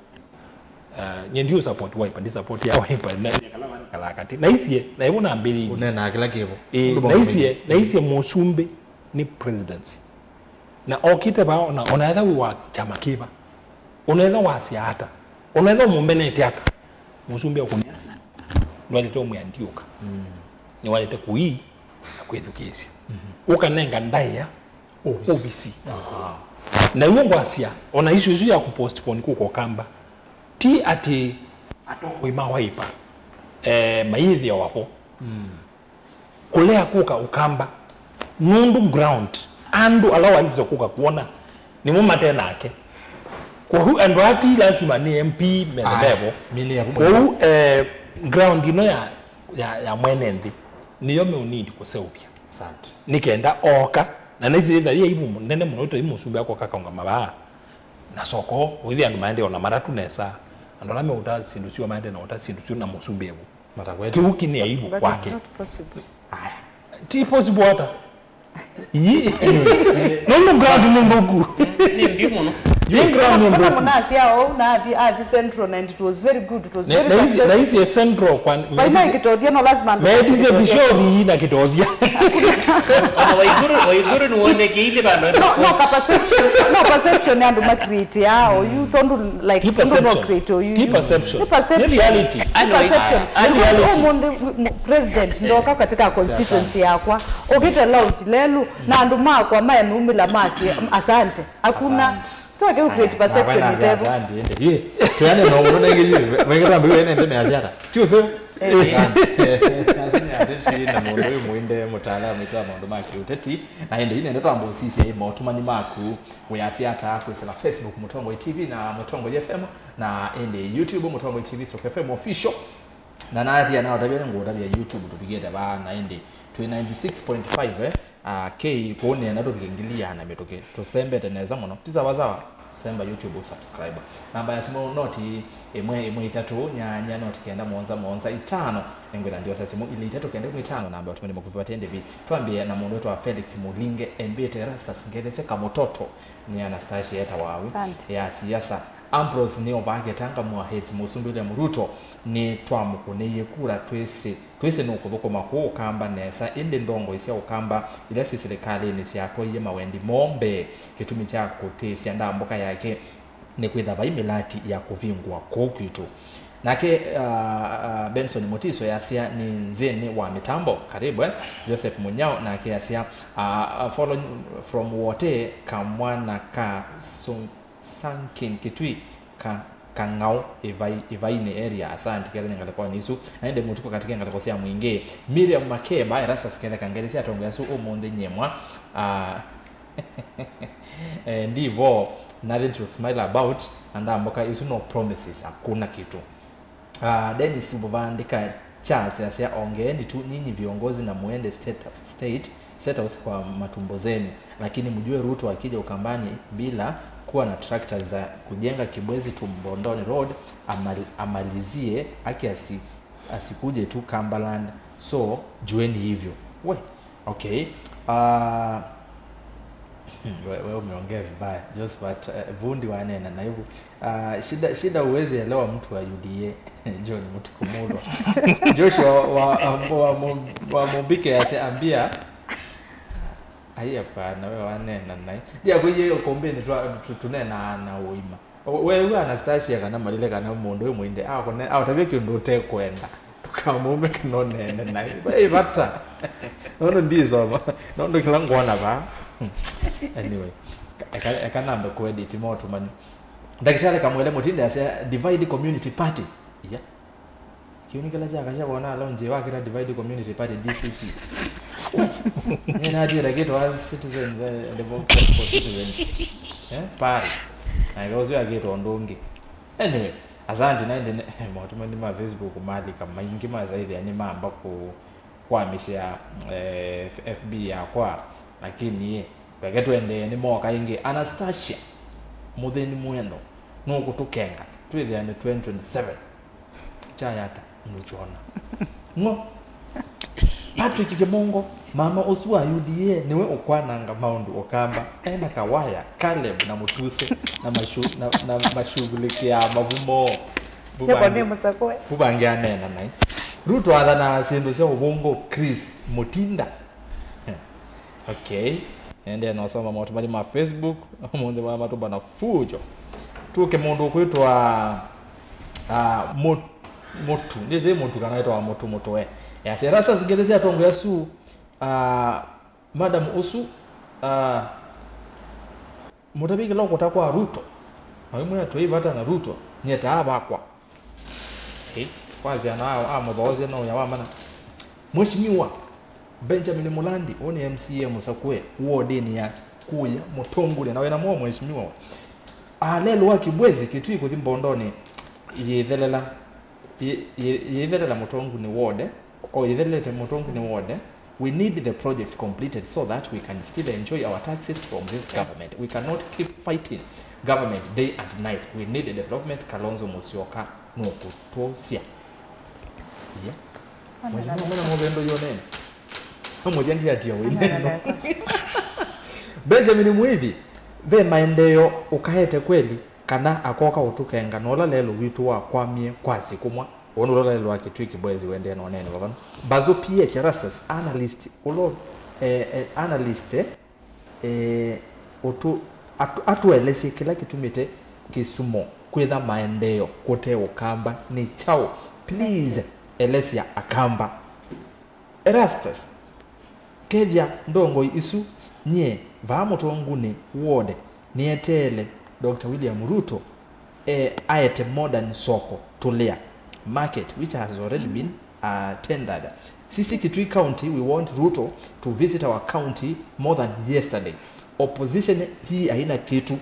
Uh, nye ndiũ support Wiper, ndi support ya Wiper, na, na kala vani kala kati. Naisye, na iwe nambĩrĩirie. Ũnenaa kĩla kĩvo. Ĩĩ, naisye, naisye mũsumbĩ nĩ presidency. Na okĩte vaa, ona, ona etha wĩ wa kyama kĩva, ona etha wasya ata, ona etha ũmũmenete ata, mũsumbĩ ũkũnĩa simu. Ndwaĩlĩte ũmwĩa ndiũka. Mm. Nĩwaĩlĩte kũi na kwĩthukĩĩsya. Mhm. Ũkanenga ndaĩa ovisi. Ovisi. Aha. Na iwe ngwasya, ona issue ĩsu ya kũpostpone kũka Ũkamba, ti atĩ atongoi ma Wiper, eh, mayĩthĩawa vo. Mm. Kũlea kũka Ũkamba, nũndũ ground, andũ ala waĩlĩte kũka kwona, nĩmo mate nake. Kwoou andũ aa ti lasima nĩ M P mene mevo. Kwoou, eh, ground ĩno ya, ya, ya mwene nthĩ, nĩyo meũnindi kũseũvya. Asante. Nĩ kenda ooka, na naisi ĩtha yĩ aibu nene mũno, ĩtwa mũsumbĩ akoka kaũngama vaa. Na soko, ũithi andũ maende ona matatu nesa. Andũ ala meũta syĩndũ syoo maende na ũta syĩndũ syoo na mũsumbĩ evu. Matakwete. Kĩu kĩ nĩ aibu. But it's kwake. Not possible. Aya. Ti possible ata? Ii. Nũndũ ground nĩ nthũku. Nĩ mbiũ mũno. Ii ground nĩ nthũku. Mũnasya ũu na athi, athi Central and it was very good. It was very successful. Na isi Central kwa Vaina kĩtothya, no lazima andũ metisye kĩtothya. Bishovi na kĩtothya. Ona Waiguru, Waiguru nĩwonekeile vandũ. No, no, ka perception, no perception andũ ma create ya oyu tondu like, ti tondu no perception. Create oyu. Ti perception. Ni perception. Ni reality. Ni perception. Ni reality. Because ũmũnthĩ, m-, president ndoka katika constituency yakwa. Ũkĩte launch lelu na andũ makwa mayanumĩla masye, "Asante." Hakuna. Asante. Twake u create perception itevo. Asante, ende. Yue, tuyane no, no, nenge yue. Wenge tambi wene ende me asiata. Tio so. Eh. Asante. Asante, ende ti na mũndũ ũyũ mũinde mũtaalamu witũ wa maũndũ ma kĩũteti. Na ende ine ndo twambo sisi ĩ motũmani maku. Wĩasya ata kwĩsĩla Facebook Mũtongoi T V na Mũtongoi F M, na ĩndĩ YouTube Mũtongoi T V stroke F M Official. Na natia na ũtavya nĩ ngũtavya YouTube tũvikĩte vaa, na ĩndĩ twĩ ninety six point five, eh, ah, K kũũ nĩenda tũvike ngili ĩana mĩtũkĩ. Tũsembete nesa mũno. Ti sawa sawa? Semba YouTube subscribe. Namba ya simũ noti ĩmwe ĩmwe itatũ nyanya noti kenda mũonza mũonza itano. Nĩngwĩta ndiosa simũ ilĩ itatũ kenda ĩmwe itano, namba ya ũtũmĩli mũkuvĩ wa tende vi. Twambĩe na mũndũ wĩtwa Felix Mulinge, embĩte Erastus Ngelesya Kamũtoto. Nĩ Anastasia etawa au. Asante. Ya siasa. Ambrose nĩ ovaa kĩtanga mwa Heads Mũsumbĩ William Ruto nĩ twamũkũnĩie kura twĩsĩ, twĩsĩ nũkũthũkũma kũũ Ũkamba nesa, ĩndĩ ndongoi sya Ũkamba ila syĩ silikalĩnĩ syatwaie mawendi moo mbee. Kĩtumi kya kũtĩsya ndambũka yake nĩ kwĩtha vai mĩlati ya kũvingũa kũũ kwitũ. Nake, ah, ah, Benson Mutiso yasya nĩ nzĩnĩ wa mĩtambo, karibu, eh? Joseph Munyao nake yasya, ah, ah, follow from Wote, kamwana ka sung-, Sankin Kitui ka, Kang'au, Ivai, Ivainĩ area, asante, kethe nĩ ngalĩkonĩ isu. Na ĩndĩ mũtuko katike ngalĩko sya Mwingĩ. Miriam Makeba, Erastus Ketheka, ngeli sya atongoĩ asu ũmũnthĩ nyemwa. Ah, eh, ndivo, nothing to smile about, na ndamboka isu no promises, hakuna kitu. Ah, Dennis Muvandika Charles asya, ongeeni tu nyinyi viongozi na muende state, state, State House kwa matumbo zenu, lakini mjue Ruto akija Ukambani bila kuwa na tractors za kujenga Kibwezi to Mbondoni Road, amal-, amalizie aki asi-, asikuje tu Kambaland, so jueni hivyo. We, okay. Ah, hmm, we, we umeongea vibaya. Josephat, eh, Vundi wanena na hivyo. Ah, shida, shida huwezi elewa mtu wa U D A. John Mutuku Mulwa. Joshua wa, wa, wa, wa Mumbike ase ambia. Ai, hapana, we wanena nai. Ndia kwiye ukombeni twa tu-, tunena na uima. We, we Anastasia kana Malile kana mũndũ ũyũ mũinde, akone, aũtavye kĩndũ ũtekwenda. Ndũkamũme kana ũneene naĩ. Vai vata. Nono ndisoma. Nono kĩla ngwona va. Anyway. Eka, eka nambe kuedit motũmani. Ndakĩtalĩ Kamwele Mũtinde asya, "Divide community party." Iya. Kĩu nĩ kĩla kyakasya wona alonje wakĩta Divide Community Party, D C P. Nĩ natie ndakĩtwa Citizens, eh, Democratic for Citizens. Eh, party. Na ĩka ũsu akĩtwa ũndũ ũngĩ. Anyway, asante na ĩndĩ nĩ, motũmani ma Facebook malika maingĩ masaithĩa nĩ mamba kũ-, kwamĩsya, eh, F B yakwa, lakini, eh, reke tũendee nĩ moka ĩngĩ. Anastasia, mũthĩni mwendo, nũkũtũkenga, twĩthĩa nĩ twenty twenty-seven. Kyayata, nũkyona. Ng'o. Patrick Kĩmongo, mama ũsu wa U D A nĩwe ũkwananga maũndũ Ũkamba. Ena Kawaya, Caleb na Mũtuse na mashu-, na, na mashughulikia mavumo. Nyoko nĩ mũsakũe. Vuvange anena nai. Ruto athanaa syĩndũ sya ũvũngũ, Chris Mutinda. Okay. Nendea na ũsoma maũtũmani ma Facebook. Ũmũnthĩ wa matũmba na fujo. Tuke mũndũ ũkwĩtwa, ah, Mũ-, Mũtu. Ndĩsĩ Mũtu kana wĩtwa Mũtu Mũtũe. Yasya, Erastus, ngeli sya atongoĩ asu, ah, madam ũsu, ah, mũtavye kĩla ũkũta kwa Ruto. Na wĩmwĩa twĩ vata na Ruto, nyetaa vakwa. Okay. Wasya na a-, amũthoosya no ya wamana. Mheshimiwa Benjamin Mulandi, ũũ nĩ M C A mũsakũe wodĩnĩ ya Kuya Mũtongule. Na wĩna moo, mheshimiwa. Ah, lelũ wa Kibwezi, Kitui kũthi Mbondonĩ, yĩthelela. Yĩ-, yĩ-, yĩthelela Mũtongule ward. O ithelete mũtũngu nĩ wode, we need the project completed so that we can still enjoy our taxes from this government. We cannot keep fighting government day and night. We need development. Kalonzo Musyoka nũkũtũsya. Yeah. Mwana mũthendo yonene. Mũthya ndiatia wĩneno. Benjamin Mwithi, ve maendeeo ũkaete kweli kana akoka ũtũkenga na ũla lelũ witũ wakwamie kwasĩ kũmwa? Ũũ nĩ ũla lelũ wa Kitui Kĩboezi wendee na ũnene vavano. Bazo P H Erastus, analyst, ũla, eh, eh, analyst, eh, ũtũ, atũ, atũelesye kĩla kĩtumĩte kĩsumo kwĩtha maendeeo kũte ũkamba nĩ kyaũ? Please, elesya akamba. Erastus, kethya ndongoi isu, nyie vaa mũtongunĩ wode nĩeteele Doctor William Ruto e, aete modern soko tũlĩa, market which has already been uh, tendered. Sisi Kitui County, we want Ruto to visit our county more than yesterday. Opposition hii haina kitu.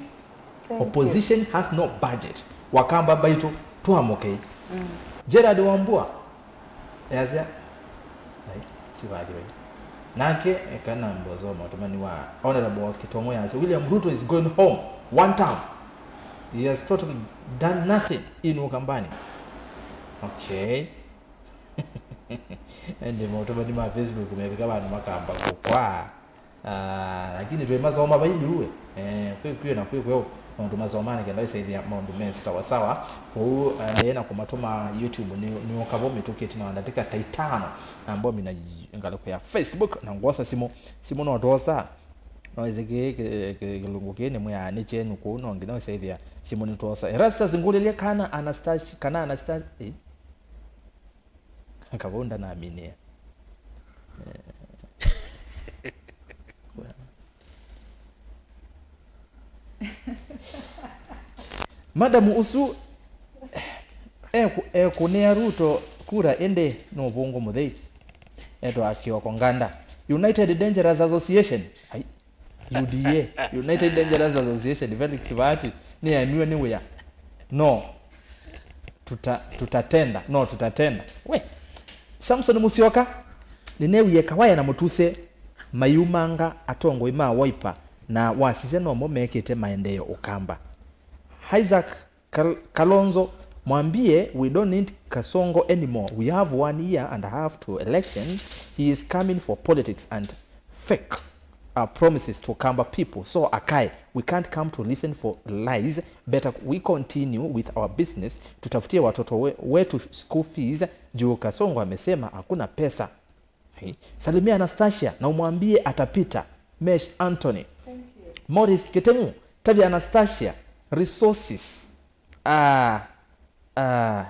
Opposition has no budget. Wakamba baitũ twamũkei. Gerard Wambua, easya, ai, sivathi vai. Nake, eka nambozo maũtũmani wa Honorable Kitongo yasya, William Ruto is going home one term. He has totally done nothing in Ukambani. Okay. Ende maũtũmani ma Facebook mevika vandu makamba kũkwa. Ah, lakini twĩ masoma vailiuwe. Eh, kwĩ kwĩ na kwĩ kweo maũndũ masoma nĩ kenda isaithia maũndũ me sawa sawa. Kwoou, eh, ndee na kũmatũma YouTube nĩ, nĩ ũkavo mĩtũkĩte na ndatĩka ta itano. Na mbomi na y-, ngalĩko ya Facebook na ngwosa simũ. Simũ no twosa. No ĩsĩ kĩ, kĩ, kĩ, kĩlungu kĩ nĩ mwĩa nĩ kyenyu kũu no nginya isaithia simũ nĩ twosa. Erastus ngũlĩlye kana Anastasia, kana Anastasia, eh? Kavau ndanaminĩa. Eh. Madam ũsu eku-, ekũnĩa Ruto kura ĩndĩ nũvũngũ mũthei. Etwa Kioko Nganda. United Dangerous Association. Ai. U D A, United Dangerous Association, Felix Bahati, nĩyaemiwe nĩ wĩa. No, tuta-, tutatenda, no, tutatenda. We, Samson Musyoka, nĩneewie Kawaya na Mũtuse mayumanga atongoi ma Wiper na wasisya nomo mekĩte maendeeo Ũkamba. Isaac Kal-, Kalonzo, mwambie we don't need Kasongo anymore. We have one year and a half to election. He is coming for politics and fake, uh, promises to Kamba people. So akae, we can't come to listen for lies. Better we continue with our business. Tutafutie watoto we-, wetu school fees. Juu Kasongo amesema hakuna pesa. Hey. Salimia Anastasia na umwambie atapita. Mesh Anthony. Thank you. Morris Kiteng'u, tavya Anastasia resources. Ah, ah,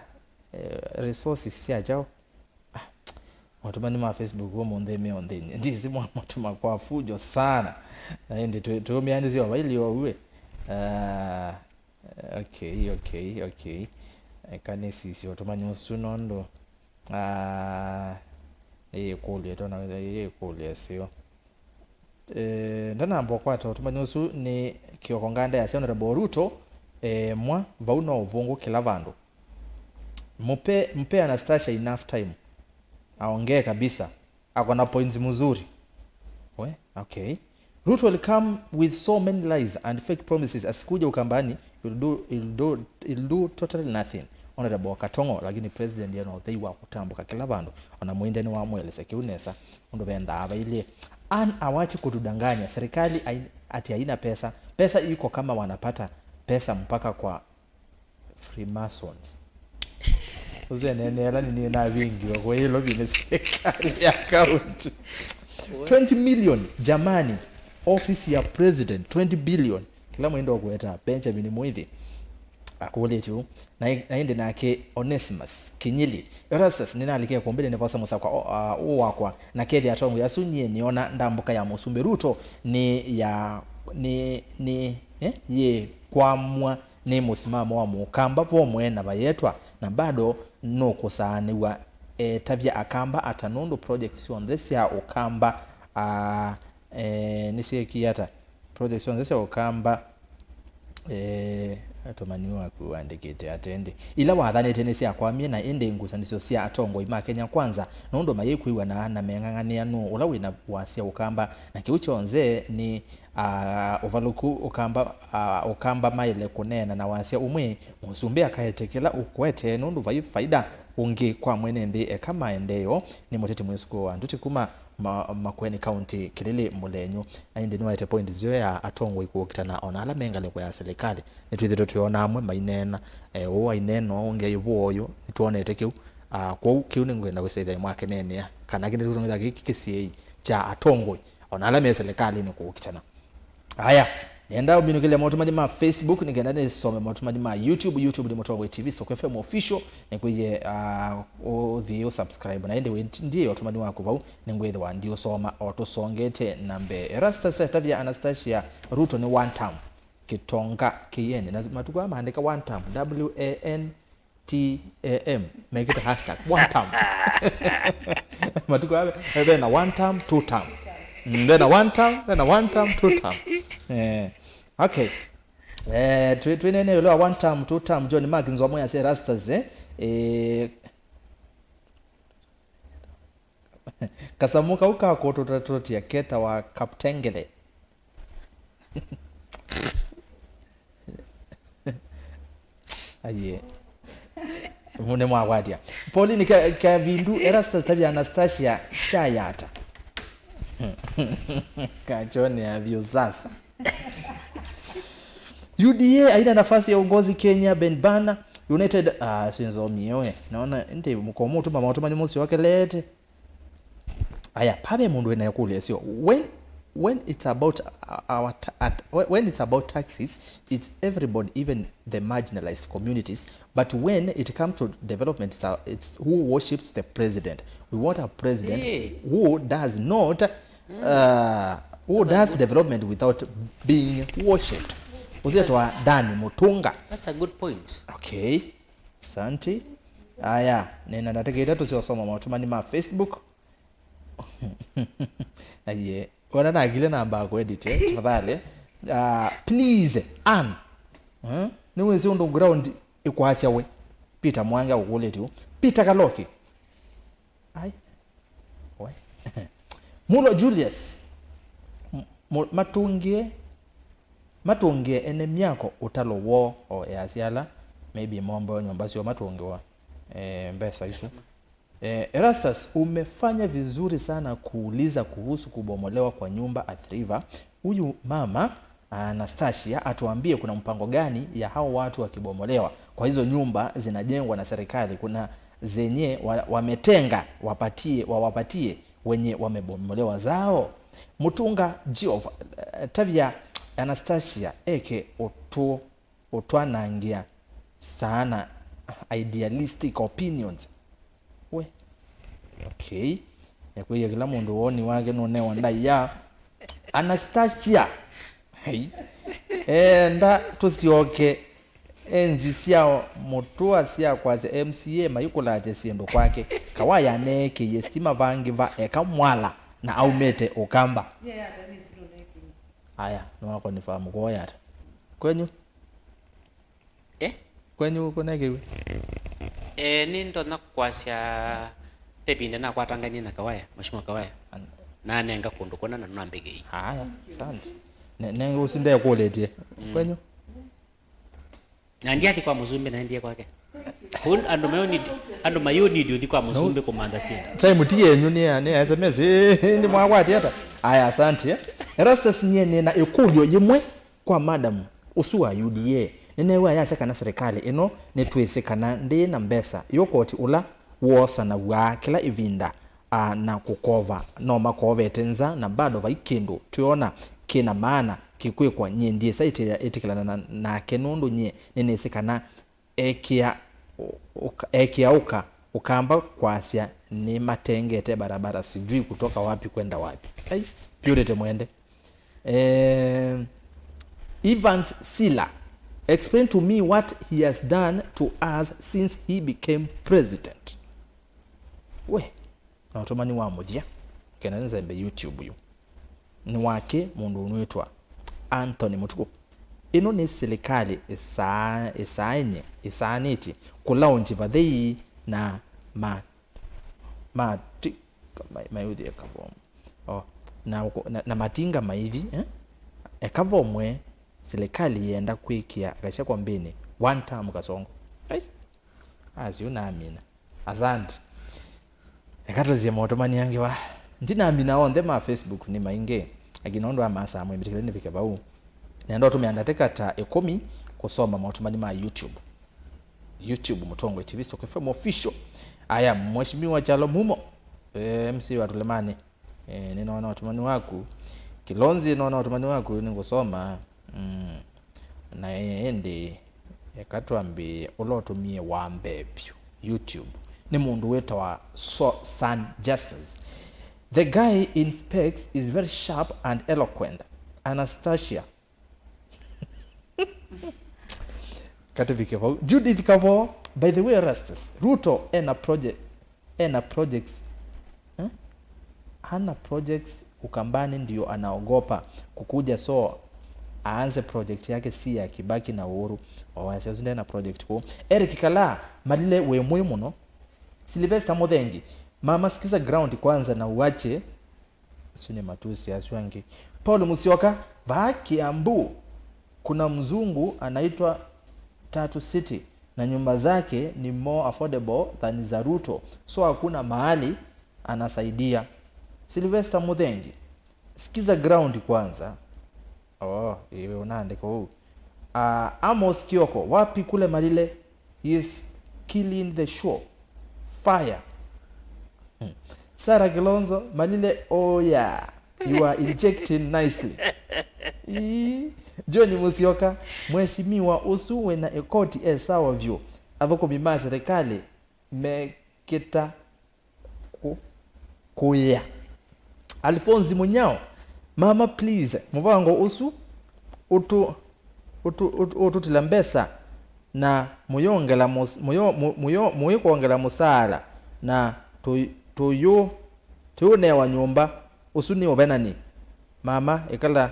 eh, resources sya kyaũ? Ah, maũtũmani ma Facebook ũmũnthĩ me onthe. Ndĩsĩ mwa-, matũma kwa fujo sana. Na ĩndĩ tũ-, tũũmĩanĩsye o vaili o uwe. Ah, okay, okay, okay. Eka nĩsisye ũtũmani ũsu nũndũ, ah, nĩ ĩkũlyo, ĩtona ĩ ĩkũlyo ĩseo. Eh, ndanamba ũkwata ũtũmani ũsu nĩ Kioko Nganda yasya Honorable Ruto, eh, mwa, vau no ũvũngũ kĩla vandũ. Mpe, mpe Anastasia enough time. Aongee kabisa. Ako na points mzuri. We, okay. Ruto will come with so many lies and fake promises. Asikuja Ukambani, he'll do, he'll do, he'll do totally nothing. Honorable Katongo, lakini president ena ũthei wa kũtambũka kĩla vandũ. Ona Mwinde nĩwamwelesya kĩu nesa. Ũndũ vendaa vailyĩ. Ann awache kutudanganya. Serikali hai-, ati haina pesa. Pesa iko kama wanapata pesa mpaka kwa Freemasons. Ũsu eneeneela nĩnĩnavingiwa kwa ĩlo vine serikali ya kaunti. Twenty million, jamani. Ofisi ya president, twenty billion. Kĩla mwĩndo kũeta Benjamin Mwithi akũlĩtye ũu. Na, na ĩndĩ nake Onesimus Kinyili, Erastus, nĩnalike kũmbĩle nĩvosa mũsakwa, o, a, ũ wakwa, na kethĩa atongoi asu nyie nĩona ndambũka ya Mũsumbĩ Ruto nĩ ya, nĩ, nĩ, eh, yĩkwamw'a nĩ mũsimamo wa Mũkamba vomwe na vayetwa, na bado nũkũsaanĩw'a etavya Akamba ata nũndũ projects syonthe sya Ũkamba, a, e, nĩsyĩkie ata? Projects syonthe sya Ũkamba Eh, atũmani waku wandĩkĩte atĩndĩ, ila wathanĩte nĩsyakwamie, na ĩndĩ ngusanĩsyo sya atongoi ma Kenya Kwanza nũndũ mayĩkwĩw'ana na meng'ang'anĩa nũũ ũla wĩ na wasya ũkamba, na kĩu kyonthe nĩ, ah, ũvalũku ũkamba, ah, ũkamba maĩle kũneena na wasya ũmwe, mũsumbĩ akaete kĩla ũkwete nũndũ vai faida ũngĩ kwa mwene nthĩ eka maendeeo. Nĩ mũteti mwĩsũkũũ wa nduti kuma ma, Makueni County, Kilili Mũlenyu. Na ĩndĩ nĩwaete point nzeo ya atongoi kũũkitana ona ala me ngalĩko ya silikalĩ. Nĩtwĩthĩtwe twĩona amwe maineena, eh, ũũ aineena ũũ ũngĩ aivũa ũyũ, nĩtwonete kĩu. Ah, kwoou kĩu nĩngwenda kwĩsa ĩthai mwakeneenea kana kĩndũ kĩu tũngĩtha kĩkĩ kĩsiĩi kya atongoi ona ala me silikalĩnĩ kũũkitana. Aya, nenda ũminũkĩle motũmani ma Facebook nĩkenda nĩsome motũmani ma YouTube. YouTube nĩ Mũtongoi T V, Soko F M Official. Nĩkwĩie, ah, ũthi ũsubscribe, na ĩndĩ wĩ ndiĩ ũtũmani waku vau, nĩngwĩthĩwa ndiũsoma o tũsongete na mbee. Erastus atavya Anastasia, Ruto nĩ one term. Kĩtonga kĩyeni. Na matukũ aa maandĩka one term, W A N T A M, mekĩte hashtag one term. Matukũ aa ve na one term, two term. Mm, ve na one term, ve na one term, two term. Eh, okay. Eh, twĩ, twĩnene ĩũlũ wa one term, two term, John Mark Nzomo yasya Erastus, eh? Eh, kasamũ kau ka kũtũtatũtia ketawa kaptengele. Aiye. Mune mwagwatia. Pauline Ka-, Kavindu, Erastus atavya Anastasia chayata. Kachone avyo sasa. U D A haina nafasi ya uongozi Kenya, Ben Bana. United, ah, sinzomie we. Naona ndi mkomo tuma maũtũmani mũsyokelete. Aya, pave mũndũ wĩna ĩkũlyo ĩsyo. When, when it's about, uh, our ta-, at, when it's about taxes, it's everybody, even the marginalized communities. But when it comes to development, it's, uh, it's who worships the president. We want a president Eh. who does not, uh, who does development without being worshipped. Ũzetwa Dani Mutunga. That's a good point. Okay. Asante. Aya, nĩna ndatĩka itatũ sya ũsoma maũtũmani ma Facebook. Aiye, wona nakile namba ya kuedit, eh, tafadhali. Ah, please, Ann. Eh? Nĩwĩsĩ ũndũ ground ĩkwasya we. Peter Mwangi akũkũlĩtye ũũ. Peter Kaloki. Ai. We. Mulo Julius. M-, mu-, matũngĩe, matũngĩe ene myako ũtalo woo o easya ala maybe momboe nyũmba syoo matũngĩwa, eh, mbesa isu. Eh, Erastus, umefanya vizuri sana kuuliza kuhusu kubomolewa kwa nyumba Athi River. Huyu mama Anastasia atuambie kuna mpango gani ya hao watu wakibomolewa. Kwa hizo nyumba zinajengwa na serikali, kuna zenye wa-, wametenga, wapatie, wawapatie wenye wamebomolewa zao. Mutunga Geoff, eh, tavya Anastasia eke ũtũ-, ũtwanangĩa sana idealistic opinions. We. Okay. Nĩkwĩie kĩla mũndũ woni wake nũnewa ndaĩa. Anastasia. Hei. Enda tũsyoke enzi sya mũtũa sya kwasya M C A maikũlatya syĩndũ kwake. Kawaya aneekĩie stima vangĩ va eka mwala na aumĩte Ũkamba. Aya, nĩwakonifamu kuoya ata? Kwenyu? Eh? Kwenyu kũnekiwe? Eh, nĩndonya kwasya ve ĩvinda nakwatanganie na Kawaya, Mheshimiwa Kawaya. An- Nanenga kũndũ kũna na nambĩkĩi. Haya, asante. Ne, ne ũsu ndekũlĩtye. Mm. Kwenyu? Na ndiathi kwa mũsumbĩ, naendie kwake. Kũu andũ mayũ need, andũ mayũ need ũthi kwa mũsumbĩ kũmantha syĩndũ. Time ti yenyu nĩ ya, nĩ ya S M S. Eh, eh, ndi mwakwatia ata? Aya, asante. Erastus, nyie nĩ na ĩkũlyo yĩmwe. Kwa madam ũsu wa U D A, nĩneew'a ayasya kana serikali ĩno nĩtwĩsĩ kana ndĩĩ na mbesa, yo koti ũla woosanaw'a kĩla ĩvinda, a, na kũkova, no makovete nza na bado vai kĩndũ twĩona kĩ na maana kĩkwĩkwa. Nyie ndyĩsa ĩtĩa-, ĩtĩkĩlana na, nake nũndũ nyie nĩnĩsĩ kana ekĩa ũ-, ũka-, ekĩa ũka, Ũkamba kwasya nĩmatengete barabara sijui kutoka wapi kwenda wapi. Ai, Purity Mwende. Eh, Evans Sila, explain to me what he has done to us since he became president. We, na ũtũmani wa mũthya, kenda nzembe YouTube yu. Nĩ wakĩ mũndũ ũnwĩtwa Anthony Mũtukũ. Ĩno nĩ silikalĩ ĩsaa-, ĩsaenye, ĩsaanĩtye kũlaunji vathei na ma-, mati-, ma-, mayuthi ekavomo. Oh, na, na, na matinga maithi, eh? Ekavomwe, silikalĩ yenda kwĩkĩa Gachagua mbĩnĩ, one term Kasongo. Ai. Asi ũnamina. Asante. Eka tũsie maũtũmani angĩ wa. Ndinamina onthe ma Facebook nĩ maingĩ. Lakini nũndũ wa masaa mwĩmbĩtĩkĩle nĩvike vau. Nenda ũtũmĩa ndatĩka ta ĩkũmi kũsoma maũtũmani ma YouTube. YouTube, Mũtongoi T V, Stock F M Official. Aya, Mheshimiwa Kyalo Mumo, eh, M C wa Tulemani. Eh, nĩnoona ũtũmani waku. Kilonzi, nĩnoona ũtũmani waku, nĩngũsoma. Mm. Na ĩndĩ, eka twambĩĩe ũla ũtũmie wa mbee vyũ. YouTube. Nĩ mũndũ wĩtawa So-, San Justus. The guy in specs is very sharp and eloquent. Anastasia. Katũvike vau. Judith Kavo, by the way, Erastus, Ruto ena project, ena projects. Eh? Hana projects Ukambani, ndio anaogopa kukuja, so aanze project yake, si ya Kibaki na Uhuru. Wawasi asu ndena project kuu. Eric Kala, Malile wĩ mũyo mũno. Sylvester Muthengi, mama, sikiza ground kwanza na uache. Asu nĩ matusi asu angĩ. Paul Musyoka, vaa Kiambu kuna mzungu anaitwa Tatu City na nyumba zake ni more affordable than za Ruto, so hakuna mahali anasaidia. Sylvester Muthengi, sikiza ground kwanza. Oh, iwe unaandika huu. Ah, Amos Kioko, wapi kule Malile? He is killing the show. Fire. Hmm. Sarah Kilonzo, Malile, oh yeah. You are injecting nicely. Ii, John Musyoka, mheshimiwa ũsu wĩna ĩkoti e sawa vyũ. Athũkũmi ma serikali mekĩta ku-, kũya. Alphonse Munyao, mama please, mũvango ũsu ũtũ-, ũtũ-, ũtũ-, ũtũtila mbesa na mũyongela mũs-, mũyo-, mũ-, mũyo-, mũikwongela mũsaala na tũy-, tũyũ-, tũyũnewa nyũmba, ũsu nĩ ũvenani. Mama, ĩkala.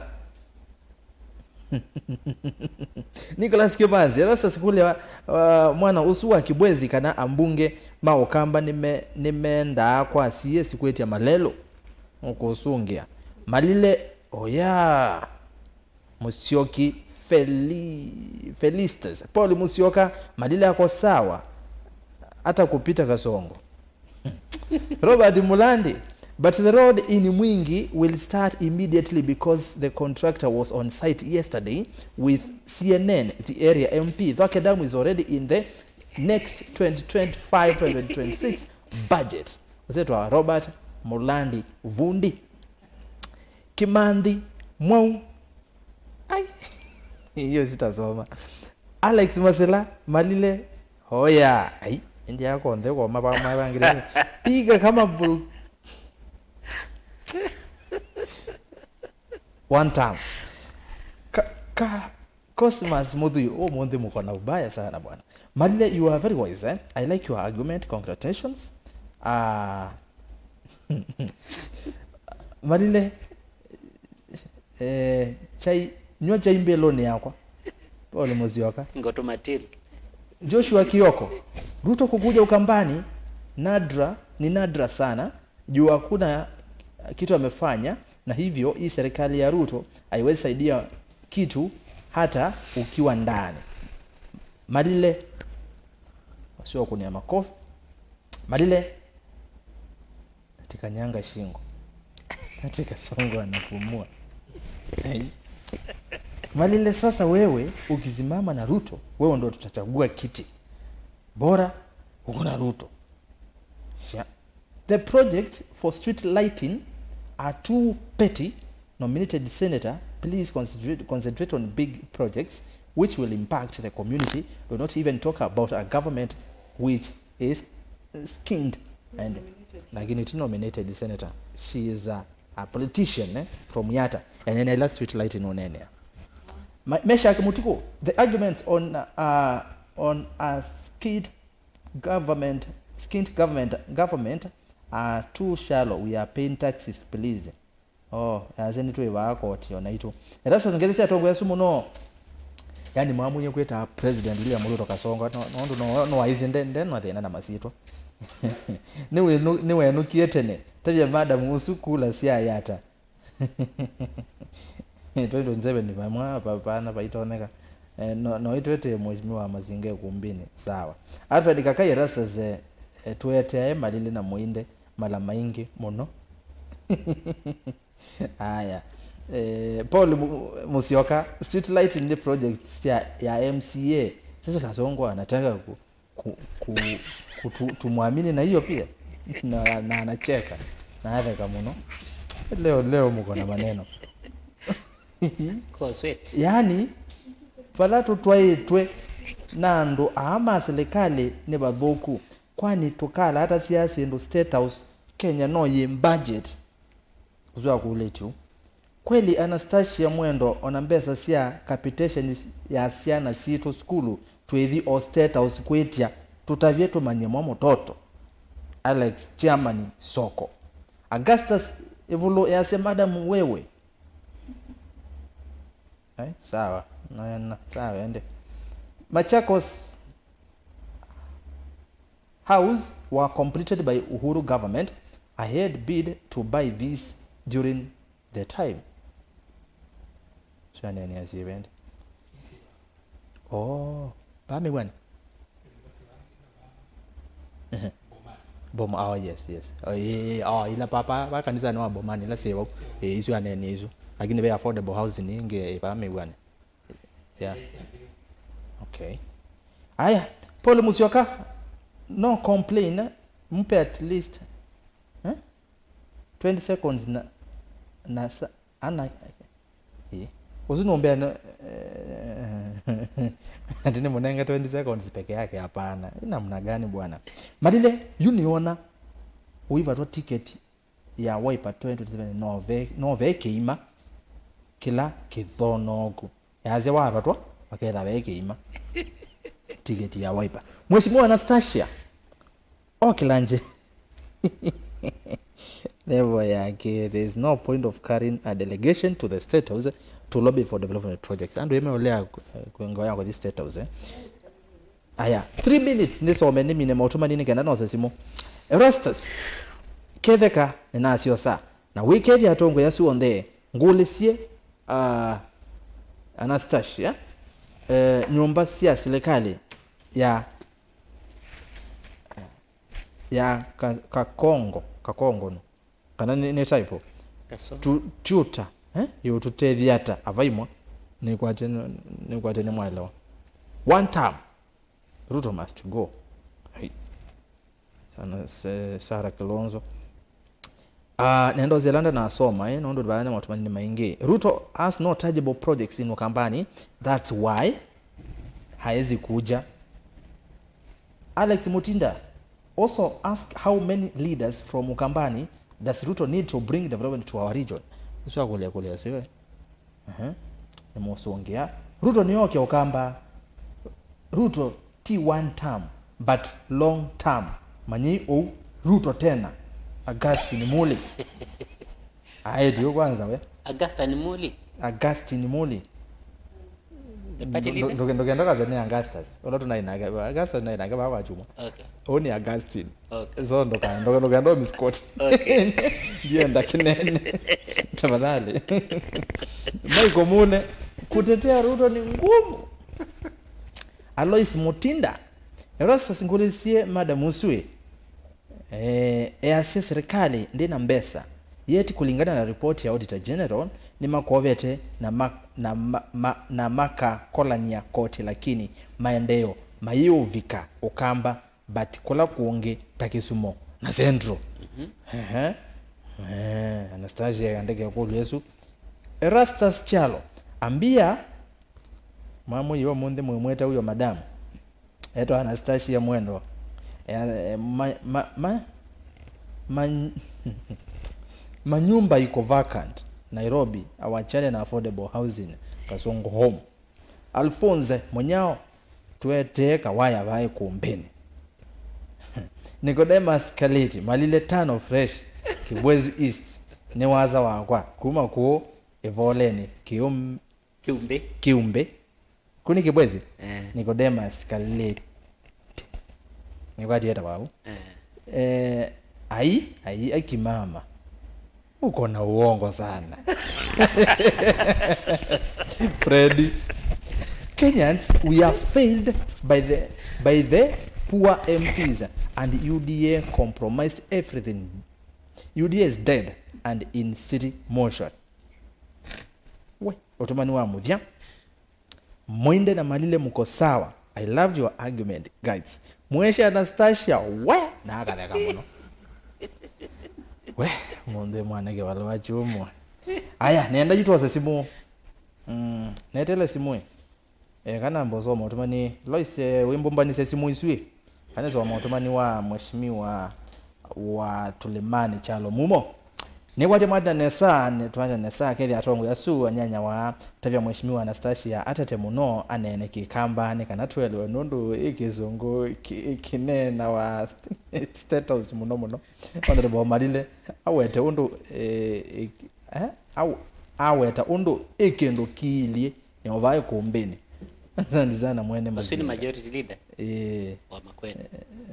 Nicholas Kiumanzi, Erastus kũlya, uh, mwana ũsu wa Kibwezi kana ambunge ma Ũkamba nĩme-, nĩmendaa kwa C S kwĩtya malelũ. Ũkũsũngĩa. Malile, oya. Musyoki Feli-, Felistus. Paul Musyoka, Malile ako sawa. Hata kupita Kasongo. Robert Mulandi, but the road in Mwingi will start immediately because the contractor was on site yesterday with C N N, the area M P. Thwake Dam is already in the next twenty twenty-five, twenty twenty-six budget. Ũsetwa Robert Mulandi Vundi. Kimanthi Mwau. Ai. Hiyo sitasoma. Alex Masila, Malile, hoya. Ai, ĩndĩ yako nthe kwa maba-, mabangire. Piga kama bru-, one time. Ka, ka, Cosmas Muthui, ũmũnthĩ mũko na ubaya sana bwana. Malile, you are very wise, eh? I like your argument. Congratulations. Ah. Malile, eh, chai, nyua chai mbeloni yakwa. Paul Musyoka. Ngotuma till. Joshua Kioko. Ruto kukuja Ukambani, nadra, ni nadra sana. Juu hakuna kitu amefanya, na hivyo hii serikali ya Ruto haiwezi saidia kitu hata ukiwa ndani. Malile, wasio kunia makofi. Malile, ati kanyanga shingo. Ati Kasongo anapumua. Hey. Malile, sasa wewe ukisimama na Ruto, wewe ndo tutachagua kiti. Bora uko na Ruto. Sha. The project for street lighting are too petty. Nominated senator, please concentrate, concentrate on big projects which will impact the community. Do not even talk about a government which is skinned and, lakini ti nominated senator. She is a, a politician, eh, from Yatta. And then ila street lighting unene. Ma-, Meshack Mutuku, the arguments on, uh, on a skid government, skint government, government are too shallow. We are paying taxes, please. Oh, ase nĩtwĩvaa koti o naitũ. Erastus, ngethi sya atongoesũ mũno. Yaani mwamũie kwĩta President William Ruto Kasongo, no- nũndũ no- nĩwaisye nde- nde na thĩna na masyĩtwa. Nĩwĩnũ- nĩwenũkie tene. Tavya madam ũsu kula sya yata. Twenty twenty-seven vamwe pa- pana vaitonyeka. Eh, no no itwete mheshimiwa Mazinga ikumbini. Sawa. Alfred Kakai Erastus, eh, eh, tueteae Malili na Muinde mala maingĩ mũno. Aya. Eh, Paul Mu- Musyoka, street lighting nĩ project sya ya M C A. Sasa Kasongo anataka ku, ku, ku, kutu- tumwamini na hiyo pia. Na, na anacheka na atheka mũno. Leo leo mko na maneno. Kwa sweat. Yaani, vala tũtwaĩtwe na andũ aa ma serikali nĩ vathũku, kwani tũkalatasya syĩndũ State House? Kenya no yĩ budget? Ũsu akũlĩtye ũu. Kweli Anastasia Mwendo, ona mbesa sya capitation ya syana sitũ sukulu twĩthi o State House kwĩtya, tũtavye tũmanye mwa mũtoto. Alex Chairman Soko. Augustus Ivulu yasya madam wewe. Eh, sawa. Na, na, sawa, ende. Machakos House were completed by Uhuru government. I had bid to buy this during the time. Sio nene asivende. Oh, ba migwani. Ehe. Boma, oh yes, yes. Oh, eh, eh, oh, ila papa ba kanisa ni wa Bomani, ila sio. Eh, isu anene isu. Lakini be affordable housing inge eh, ba migwani. Yeah. Okay. Aya, Paul Musyoka, no complain, eh? Mpe at least eh? twenty seconds na na sa- ana eh. Usu nombea na ati ni munenge twenty seconds peke yake, hapana. Ni namna gani bwana? Malile, yu niona uivatwa ticket ya Wiper twenty twenty-seven no ve no ve kiima kila kithonooku. Yasya wavatwa, maketha ve kiima. Tiketi ya Wiper. Mheshimiwa Anastasia, okila nje. Level yake, there is no point of carrying a delegation to the State House to lobby for development projects. Andu ime olea kwengoya kwa State House, eh? Aya, three minutes nisome nimine mautumani nikenda nose simu. Erastus, ketheka ninasyosa. Na wikethya atongoi asu onthe, ngũlĩsye, ah, Anastasia, eh, nyũmba sya silikalĩ ya, ya ka, Kakongo, Kakongo no. Kana nĩ, nĩ typo. Kaso. Tu, tutor, eh? Yũtũtethya ata? Avaimwa. Nĩkwate, nĩkwate nĩ mwaelewa. One term. Ruto must go. Hai. Sana, se- Sarah Kilonzo. Ah, nenda ũzĩla ndanasoma, eh, nũndũ vaya nĩ matumanini maingĩ. Ruto has no tangible projects in Ukambani, that's why haezi kuja. Alex Mutinda, also ask how many leaders from Ukambani does Ruto need to bring development to our region? Ũsu akũlya kũlya siwe. Ehe. Nĩmũsũngĩa. Ruto nĩoke Ũkamba. Ruto ti one term, but long term. Manyei ũu. Ruto tena. Augustine Muli. Aĩtio kwanza we. Augustine Muli. Augustine Muli. The party leader? Ndũke- ndũkenda kaze nĩ Augustus. Ũla tũnaĩ nake. Augustus naĩ nake baba chuma. Okay. Ũũ nĩ Augustine. Okay. So ndoka ndoka ndoka ndo Miss Court. Okay. Ndienda kinene. Tafadhali. Michael Mule, kutetea Ruto ni ngumu. Alois Mutinda, Erastus ngũlĩsye madam Usue. Eh, easya serikali ndĩ na mbesa. Yet kũlingana na report ya Auditor General, nĩmakovete na ma, na ma, ma, na makakolany'a koti lakini maendeeo mayĩũvika Ũkamba. But kũla kũngĩ ta Kisumo na Central. Ehe. Eh, Anastasia andĩke kũlya ĩsu. Erastus Kyalo, ambia mwamũiwa mũnthĩ mwĩmwĩta huyo madam. Etwa Anastasia Mwendwa. Eh, eh, ma, ma, ma, ma, manyumba iko vacant Nairobi, awachane na affordable housing, Kasongo home. Alphonse Munyao, tuetee kawaya vaĩ kumbĩnĩ. Nicodemus Kaliti, Malile tano fresh, Kibwezi East, nĩ wasa wakwa, kuma kũũ Ĩvoleni, Kium, Kiumbe. Kiumbe. Kuni Kibwezi? Eh. Nicodemus Kaleti. Nĩkwatieta wau. Eh. Eh, ai, ai, akimama. Uko na uongo sana. Freddy. Kenyans, we are failed by the, by the poor M Ps and U D A compromised everything. U D A is dead and in city motion. We, ũtũmani wa mũthya. Mwinde na Malile mko sawa. I love your argument, guys. Mweshe Anastasia, we, na akatheka mũno. We, mũndũ mwanake wala wa chumwa. Aya, nenda yu twose simu. Mm, netele simu ĩ. E, kana mboso motuma ni Lois, e, wimbumbanisya simu isu ĩ. Kana so motuma ni wa mheshimiwa wa Tulimani Kyalo Mumo. Nĩkwatya mwatya nesa, nĩtwatya nesa, kethĩa atongoi asu anyanya wa tavya Mheshimiwa Anastasia atete mũno, aneene Kĩkamba nĩ kana twelewe, nũndũ ĩ Kĩsũngũ kĩ-, kĩneenawa State House mũno mũno. Honorable Malile awete ũndũ, eh, eh, eh, aw-, aweta ũndũ ĩ kĩndũ kĩilyĩ. Nĩ o vaĩ kũmbĩnĩ. Asante sana mwene. Ũsu nĩ maziwa. Majority leader. Ĩĩ. Wa Makueni.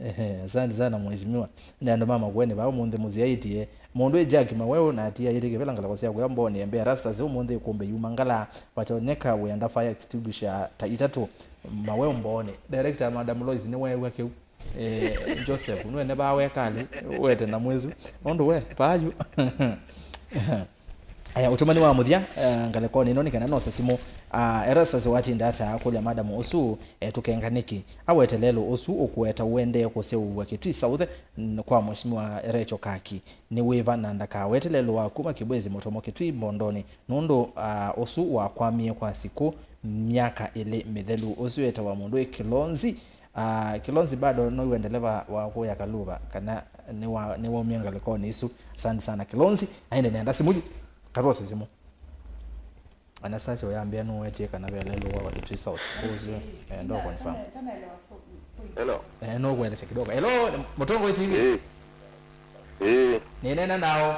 Ehe, asante sana mheshimiwa. Nĩ andũ ma Makueni vaa ũmũnthĩ mũsyaĩtie. Mũndũ ĩ Jack Maweu na atia ĩtĩ kĩvela ngalako sya kũya Mboni Embe Erastus ũmũnthĩ kũmbe yuma ngala. Vatonyeka wenda fire extinguisher ta itatũ. Maweu Mboni. Director Madam Lois nĩweew'a kĩu. Eh, Joseph, nũene vaa wekali, wete na mwĩsu. Ũndũ we, vaa yu. Aya, ũtũmani wa mũthya, eh, ngalĩkonĩ ĩno nĩ kana nose simũ. Ah, Erastus watinda ata akũlya madamu ũsu, eh, tũkenga nĩkĩ? Awete lelũ ũsu ũkũeta ũendee kũseũvw'a Kitui South, n-, kwa Mheshimiwa Recho Kaki. Nĩ wĩva na ndakawete lelũ wa kuma Kibwezi Mũtomo Kitui Mbondonĩ, nũndũ, ah, ũsu wakwamie kwa sikũ myaka ĩlĩ mĩthelu. Ũsu etawa mũndũ wĩ Kilonzi. Ah, Kilonzi bado noiwe ndeleva wa kũya Kaluva, kana nĩwa-, nĩwaumie ngalĩkonĩ isu. Asante sana Kilonzi. Aende nenda simu yu. Katwose simu. Anastasia ũyambĩa nũwetie kana ve lelũ wa Kitui South. Ũsu, eh, ndo confirm. Hello. Eh, no kuelesya kidogo. Hello, Mũtongoi T V. Eh. Eh. Nĩnena nao.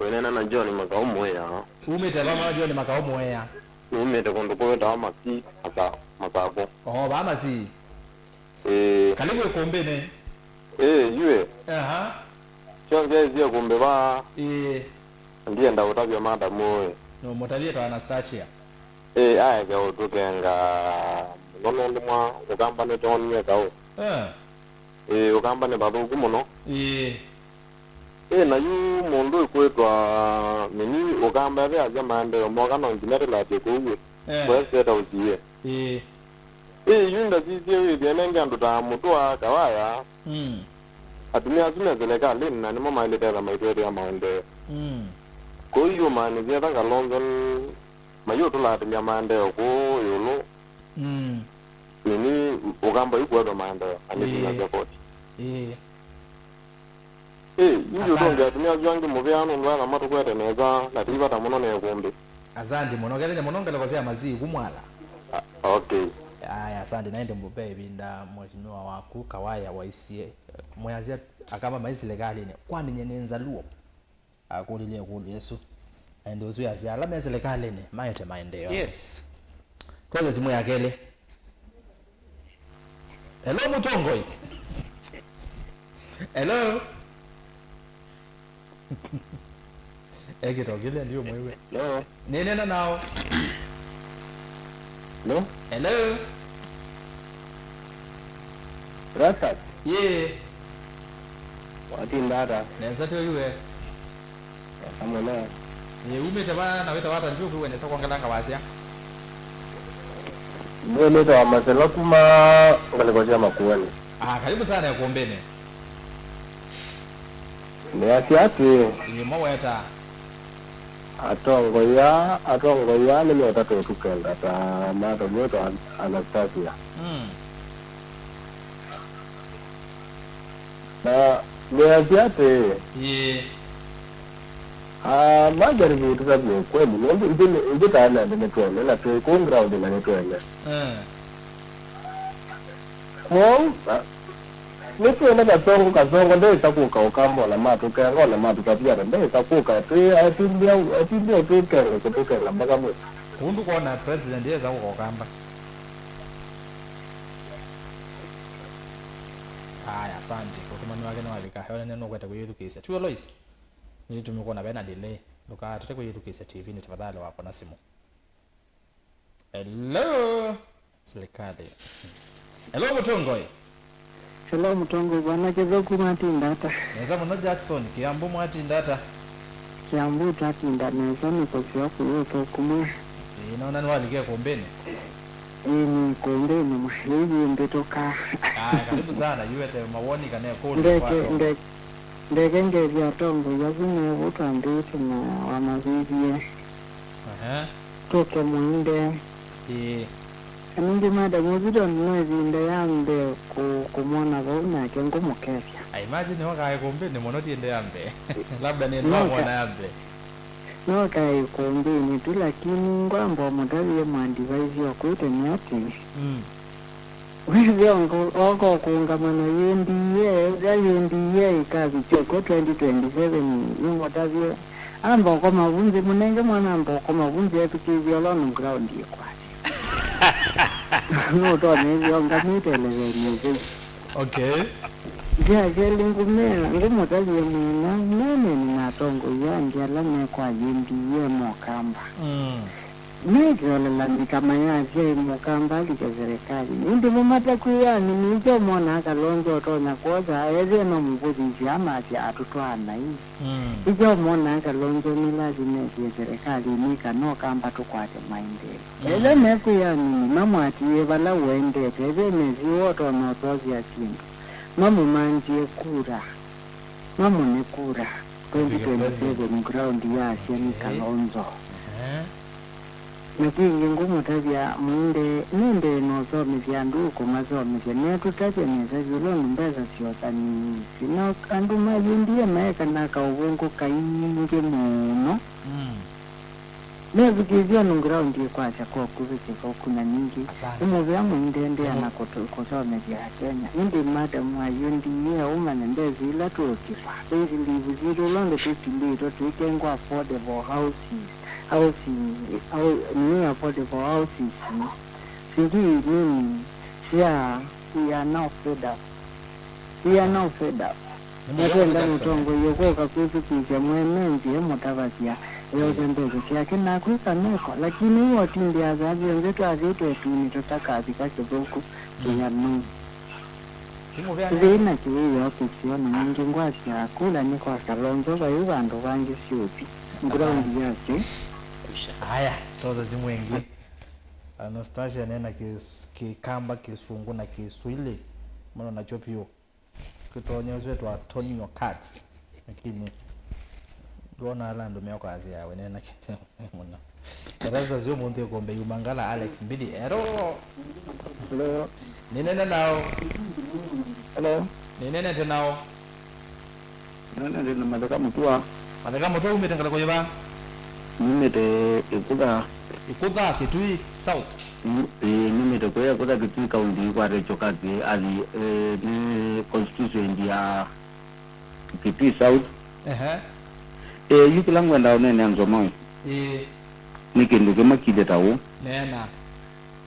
Wĩnena na John Makau Mwea. Umĩte vama John Makau Mwea? Numĩte kũndũ kũwĩtawa Masi, Masa-, Masakũ. Oh, vaa Masi. Ĩĩ. Kalivu ĩkũmbĩnĩ. Ĩĩ, yuĩ. Aha. Syo ngesie kũmbĩ vaa. Ĩĩ. Ndienda ũtavya madamu ũĩ. No, mũtavye ta Anastasia. Ĩĩ, aeke ũtũkenga mũno nũndũ mwa Ũkamba nĩtwonie kaũ. Eh. Ĩĩ, Ũkamba nĩ vathũku mũno. Ĩĩ. Ĩĩ, na yu mũndũ ĩkwĩtwa nini Ũkamba ethĩasya maendeeo moka no nginya tũlatye kũu ĩ. Eh. Kwe State House ĩ. Ĩĩ. Ĩĩ, yu ndasisye wĩthĩe nenge andũ ta Mũtũa, Kawaya. Mm. Atumĩa asu me silikalĩnĩ na nĩmo maĩlĩte etha maitũetĩa maendeeo. Mm. Kũu yu maanĩsye etha Kalonzo n-, mayũtũlatĩlya maendeeo kũu ĩũlũ. Mm. Nini Ũkamba yu kũetwa maendeeo, na nĩ Ĩĩ. Vinya vya koti. Ĩĩ. Ĩĩ, yu Asante. Ndũtonge atumĩa asu angĩ mũvea nũndũ ana matũkwete nesa, na ti vata mũno na ĩkũmbĩ. Asante mũno. Kethĩle mũno ngalĩko sya Masii kumwala. Ah, okay. Aya, asante. Naende mbũpe ĩvinda mheshimiwa waku, Kawaya Waisie. Mwĩasya Akamba mai silikalĩnĩ. Kwani nye nĩ Nzaluo? Akũlilye ĩkũlyo ĩsu. Na ĩndĩ ũsu yasya ala me silikalĩnĩ maete maendeeo. Yes. Twose simũ ya kelĩ. Hello, Mũtongoi. Hello. Ekĩtokile ndio mwewe. Hello. Nĩnena nao. Hello. Hello. Rasat. Yee. Watinda ata? Nesa tyo iwe. Nesa mũno. Yee, umĩte va na wĩta wata ndio kwiwe nesa kwongelanga wasya. Ndio nĩtawa Masela kuma ngalĩko sya Makueni. Ah, karibu sana ĩkũmbĩnĩ. Nĩasya atĩĩ, Ĩĩ, mo weta. Atongoi aa, atongoi aa nĩmetatwe tũkenda ta mata mwĩtwa An-, Anastasia. Mm. Na nĩasya atĩĩ, Ĩĩ. Ah, majaribu tũtavye kweli, nũndũ ithyĩ nĩ, ithyĩ ta anene nĩtwene, na twĩ kũu ground na nĩtwene. Eh. Kwoou, ah, nĩtwene Kasongo, Kasongo ndesa kũka Ũkamba ona matũkenga, ona matũtavya ata, ndesa kũka, twĩ, atindĩa, atindĩa ũtũkenga, kũtũkenga mpaka mwĩ. Kũu ndũkwona president esa kũka Ũkamba? Aya, asante. Ũtũmani wake nĩwavika. Eonania nũkwete kwĩyĩthukĩĩsya. Tiw'o, Lois? Nĩtũmĩkwona vena delay. Ndũkatete kwĩyĩthukĩĩsya T V-nĩ, tafadhali, wakona simũ. Hello? Serikali. Hello, Mũtongoi. Hello, Mũtongoi. Bwana Kĩthũku, mwatinda ata? Nesa mũno, Jackson. Kiambu, mwatinda ata? Kiambu twatinda nesa, nĩ kũseo kũyũthũku mwe. Ĩĩ, nona nĩwalike kũmbĩnĩ. Ĩĩ, nĩ kũmbĩnĩ mwe. Ĩĩ, mbĩtũka. Aya, karibu sana. Yuete mawoni kana kũlya. Ndeke, kwako. Ndeke, ndeke ngethya atongoi asu me vu twambĩĩte na wamavĩvie. Aha. Tũke mũinde. Ĩĩ. Na ningĩ madam ũsu tondũ no ĩvinda ya mbee kũ-, kũmwona vau, nake ngũmũkethya. I imagine wakae kũmbĩnĩ mũno ti ĩndĩ ya mbee. Labda nĩ no ndwamwona ya mbee. No kaĩ kũmbĩnĩ tu, lakini ngwamba ũmũtavye mwa advice ũkwĩte nĩ atĩ, mm, wĩthĩa ngo-, oka ũkũũngama na U D A, ethĩa U D A ĩkavikya ũko twenty twenty-seven, nĩmũtavye amba ũkoma vu nthĩ, mũnenge mwana amba ũkoma vu nthĩ, ethukĩĩsye ũla ũndũ ground ĩkwatya. Nũtonya ĩthĩa ũngamĩte levelĩ ĩtheu. Okay. Nzĩa kelĩ ngũmea, ngũmũtavya mwĩna, neeneni na atongoi angĩ ala me kwa U D A mokamba. Mm. Meke ũlalamika mayasya ĩ mũkamba alike serikali. Ĩndĩ mo matakwĩanĩ, nĩkyo monaa Kalonzo ũtonya kwosa, ethĩe mamũvũthĩsye amasya atũtwaa naĩ. Mm. Nĩkyo monaa Kalonzo nĩ lazima esie serikali nĩ kana ũkamba tũkwate maendeeo. Mm. Ethĩwa mekwĩanĩ, mamwatĩĩe vala ũendete, ethĩwa mesiwa ũtonya ũtwosea syĩndũ, mamũmanthĩe kura. Mamũne kura. Twenty twenty-seven ground ya Asyani Kalonzo. Ehe. Na kĩngĩ ngũmũtavya, mwĩndee, nĩndee na ũsomethya andũ, ũkũmasomethya. Netũtavya nesa ĩũlũ ũndũ mbesa syosa nĩ isi. Na andũ ma U D A maeka na kaũvũngũ kaingĩ mũno. Mm. Methukĩĩsye ũndũ ground ĩkwasya kwa kũvĩsĩka ũku na ningĩ. Asante. Nĩ mũvea mũingĩ endeea na kũtũ-, kũsomethya Akenya. Ĩndĩ madam wa U D A aũmanya mbesa ila tũũkĩva. Payslip sitũ ũla ũndũ tũtilĩtwe tũikengwa affordable houses, housing, hou-, nĩ affordable houses. Sijui nini sya, we are now fed up. We are now fed up. Nĩmũkwenda mũtongoi ũkũka kwĩthukĩĩsya mwene nzĩa mũtavasya, eũthe mbesa syake na kwĩka meko, lakini yu otindĩ asa vyonthe twathĩtwe ĩtunĩ tũtakavika kĩthũku kĩyanu. Nthĩ na kĩwĩoo kĩseo na ningĩ ngwasya kula nĩ kwa Kalonzo, vai vandũ vangĩ syũthi. Ground yake. Aya, toza simu ĩngĩ. Anastasia nena kĩ-, Kĩkamba, Kĩsũngũ na Kĩswahili. Mano nakyo vyũ. Kĩtonyo ũsu wĩtwa Tonio Cats. Lakini ndwona ala andũ mekwasya we nena kĩ-, mũno. Tarasa sio mũnthĩ kombe yuma ngala Alex Mbidi. Ero. Hello. Nĩ nene nao. Hello. Nĩ nene te nao. Nene ndĩ na Matheka Mũtua. Matheka Mũtua, umĩte ngalĩko yĩva? Numĩte Ĩkũtha. Ĩkũtha, Kitui South. Mm, ĩĩ, numĩte kũya Ĩkũtha Kitui County, kwa Rachel Kaki, athi, eh, nĩ constituency ya Kitui South. Ehe. Eh, yu kĩla ngwenda ũneenea Nzomoi. Ĩĩ. Nĩ kĩndũ kĩmwe kĩthĩ ta ũũ. Neena.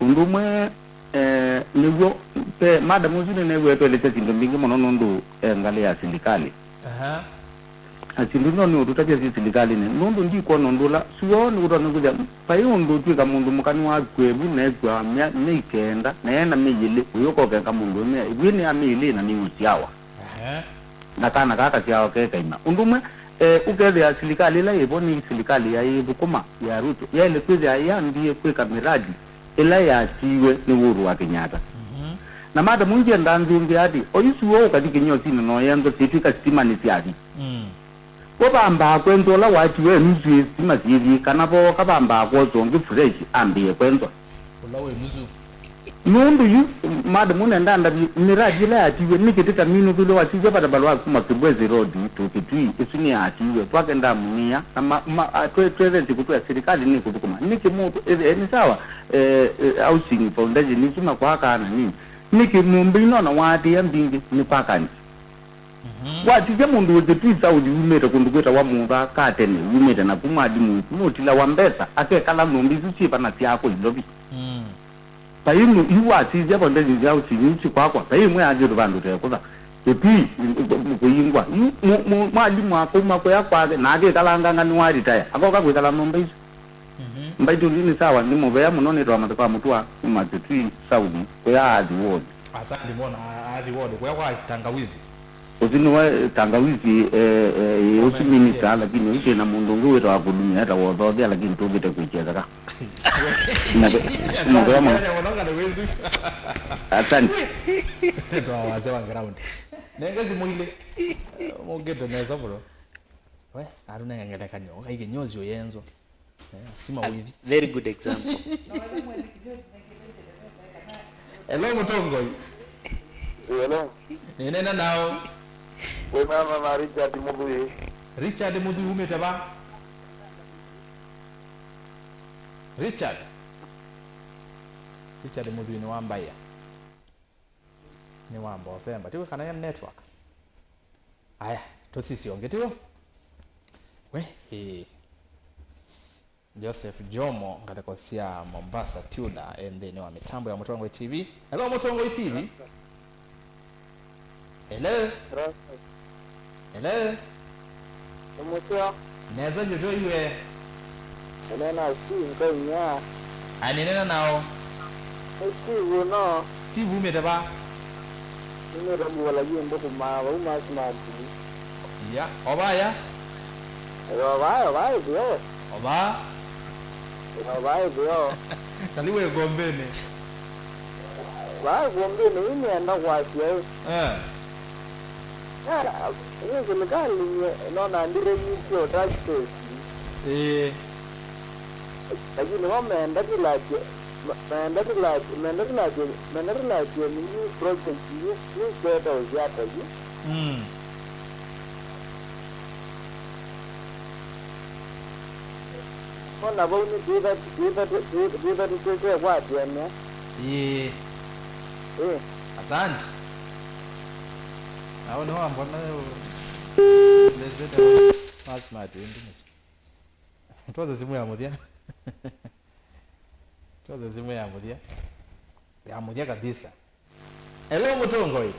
Ũndũ ũmwe, eh, nĩw'o, pe, madam ũsu nĩneew'ĩe twelesya syĩndũ mbingĩ mũno nũndũ e ngalĩ ya silikalĩ. Aha. Na syĩndũ ino nĩ ũtũtavya syĩ silikalĩnĩ, nũndũ ndikwona ũndũ ũla, sio nĩ kũtonya kwĩthĩa, vai ũndũ ũtw'ĩka mũndũ mũka nĩwakw'a ĩvu, na ekw'a mya-, myei kenda, na ena myei ĩlĩ, ũyũka ũkenga mũndũ ũmĩa, ĩvu nĩ ya myei ĩlĩ na nĩ ũsyawa. Ehe. Na kana kaa kasyawa ke kaima. Ũndũ ũmwe, eh, ũkethĩa silikalĩ ĩla yĩvo nĩ silikalĩ yaĩ ĩthũkũma ya Ruto, yaĩle kwĩthĩa yambie kwĩka mĩradi ĩla yatiiwe nĩ Uhuru wa Kenyatta. Mhm. Na madam ngyenda nzũngĩa atĩ, o isu wo ũkathi kĩnyosinĩ no yenzo syĩtw'ĩka sitima nĩ syathi. Mm. Wo vambaa kwenzwa ũla watiwe nusu ĩ sitima syĩthi, kana vooka vambaa kwoswa ũngĩ fresh ambĩĩe kwenzwa. Ũla wĩ nusu. Nũndũ yu, madam nenda ndavye, mĩradi ĩla yatiwe, nĩkĩ tĩtaminu vĩlĩ wasisya vata valũa kuma Kibwezi Road to Kitui, ĩsu nĩyatiwe, twake ndamu nĩa, na ma, ma, a, twe, twethe nzĩkũ twa sirikali nĩkũthũkũma. Nĩkĩ mũndũ, e, e, nĩ sawa, e, e, housing foundation isu na kwaka na nini. Nĩkĩ nyũmba ino na waatĩĩa mbingĩ nĩ kwaka nĩ? Mhm. Watisya mũndũ wĩ Kitui South wumĩte kũndũ kwĩtawa Mũtha Katene, wumĩte na kuma Adimũnsi, nũtilawa mbesa, akekala nyũmba isu syĩ vana syaakwa Ilovi. Mm. Vai ĩmwe yu wasisya vandũ nzyaũ sinyu isu kwakwa, vai ĩmwe yathi ũndũ vandũ tekũtha. Kĩtui, kũingwa. Yu, mu-, mu-, mwalimũ akauma kũya kwake, na akĩkalanganga nĩwaritaya. Akoka kwĩkala nyũmba isu. Mbaitũ nĩ sawa, nĩ mũvea mũno, nĩtwa matũka mũtũa, nĩ Makĩtui South, kũya Athi Ward. Asante mwana, Athi Ward, kũya kwa Tangawizi. Ũsu nĩwe Tangawizi, eh, eh, ũsu minista, lakini ũsu na mũndũ ũngĩ wĩtawa Kũlumia, etawa Ũthothea, lakini tũkĩte kwĩkĩa thaka. Mũvea mũno. Asante. Twa wazee wa ground. Nengezi mwili. Mugete nesa bro. We, atunenge ngelekany'o, kaikĩ nyozi ũyenzwa. Eh, sima withi. Very good example. Hello, mũtongoi. Hello. Nĩnena nao. Wĩnana na Richard Mũthui. Richard Mũthui umĩte va? Richard. Richard Mũthui nĩ wa Mbaia. Nĩ wa Mbosemba. Tiwe kana ya network. Aya, tũsisye ũngĩ tiwe. We, ĩĩ. Joseph Jomo, ngalĩko sya Mombasa, Tudor, e nthĩnĩ wa mĩtambo ya Mũtongoi T V. Hello, Mũtongoi T V. Hello. Hello. Hello. Nĩ mũseo. Nesa vyũ tũiwe. Nĩnena Steve Nkaunya. Anĩnena nao. Nĩ Steve ũno. Steve umĩte va? Nĩnĩte mũvala yĩ ndũkũmaa vau Masmart. Ya, ovaya? Ovaya, ovaya ĩtheo. Ova? Ovaya ĩtheo. Kali wĩ kombeni. Vaa kombeni, ĩ nĩenda kwasya ĩ. Eh. Ah, ĩ silikalĩ nĩ nona ndĩrenyisye taxes. Ĩĩ. Lakini mo meenda tũlatye, me-, meenda tũlatye, meenda tũlatye, meenda tũlatye nini project yu, yu kweta ũsyata yu. Mm. Ona vau nĩ twĩva-, twĩva-, twĩ-, twĩva tũtekwatĩanĩa. Ĩĩ. Ĩĩ. Asante. Au nĩ wambona lezete wa smart ĩndĩ mũsyĩ. Twoze simu ya mũthya. Twoze simu ya mũthya. Ya mũthya kabisa. Hello, mũtongoi.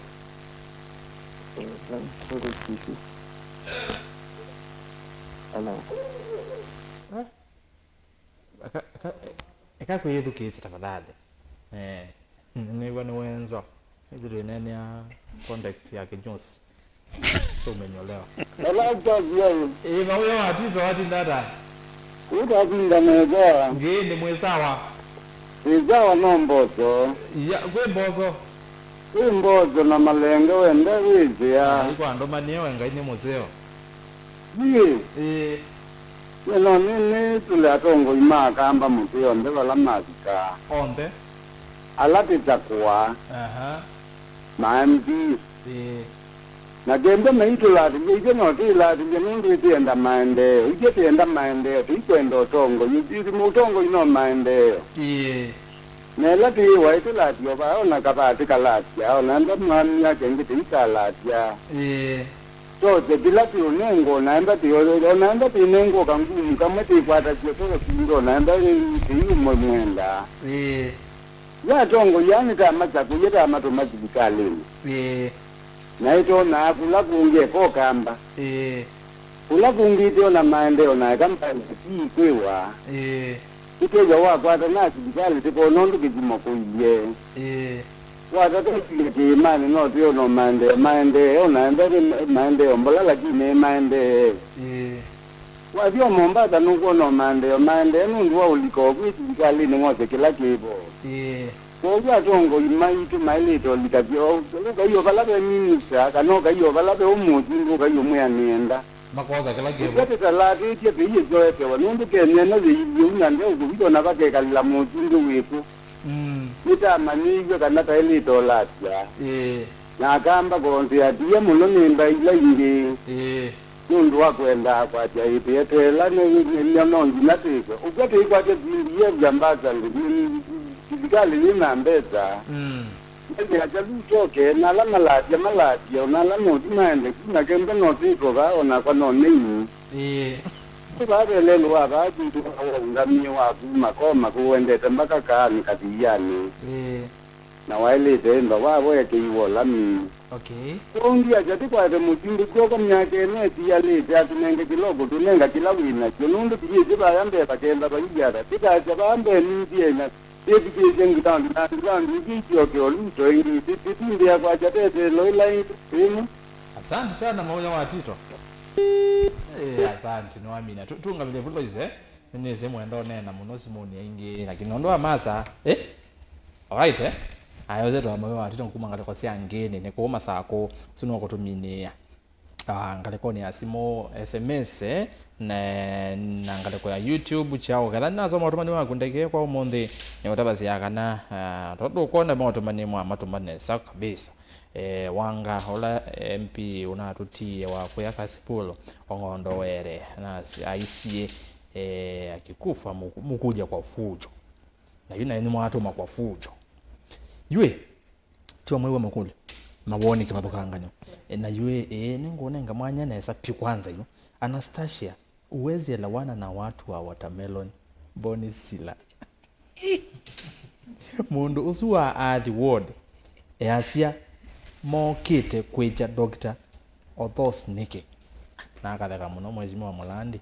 Hello. Eh? Eka, eka, eka kwĩyĩthukĩĩsya tafadhali. Eh, nĩw'a nĩwenzwa. Ĩthi twĩneenea context ya kĩnyũsi. So ũmenye ũleo. Ela kazi yayo. Ĩĩ, mawĩa watito watindata. Utatinda neza. Ngĩĩ nĩ mwĩ sawa. Nĩ sawa no mboso. Ya, kwĩ mboso. Kwĩ mboso na malenge wenda wĩthĩa. Ai, kwa andũ manie we Ngai nĩ mũseo. Ĩĩ. Ĩĩ. Nĩ no nĩ, nĩ tũle atongoi ma Akamba mũtĩ onthe vala mavikaa. Onthe. Ala tĩtakũa. Aha. Ma M Ps. Ĩĩ. Na kenda maitũlatĩlya, ithyĩ no tĩlatĩlya nũndũ ĩtĩenda maendeeo. Ithyĩ tĩenda maendeeo, tũikwenda ũtongoi. Ithyĩ, ithyĩ, ũtongoi no maendeeo. Ĩĩ. Na ĩla tĩĩwa ĩtĩlatya o vaa, o na kavaa tĩkalatya, o na enda mwamia kengĩ tĩikalatya. Ĩĩ. Kyose kĩla tĩũnengwa, o na enda tĩ, o na enda tĩnengwa kangumu kamwe tĩkwatasya kĩla kĩndũ, o na enda tĩiũmwe mwendaa. Ĩĩ. Yu atongoi aa nĩtamasakũie, tamatũma silikalĩnĩ. Ĩĩ. Na ĩtonaa kũla kũngĩ eka Ũkamba. Ĩĩ. Kũla kũngĩ ĩteona maendeeo na eka maendeeo ti ikwĩwa. Ĩĩ. Ĩkethĩwa wakwata na silikalĩ tĩkona ũndũ kĩthimo kũilye. Ĩĩ. Watata kĩlĩ kĩĩmanĩ no twĩona maendeeo, maendeeo, na enda nĩ maendeeo mbola lakini nĩ maendee. Ĩĩ. Wathi o Mombasa nũkwona o maendeeo maendee nũndũ wa ũlika ovu silikalĩnĩ wose kĩla kĩvo. Ĩĩ. Kwoou atongoi maitũ maĩlĩte ũlikasya o, ũkai o vala ve minista, kana ũkai o vala ve ũmũsumbĩ, ũkai ũmwĩa nĩenda. Makosa kĩla kĩvo. Ĩtwe tũtalatĩtye tũiyĩkyoetewa, nũndũ Kenya ĩno yĩilyĩ ũu na ndeũkũvika ona vakekalĩla mũsumbĩ wĩkũ. Mm. Nĩtamanyĩiw'e kana taĩlĩte ũlatya. Ĩĩ. Na akamba kũonzea tia mũno nĩ mbaĩ ila ingĩ. Ĩĩ. Nũndũ wa kwendaa kwasya ĩtĩ eteela nĩ, nĩ, nĩ, no nginya twĩke. Ũkw'a tũikwatya P D F ambassador, nĩ, nĩ, silikalĩ yĩ na mbesa. Mm. Nĩnĩasya yu tyoke, na ala malatya, malatye, o na ala mothi maende ku, na kenda no twĩtwe vaa, o nakwa no nĩi. Ĩĩ. Nĩ vaa ve lelũ wa vaa kwitũ, wa ũngamĩe wa kuma koma kũu wendete mbaka kaanĩ kathianĩ. Ĩĩ. na waĩlĩte ĩmba wawekeiwa ũla mini. Okay. Kwoou ndiasya tũkwate mũsumbĩ kw'oko myaka ĩno ĩtialĩte atũnenge kĩla ũkũtũnenga kĩla wĩ nakyo, nũndũ tũyĩsĩ vaya mbee vakenda vailyata. Tũkasya vaa mbee nĩnzie na yĩthukĩĩsye ground, na ground ĩsu isyoke o Luto ĩngĩ. Tũtindĩa kwasya vetelo ĩla ĩngĩ ĩmwe. Asante sana, Mauya wa Tito. Eh, asante, nĩwamina. Tu- Tũngamĩle vulo ise. Nĩnĩsĩ mwenda ũneena mũno simũnĩ aingĩ, lakini nũndũ wa masa, eh? Alright, eh? Aya, ũze twa Mauya wa Tito kuma ngalĩko sya ngĩnĩ, nĩ kũũ Masakũ, su no kũtũminĩĩa. Ah, ngalĩkonĩ ya simũ, S M S, eh, na, na ngalĩko ya YouTube chao. Ketha nĩnasoma ũtũmani waku ndeke kwa ũmũnthĩ, nĩũtavasya kana, ah, tondũ ũkwona maũtũmani mwa matũmane sa kabisa. Eh, Wanga, ũla M P ũnatũtie wa kũya Kasipul, Ong'ondo Were, na aisye, eh, akikufa muku- mukuja kwa fujo. Na yu naye nĩmwatũma kwa fujo. Yue, tio mwaiwa makũlyo. Mawoni kĩvathũkanganyo. E, na yue, ĩĩ, nĩngũnenga mwanya nesa pi kwanza yu. Anastasia, huwezi elewana na watu wa watermelon. Boni sila. Mũndũ ũsu wa athi ward easya mokĩte kwĩkya Doctor Othos nĩkĩ? Na akatheka mũno Mheshimiwa Mulandi.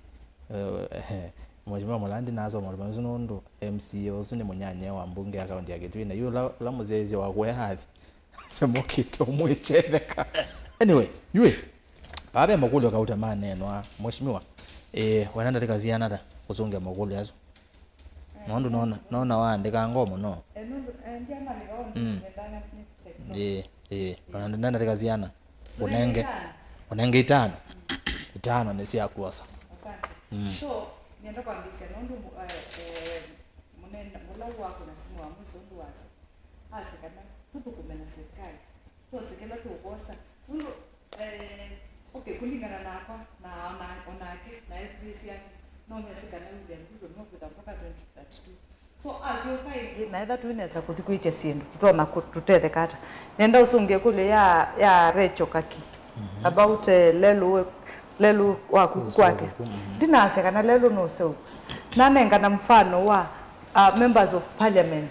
Eh, Mheshimiwa Mulandi nasoma ũtũmani ũsu nũndũ M C A ũsu nĩ mũnyanyĩe wa mbunge ya kaunti ya Kitui, na yu ũla, ũla mũsyaĩĩsya wa kũya athi. Semokĩte ũmwĩkyetheka. Anyway, yue. Paa ve makũlyo kauta maneenwa, Mheshimiwa. Eh, wena ndatĩka siana ta kũsũngĩa makũlyo asu. Nũndũ nona, nona waandĩka ngoo mũno. Eh, nũndũ, eh, ndianandĩka onthe, mm, nĩendaa nĩ take notes. Ĩĩ, ĩĩ. Ona ndatĩka siana. Ũnenge. Ũnenge itano. Ũnenge itano. Itano nĩ sya kuosa. Asante. Mm. So, nĩenda kwambĩĩsya nũndũ mu- eh, eh, mũnene, mũla wakũna simũ wa mwiso ũndũ wasa. Asya kana tũthũkũme na serikali. Twose kĩla tũkwosa. Nũndũ, eh, okay, kũlingana nakwa, na ona- onake, na ethukĩĩsya ake, no mese kana William Ruto nũkwĩtha mpaka twenty thirty-two. So, asyoka ĩngĩ, na etha tũinesa kũthi kwĩtya syĩndũ, tũtonya kũ- tũtetheka ata? Nenda ũsũngĩe ĩkũlyo ya, ya Recho Kaki, mhm, about, eh, lelũ, lelũ wa kuku kwake. Kũseũvw'a kuku, mhm. Ndinasya kana lelũ nũseũvw'a. Nanengana mfano wa, uh, members of parliament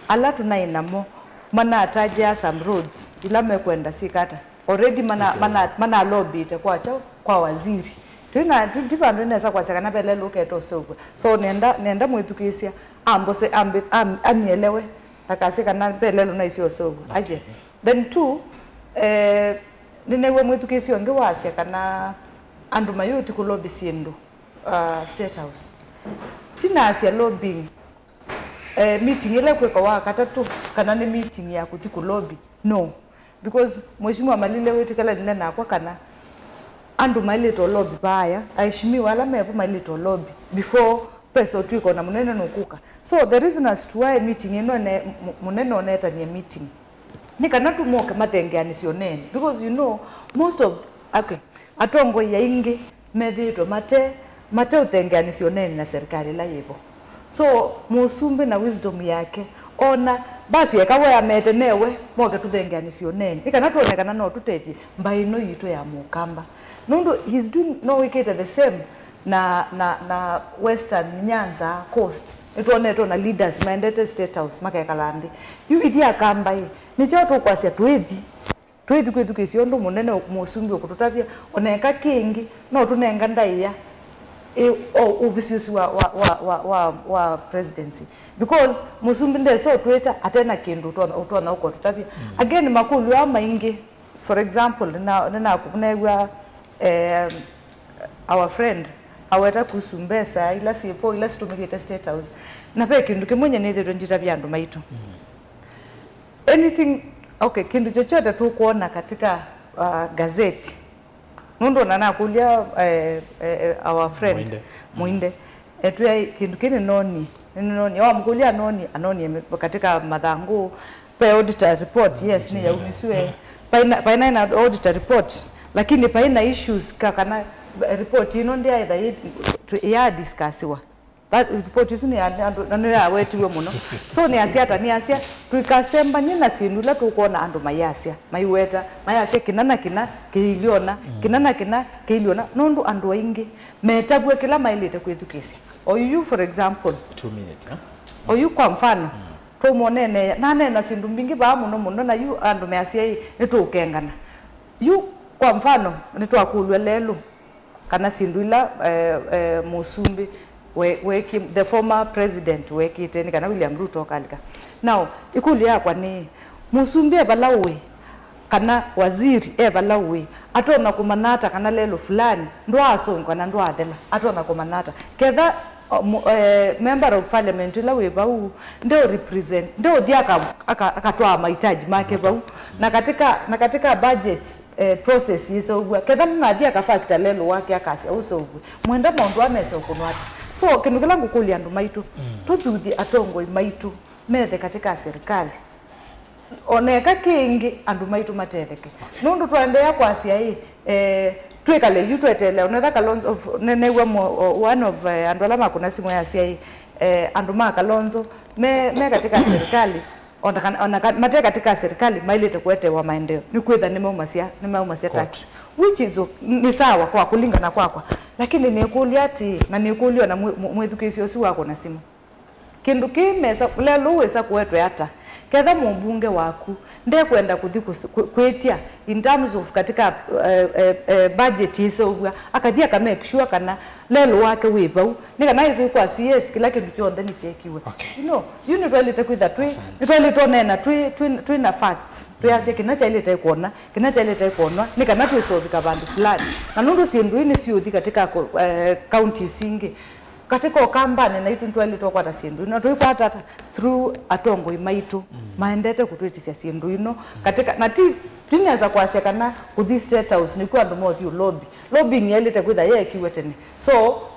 ala tũnaĩ namo manatajĩa some roads ila mekwenda syĩkata. Already mana, mana, manalobbyĩte kwa kyaũ? Kwa waziri. Twĩna, tũ- ti vandũ nesa kwasya kana ve lelũ ũketa ũseũvw'a. So nenda, nenda mwĩthukĩĩsya ambose, ambe, am- anielewe. Ndakasye kana ve lelũ naisye ũseũvw'a. Aje. Then two, eh, nĩneew'a mwĩthukĩĩsya ũngĩ wasya kana andũ mayũthi kũlobby syĩndũ, uh, State House. Ndinasya lobbying, eh, meeting ĩla ĩkwĩka wa katatũ, kana nĩ meeting ya kũthi kũlobby. No. Because Mheshimiwa Malile wĩtĩkĩlanile nakwa kana andũ mailĩte lobby vaaya, aheshimiwa ala mevo mailĩte lobby before pesa ũtw'ĩka ona mũnene nũkũka. So the reason as to why meeting ĩno ne- mu- mũnene ũnetanie meeting nĩ kana tu moke mathengeanĩsye ũneeni, because you know most of, okay, atongoi aingĩ methĩĩtwe mate, mateũthengeanĩsya ũneeni na serikali ĩla yĩvo. So, mũsumbĩ na wisdom yake, ona basi eka we amete newe, moke tũthengeanĩsye ũneeni. Nĩ kana twone kana no tũtethye mbaĩ ĩno yitũ ya Mũkamba. Nũndũ he's doing, no wĩkĩte the same na, na, na Western Nyanza Coast. Nĩtwonete ona leaders maendete State House makekala nthĩ. Yu ithyĩ Akamba ĩ, nĩ kyaũ tũkwasya twĩthi? Twĩthi kwĩthukĩĩsya ũndũ mũnene mũsumbĩ ũkũtũtavya, o na eka kĩngĩ, no tũnenga ndaĩa ĩ, o, ũvisi ũsu wa, wa, wa, wa, wa, wa presidency. Because mũsumbĩ ndesa ũtwĩta ate na kĩndũ ũtonya, ũtonya ũkũtũtavya. Mm. Again, makũlyo aa maingĩ, for example, nĩna- nĩna- nĩnaneew'a, eh, our friend aweta kuhusu mbesa ila syĩvo, ila sitũmĩkĩte State House. Na ve kĩndũ kĩmwe nye nĩthĩtwe nditavya andũ maitũ. Mm. Anything, okay, kĩndũ chochote tũkwona katika, uh, gazeti. Nũndũ ona nakũlya, eh, eh, eh, our friend Mũinde. Mũinde. Etwĩa kĩndũ kĩĩ nĩnonie, nĩnonie. Wamũkũlya anonie, anonie me- katika mathangũ, ve auditor report, yes, nĩyaumiswe. Paina, paina ina auditor report, lakini paina issues ka kana report ĩno ndyaetha ĩ- ĩyadiscussiwa. That report ĩsu nĩ ya andũ, na nĩyawetiwe mũno. So nĩasya ata? Nĩasya tũikasembany'e na syĩndũ ila tũkwona andũ mayasya, maiweta, mayasya kĩna na kĩna kĩilyona, mm, kĩna na kĩna kĩilyona, nũndũ andũ aingĩ metavw'a kĩla maĩlĩte kwĩthukĩĩsya. Oyu, for example, two minutes, eh? Oyu kwa mfano, mm, Twaumũneenea, naneena syĩndũ mbingĩ vaa mũno mũno, na yu andũ measya ĩ, nĩtũũkengana. Yu, kwa mfano, nĩtwakũlw'a lelũ kana syĩndũ ila, eh, eh, mũsumbĩ we-, weekie, the former president weekĩte, nĩ kana William Ruto akalika. Now, ĩkũlyo yakwa nĩ, mũsumbĩ e vala ũĩ, kana waziri e vala ũĩ, atonya kũmanya ata kana lelũ fulani ndwaasũngwa na ndwaathela? Atonya kũmanya ata? Ketha, o, mu-, eh, member of parliament ĩla wĩ vau ndeũ represent, ndeũthi aka-, aka-, akatwaa mahitaji make vau, na katika, na katika budget, eh, process yĩseũvw'a, ketha nĩnathi akafactor lelũ wake akasya ũseũvw'e, mwenda maũndũ aa mese ũkũnwa ata? So, kĩndũ kĩla ngũkũlya andũ maitũ, tũthuthye atongoi maitũ methe katika serikali. Oneka kĩngĩ andũ maitũ matetheke. Nũndũ twaendeea kwasya ĩ, eh, twĩkale yu tweteele, onetha Kalonzo, ne-, new'a mo-, o-, one of, eh, andũ ala makũna simũ yasya ĩ, eh, andũ ma Kalonzo me, me katika serikali, ona kana, ona ka-, mate katika serikali mailĩte kũetewa maendeeo, nĩkwĩtha nĩmaumasya, nĩmaumasya tax. Which is o-, nĩ sawa kwa kũlingana kwakwa. Lakini nĩkũlya atĩ, na nĩkũlya ona mwĩ-, mwĩ-, mwĩthukĩĩsya ũsu wakũna simũ. Kĩndũ kĩĩ mesa, lelũ wĩsa kũetwe ata? Ketha mũmbunge waku ndekwenda kũthi kũs-, kwĩ-, kwĩtya in terms of katika, eh, eh, eh, budget ĩseũvw'a, akathi aka make sure kana lelũ wake wĩ vau, nĩ kana ĩsĩ kwa C S kĩla kĩndũ kyonthe nĩkyekiwe. Okay. You know, yu nĩtwaĩlĩte kwĩtha twĩ, nĩtwaĩlĩte ũneena twĩ, twĩ, twĩ na facts, twĩasya kĩna kyaĩlĩte kwona, kĩna kyaĩlĩte kwonwa, nĩ kana twĩsovika vandũ fulani. Na nũndũ syĩndũ ii nĩsiũthi katika ko-, eh, counties ingĩ, katika Ũkambanĩ naitũ nĩtwaĩlĩte ũkwata syĩndũ ino, na tũikwata ata? Through atongoi maitũ maendete kũtwĩtĩsya syĩndũ ino. Katika, na ti, ti nesa kwasya kana kũthi State House nĩkw'o andũ mothi ũ lobby. Lobbying yaĩlĩte kwĩtha yeekiwe tene. So,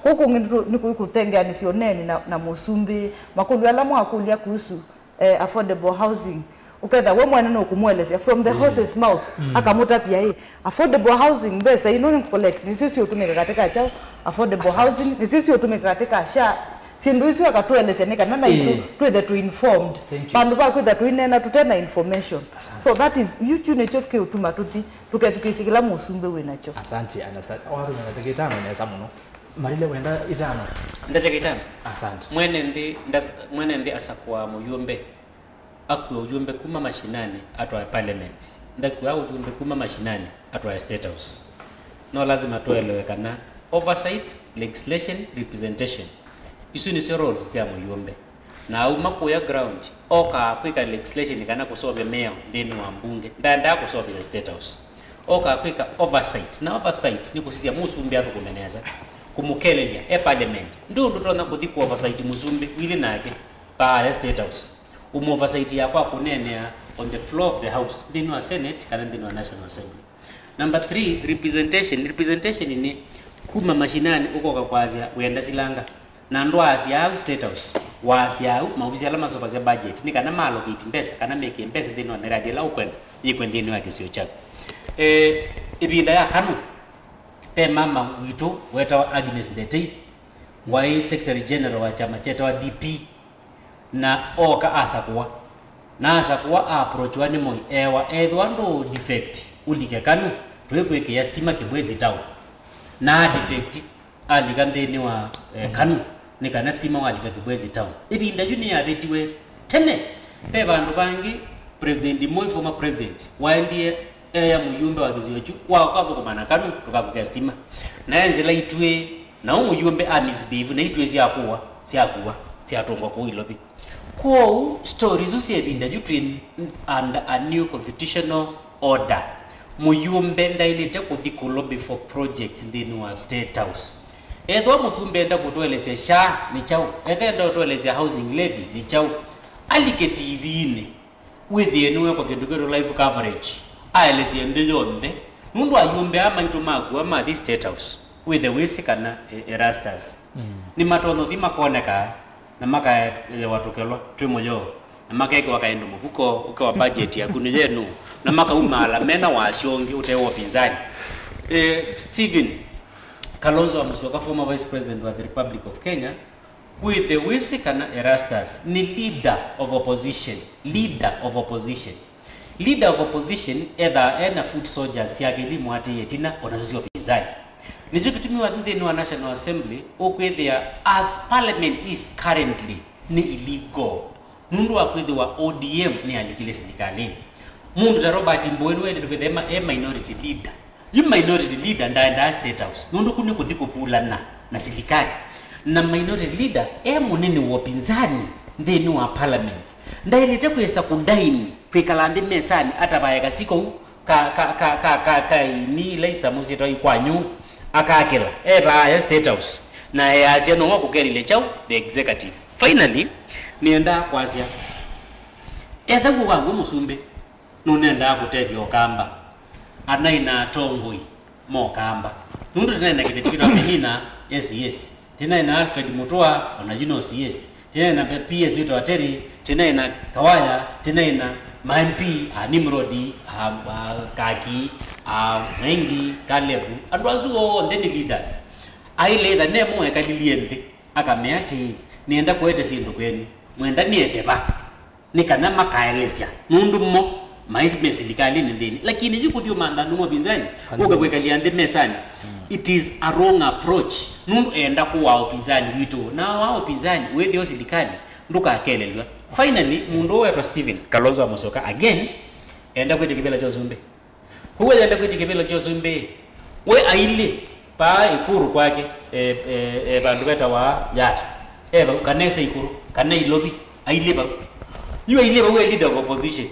kũu kũngĩ nĩtũ-, nĩkũikũthengeanĩsya ũneeni na, na mũsumbĩ, makũlyo ala mwakũlya kuhusu eh, affordable housing. Ũketha we mwene nũkũmũelesya from the horse's mouth, akamũtavya ĩ, affordable housing, mbesa ino nĩ collect, nĩsyo siũtũmĩka katika kyaũ? Affordable housing, nĩsyo siũtũmĩka katika SHA. Syĩndũ isu akatũelesya nĩ kana naitũ twĩthe tũ informed. Thank you. Vandũ va kwĩtha tũineena tũte na information. Asante. So that is, yu kyu nĩkyo kĩũtuma tũthi tũkethukĩĩsya kĩla mũsumbĩ wĩ nakyo. Asante, Anastasia. Warumya ndatĩka itano nesa mũno. Malile wenda itano. Ndatĩka itano. Asante. Mwene nthĩ ndas-, mwene nthĩ asakũa mũyũmbe. Akue ũyũmbe kuma mashinani atwae parliament. Ndakua ũyũmbe kuma mashinani atwae State House. No lazima tũelewe kana oversight, legislation, representation, isu nĩsyo roles sya mũyũmbe. Na auma kũya ground, okaa kwĩka legislation kana kũseũvya mĩao nthĩnĩ wa mbunge. Ndaendaa kũseũvya State House. Okaa kwĩka oversight. Na oversight nĩ kũsisya mũsumbĩ athũkũme nesa, kũmũkelelya e parliament. Ndĩ ũndũ ũtonya kũthi kũ oversight mũsumbĩ wĩlĩ nake vaa e State House. Ũmũ oversight ya kwa kũneenea on the floor of the house, nthĩnĩ wa Senate kana nthĩnĩ wa National Assembly. Number three, representation. Representation nĩ kuma mashinani ũkoka kwasya wĩenda silanga. Na ndwaasya au State House, waasya au maovisi ala masovasya budget, nĩ kana ma allocate mbesa, kana mekĩe mbesa nthĩnĩ wa mĩradi ĩla ũkwenda yĩkwe nthĩnĩ wa kĩsio kyaku. Eh, ĩvinda ya KANU, ve mama witũ wetawa Agnes Ndetei, waĩ Secretary General wa kyama kyetawa D P, na ooka asakũwa. Na asakũwa a approachiwa nĩ Moi, eewa, ethĩwa ndũ defect, ũlike KANU, tũikwĩkĩa stima Kibwezi town. Na a defect, alika nthĩnĩ wa, eh, KANU, nĩ kana stima walika Kibwezi town. Ĩvinda yu nĩyavĩtiwe tene. Ve vandũ vangĩ, President Moi, former president, waendie eya mũyũmbe wa kĩsio kyu, wa ũkathũkũma na KANU, tũkakũkĩa stima. Na e nzĩla itw'ĩ, na ũ mũyũmbe a misbehave, na itw'ĩ syakũwa, syakũwa, syatũngwa kũu Ilovi. Kwoou, story isu sya ĩvinda yu twĩ under a new constitutional order. Mũyũmbe ndaĩlĩte kũthi kũ lobby for projects nthĩnĩ wa State House. Ethĩwa mũsumbĩ enda kũtũelesya SHA nĩ kyaũ, ethĩwa enda kũtũelesya housing levy nĩ kyaũ, alike T V-inĩ, wĩthĩe nĩwekwa kĩndũ kĩtũ live coverage, aelesye nthĩ yonthe, nũndũ ayũmbe aa maitũ makua mathi State House, wĩthe wĩsĩ kana, e, Erastus, nĩmatonya ũthi makoneka na makaewa tũkelwa twĩ mũyoo, na makekĩwa kaĩndũ mũvuko, ũkewa budget yaku nĩ yenu, na makaumaala mena wasyo ũngĩ ũte wa ũpinzani. Eh, Stephen Kalonzo wa Musyoka, former vice president wa the Republic of Kenya, wĩthe wĩsĩ kana Erastus nĩ leader of opposition, leader of opposition. Leader of opposition ethaa ena foot soldiers syake ilimwatĩĩe ĩtina, ona sisyo ũpinzani. Nĩkyo kĩtumi wa nthĩnĩ wa National Assembly ũkwĩthĩa, as parliament is currently, nĩ illegal. Nũndũ wa kwĩthĩwa O D M nĩyalikile silikalĩnĩ, mũndũ ta Robert Mbũĩ nĩwaĩlĩte kwĩthĩa e ma-, e minority leader. Yu minority leader ndaendaa State House, nũndũ ku nĩ kũthi kũvulana na silikalĩ. Na minority leader e mũnene wa ũpinzani nthĩnĩ wa parliament. Ndaĩlĩte kwĩsa kũdaini kwĩkala nthĩ mesanĩ atavae kasi kũu ka, ka, ka, ka, ka, ka ini ila isamũ syĩtawa ikwanyu, akakĩla, e vaaya State House, na easya no kũkelile kyaũ, the executive. Finally, nĩendaa kwasya, ethaw'o waw'o mũsumbĩ nũnendaa kũtethya Ũkamba, anaĩ na atongoi ma Ũkamba. Nũndũ tĩnaĩ na kĩveti kĩtawa Penina, S C S. Tĩnaĩ na Alfred Mutua, ona yu no C S. Tĩnaĩ na P S wĩtawa Terry, tĩnaĩ na Kawaya, tĩnaĩ na ma M P, a Nimrod, a, a Kaki, a Mwengi, Caleb. Andũ asu onthe nĩ leaders. Ailĩtha nemo ekalilie nthĩ, akamea atĩĩ, nĩenda kũete syĩndũ kwenyu. Mwenda nĩete va? Nĩ kana makaelesya, nũndũ mo maĩ me silikalĩnĩ nthĩnĩ. Lakini yu kũthi ũmantha andũ ma ũpinzani, ũke kwĩkalya nthĩ mesanĩ, it is a wrong approach. Nũndũ enda kũwaa ũpinzani witũ, na waa ũpinzani wĩthĩo silikalĩ, ndũkakelelw'a. Finally, mũndũ ũũ wetwa Stephen Kalonzo wa Musyoka again enda kwĩtya kĩvĩla kya ũsumbĩ. Kwoou ayenda kwĩtya kĩvĩla kya ũsumbĩ, we ailĩ paa ĩkũrũ kwake, e, e, e, vandũ vetawa Yata. E vau, kana e Saikũrũ, kana Ilovi, ailĩ vau. Yu ailĩ vau e leader of opposition.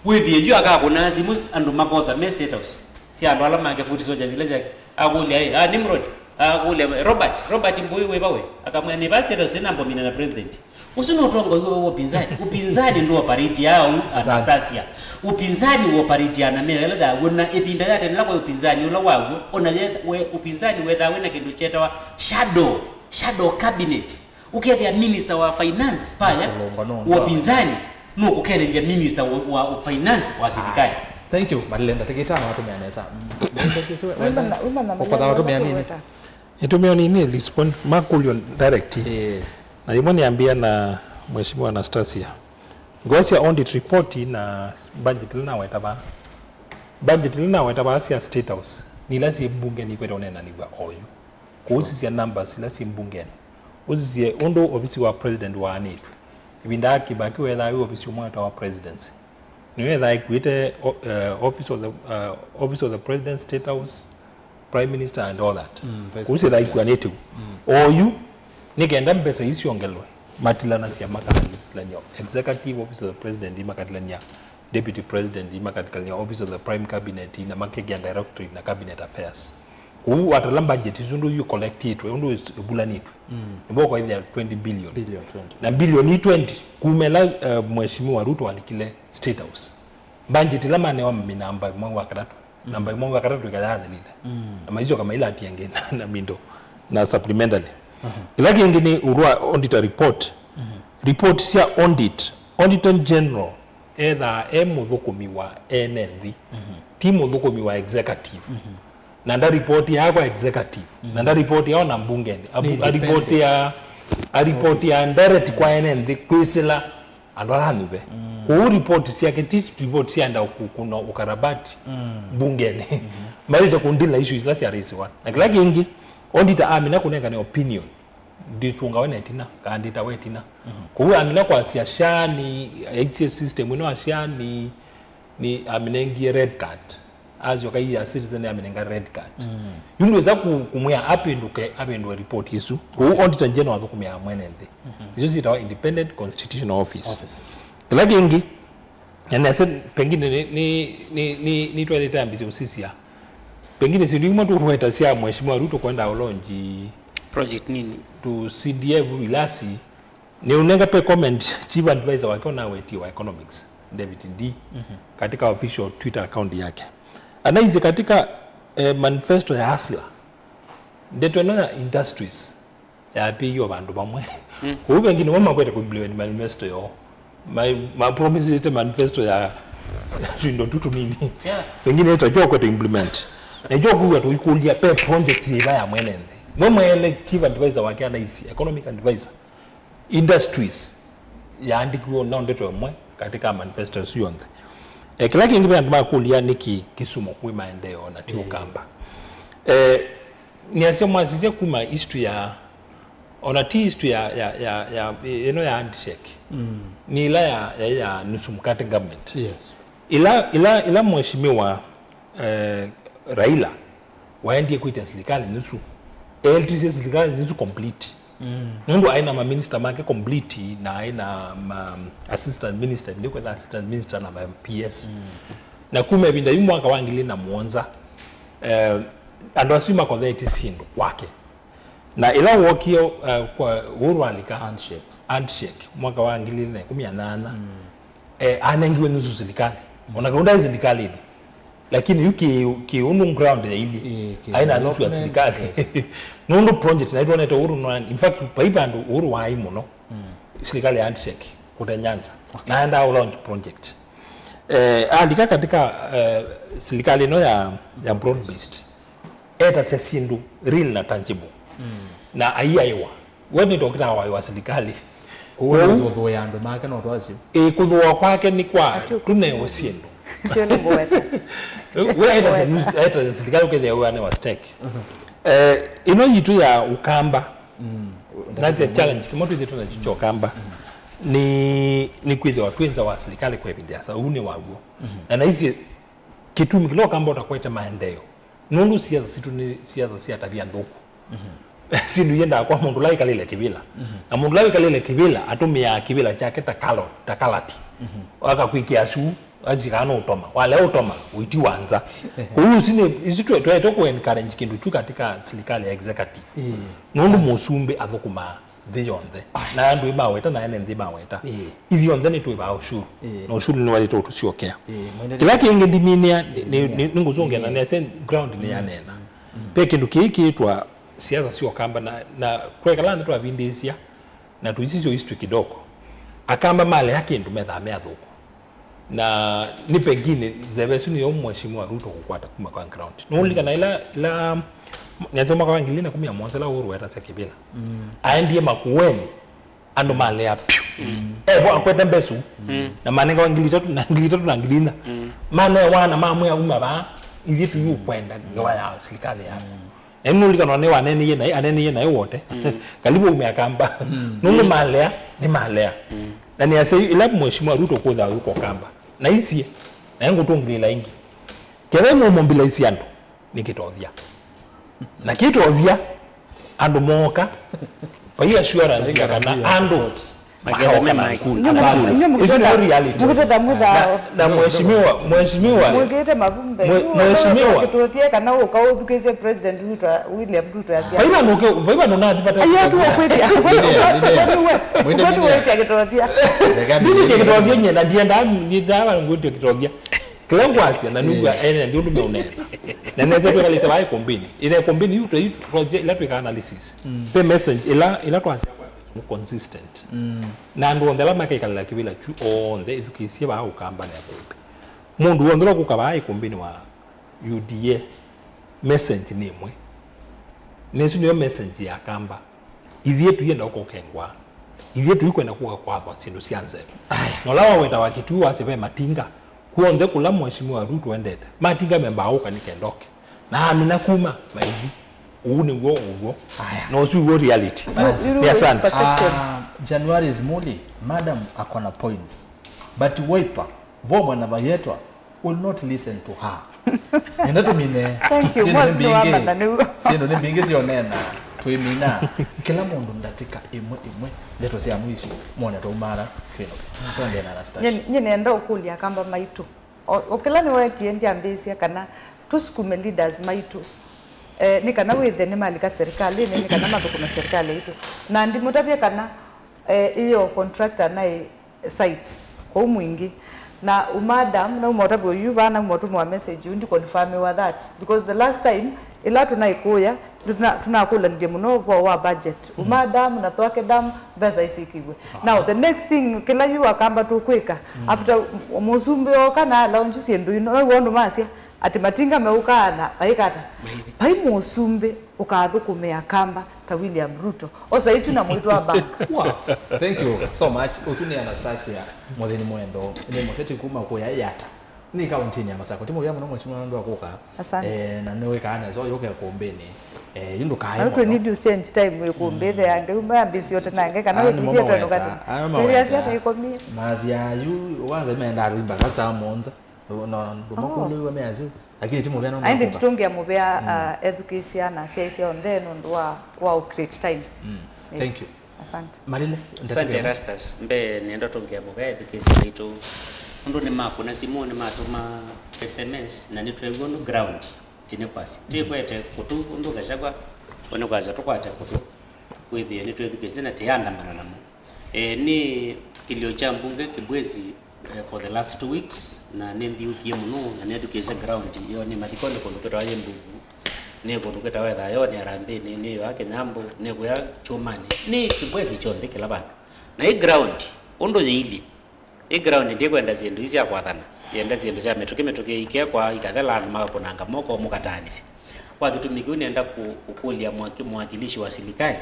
Wĩthĩe yu akakũnaa simũ andũ makosa me State House. Sya andũ ala make foot soldiers ila syake. Akũlya, "Ĩ, ah, Nimrod." Akũlya, "Robert, Robert Mbũĩ wĩ va we?" Akamwĩa, "Nĩ va State House, nambomina na president." Ũsu nĩ ũtongoi wa ũpinzani. Ũpinzani ndũ operate au, Anastasia. Ũpinzani wa operate na mĩao ĩla yaw'o na ĩvinda ya tene ĩla kwaĩ ũpinzani ũla waw'o, ona ye, we, ũpinzani wethaa wĩna kĩndũ kyetawa shadow, shadow cabinet. Ũkethĩa minister wa finance paya, wa ũpinzani nũkũkelelya minister wa, wa finance wa sirikali. Thank you. Malile, ndatika itano watũmĩa nesa. Mm, ndeke kĩswe, wenda, ũkotha watũmĩa nini? Nĩtũmĩa nini, respond, makũlyo direct. Eh. Na imwe nĩambia na Mheshimiwa Anastasia. Ngwasya audit report na budget ĩla naweta vaa. Budget ĩla naweta vaa sya State House, nĩ ila syĩ mbunge nĩikwete ũneenanĩw'a oyu. Kũusisya numbers ila syĩ mbungeni. Ũsisye ũndũ ovisi wa president waanĩtw'e. Ĩvinda ya Kibaki wethaa wĩ ovisi ũmwe wetawa presidency. Nĩyo yethaa ĩkuĩte o-, eh, office of the, eh, office of the president, State House, prime minister and all that. Mm, vice president. Kũu syethaa ikuanĩte ũu. Mm. Oyu, nĩ kenda mbesa ii syongelwe, matilanasya makatilany'a executive office of the president, makatilany'a deputy president, makatilany'a office of the prime cabinet, na makekĩa directorate na cabinet affairs. Kũu watala budget isu ũndũ yu collectĩtwe, ũndũ ĩvulanĩtwe. Mm. Nĩvo ũkaĩthĩa twenty billion. Billion twenty. Na billion twenty, kuma ĩla, eh, Mheshimiwa Ruto alikile State House. Budget ĩla manewa minamba ĩmwe wa katatũ. Mm. Namba ĩmwe wa katatũ ĩkayathĩlile. Mm. Na maisyoka mailatia ĩngĩ na, na mindo na supplementary. Aha. Kĩla kĩngĩ nĩ ũndũ wa auditor report. Mhm. Report sya audit. Auditor General ethaa e mũthũkũmi wa ene nthĩ. Mhm. Ti mũthũkũmi wa executive. Mhm. Na nda report ya kwa executive. Mhm. Na nda report ya ona mbungeni. Abu-, a report ya, a report ya direct kwa ene nthĩ kwĩsĩla andũ ala anyuve. Mm. Kwoou report syake ti report syaenda kũ-, kũna ũkarabati, mm, mbungeni. Mhm. Maĩlĩte kũndila issues ila syaraisiwa. Na kĩla kĩngĩ, auditor amina kũnengane opinion, ndĩtũngawe na ĩtina, kana ndĩtawe ĩtina. Mhm. Kwoou amina kwasya SHA nĩ, aisie system ĩno ya SHA nĩ, nĩ aminengie red card. Asyoka ii ya citizen amĩnenga red card. Mm. Yu ndwĩsa ku-, kũmwĩa apĩndũke, apĩndũe report ĩsu. Kũu, okay, Auditor General athũkũmĩaa mwene nthĩ. Mhm. Isu syĩtawa Independent Constitutional Office. Offices. Kĩla kĩngĩ, na nĩasya pengine nĩ, nĩ, nĩ, nĩ, nĩtwaĩlĩte ambĩsya ũsisya. Pengine syĩndũ imwe tũkũweta sya Mheshimiwa Ruto kwenda ũlonji project nini. Tu C D F Ilasi, nĩũnenga pe comment Chief Advisor wake ũnawetie wa Economics, David Ndii, mhm, katika official Twitter account yake. Anaisye katika, eh, manifesto ya Hustler, ndeto ĩno ya industries yaatĩĩiwe vandũ vamwe. Mm. Kũu vengi nĩmo makwete kũ implement manifesto yoo. Ma, ma promisĩte manifesto ya, ya tũindo tu tũnini. Yeah. Pengine ĩto kyo kwete implement. Na kyo kuwa tũikũlya pe project yĩva ya mwene nthĩ. Mwe mwele Chief Advisor wake anaisye, Economic Advisor. Industries yaandĩkiwe na ndeto ĩmwe katika manifesto ĩsu yonthe. E, kĩla kĩngĩ ve andũ makũlya nĩkĩ Kisumu kwĩ maendeeo na ti, mm, Ũkamba. E, nĩasya mwasisya kuma history ya Ona ti history ya, ya, ya, ya, ĩno ya handshake. Mm. Nĩ ĩla ya, ya, ya nusu mkate government. Yes. Ĩla, ĩla, ĩla mheshimiwa, eh, Raila waendie kwĩtya silikalĩ nusu, eetisye silikalĩ nusu complete. Mm. Nũndũ aĩ na maminista make complete, na aĩ na ma assistant minister, ndikwetha assistant minister na ma P S. Mm. Na kuma ĩvinda yu mwaka wa ngili na mũonza, eh, andũ asu makothetie syĩndũ kwake. Na ĩla wokie, eh, kwa Uhuru alika handshake, handshake mwaka wa ngili na ikũmi na nyanya, mm, eh, anengiwe nusu silikalĩ. Mm. Ona kau ndaĩ silikalĩnĩ. Lakini yu ki, ki unu ground ya ili. Ĩĩ, ki aina nusu ya development, silikalĩ. Yes. Nũndũ project na itwonete Uhuru no, in fact, vai vandũ Uhuru waĩ mũno. Mm. Silikalĩ ya handshake kũte Nyanza. Okay. Na aenda launch project. Eh, alika katika, eh, silikalĩ ĩno ya, ya broad based. Etasya syĩndũ real na tangible. Mm. Na aiaĩwa. We nĩ tokita wa, wa silikalĩ. Kũu nĩ kũthũĩa andũ make no twasyo. Ĩ, kũthũa kwake nĩ kwa tunewe syĩndũ. Ndio nĩ ngweta. We etasya silikalĩ ũkethĩa we anewa stake. Mhm. Eh, ĩno yitũ ya Ũkamba. Mm. That's a challenge. Kĩmwe twĩthĩtwe nakyo kya Ũkamba. Mm. Nĩ, nĩ kwĩthĩwa twĩ nza wa silikalĩ kwa ĩvinda yasa. Ũu nĩ waw'o. Mhm. Na naisye kĩtumi kĩla Ũkamba ũtakwete maendeeo. Nũndũ siasa sitũ nĩ siasa sya tavia nthũku. Mhm. Syĩndũ iendaa kwa mũndũ ũla wĩkalĩle kĩvĩla. Mhm. Na mũndũ ũla wĩkalĩle kĩvĩla atũmĩaa kĩvĩla kyake ta kalo, ta kalati. Mhm. Akakwĩkĩa suu, asikaa no ũtoma. Walea ũtoma, ũitiwa nza. Kũu isu nĩ, isu twe-, twetwe kũ encourage kĩndũ kyu katika silikalĩ ya executive. Ĩĩ. Nũndũ mũsumbĩ athũkũmaa nthĩ yonthe. Ai. Na andũ ĩ maweta, na ene nthĩ maweta. Ĩĩ. Ithyonthe nĩtwĩvaa ũshuru. Ĩĩ. Na ũshuru nĩwaĩlĩte ũtũsyokea. Ĩĩ, mwendelee. Kĩla kĩngĩ ndiminĩa, nĩ, nĩ, nĩ, nĩngũsũngĩa na nĩasya ground nĩyanena. Mm. Ve kĩndũ kĩĩ kĩĩtwa siasa sya Ũkamba na, na kwekala nthĩ twavindĩĩsya, na tũisisya history kidogo. Akamba malea kĩndũ methaa me athũku. Na nĩ pengine nzeve ĩsu nĩyo Mheshimiwa Ruto kũkwata kuma kwa ground. Nũũlilikana ĩla, ĩla, nĩasya mwaka wa ngili na ikũmi na mũonza ĩla Uhuru wetasya kĩvĩla. Mm. Aendie Makueni, andũ malea piũ. Mm. Evo akwete mbesu. Mm. Na manengawa ngili itatũ na ngili itatũ na ngili inya. Mm. Manewa na mamwĩa uma vaa, ithyĩ tũyũkwenda ngewa ya silikalĩ yaku. Mm. Na nũlikanwa nĩ waneneiye naĩ, aneneiye naĩ wote. Mm. Karibu ume Akamba. Mm. Nũndũ malea, nĩ malea. Mm. Na nĩasya yu, ĩla Mheshimiwa Ruto kũthaa yu kwa Kamba. Na isie, na ngũtũngĩlĩla ingĩ. Kethwa nĩ mobilize andũ, nĩ kĩtothya. Na kĩtothya, andũ mooka, vai assurance ya kana andũ Magetha nĩ makoka na make. Nkundi. Asante. Isu nĩ reality. Mũkĩteta mwĩthao. Na, na mheshimiwa, mheshimiwa. Mwĩkĩte mavumbe. Mwe-, mheshimiwa. Kĩtũthie kana ũka ũthukĩĩsye President Ruto, William Ruto asya. Vaiva nũke, vaiva nũnathi vata. Ayo tu ũkwĩtya. Ndio, ndio. Kwani we? Mwende, kwani ndio. Wĩtya kĩtũthia? Ndini kĩtũthia nye, na ndienda, ndienda ngwĩtya kĩtũthia. Kĩla ngwasya na nĩw'a ene nthĩ ũndũ meũneena. Na nesa twĩkalĩte vaa ĩkũmbĩnĩ. Ĩla ĩkũmbĩnĩ yu twĩ, twasya ĩla twĩka analysis. Mm. Ve message ĩla, ĩla twasya kwa nĩ consistent. Mm. Na andũ onthe ala makaikalĩla kĩvĩla kyu onthe ĩthukĩĩsye vaa Ũkamba na ĩkũmbĩ. Mũndũ w'onthe ũla ũkũka vaa ĩkũmbĩnĩ wa U D A, message nĩ ĩmwe. Na ĩsu nĩyo message ya Kamba. Ithyĩ tũienda ũka ũkengwa. Ithyĩ tũikwenda kũka kwathwa syĩndũ sya nzeve. Aya. Na ũla waweta wa kĩtuu wasya ve matinga, kw'onthe kũla Mheshimiwa Ruto endete, matinga membaa ũka nĩ kenda oke. Na amina kuma, maithi. Ũu nĩw'o ũw'o. Aya. Na ũsu nĩw'o reality. Asante. Nĩ asante. Ah, January is Muli, madam akona points. But Wiper, vo mwana vayetwa, will not listen to her. Nenda tũmine. Thank you. Syĩndũ nĩ mbingĩ. Syĩndũ nĩ mbingĩ syonena. Twĩmina. Kĩla mũndũ ndatĩka ĩmwe ĩmwe. Ndeto sya mwisho. Mone twaumara. Twĩnoke. Twende na Anastasia. Nye, nye nenda ũkũlya Akamba maitũ. O, o kĩla nĩwetie ndyambĩĩsya kana tũsukume leaders maitũ. Eh, nĩ kana wĩthe nĩmalika serikalĩnĩ, nĩ kana mathũkũme serikalĩ itũ. Na ndimũtavye kana, eh, ĩyo contractor naĩ site kũu Mwingi. Na Uma Dam, nauma ũtavyo yu vaa, nauma ũtũmĩwa message yu, ndi confirmiwa that. Because the last time, ĩla tũnaĩ kũya, tũna-, tũnakũlanilye mũno ũvoo wa budget. Uma Dam na Thwake Dam, mbesa isyĩkĩw'e. Now, the next thing, kĩla yu Akamba tũkwĩka, after mũsumbĩ oka na launch syĩndũ ino, now'o ũndũ masya, atĩ matinga meũkaa na vaikata. Vai mũsumbĩ ũkathũkũmĩa Kamba ta William Ruto. Osa itu na mwĩtwa bank. Wow. Thank you so much. Ũsu nĩ Anastasia Mũthĩni Mwendo. Nĩ mũteti kuma kũya Yata. Nĩ kaunti-inĩ ya Masakũ. Ti mũvea mũno mheshimiwa nũndũ wa kũka. Asante. Eh, na nĩ wĩkaa nesa ũyũke kũmbĩnĩ. Eh, yu ndũkae. Au tũ need to change time wĩkũmbĩthĩange uma mbisi yote nange kana wĩtithie twenũka tene. Ĩrĩa sia nĩkomie. Masia yu wanza imendaa rwimba ka saa mũonza. No ndũmakũlĩwa measyo. Lakini ti mũvea no. Aende ndũkũka. Tũtũngĩa mũvea, uh, ethukĩĩsya na syaisya onthe nũndũ wa wa create time. Mm. Thank you. Asante. Malile. Asante Erastus. Mbee nĩenda tũngĩa mũvea ethukĩĩsya maitũ. Ũndũ nĩmakũna simũ, nĩmatũma S M S na nĩtwew'a nũ ground. Ĩnĩ kwasya. Tĩkwete kũtũ ũndũ Gachagua, ũnĩ kwasya tũkwate kũtũ. Wĩthĩe nĩtwĩthukĩĩsye na tĩandamana namo. E, nĩ kĩlio kya mbunge Kibwezi, e, for the last two weeks, na nĩnthiũkie mũno, na nĩthukĩĩsye ground yo, nĩ mathikonĩ kũndũ kwĩtawa Yembugu, nĩ kũndũ kwĩtawa Ethayonĩ, Arambĩnĩ, nĩ yoa Kĩnyambũ, nĩ kũya Kyũmanĩ, nĩ Kibwezi kyonthe kĩla vandũ. Na ĩ ground, ũndũ yĩilyĩ, Ĩ ground ndĩkwenda syĩndũ ii sya kwathana, yenda syĩndũ sya mĩtũkĩ mĩtũkĩ ikekwa, ikathela, andũ makakũnanga moko, mũkataanĩsya. Kwa kĩtumi kĩu nĩenda kũ-, kũkũlya mwaki-, mwakilishi wa silikalĩ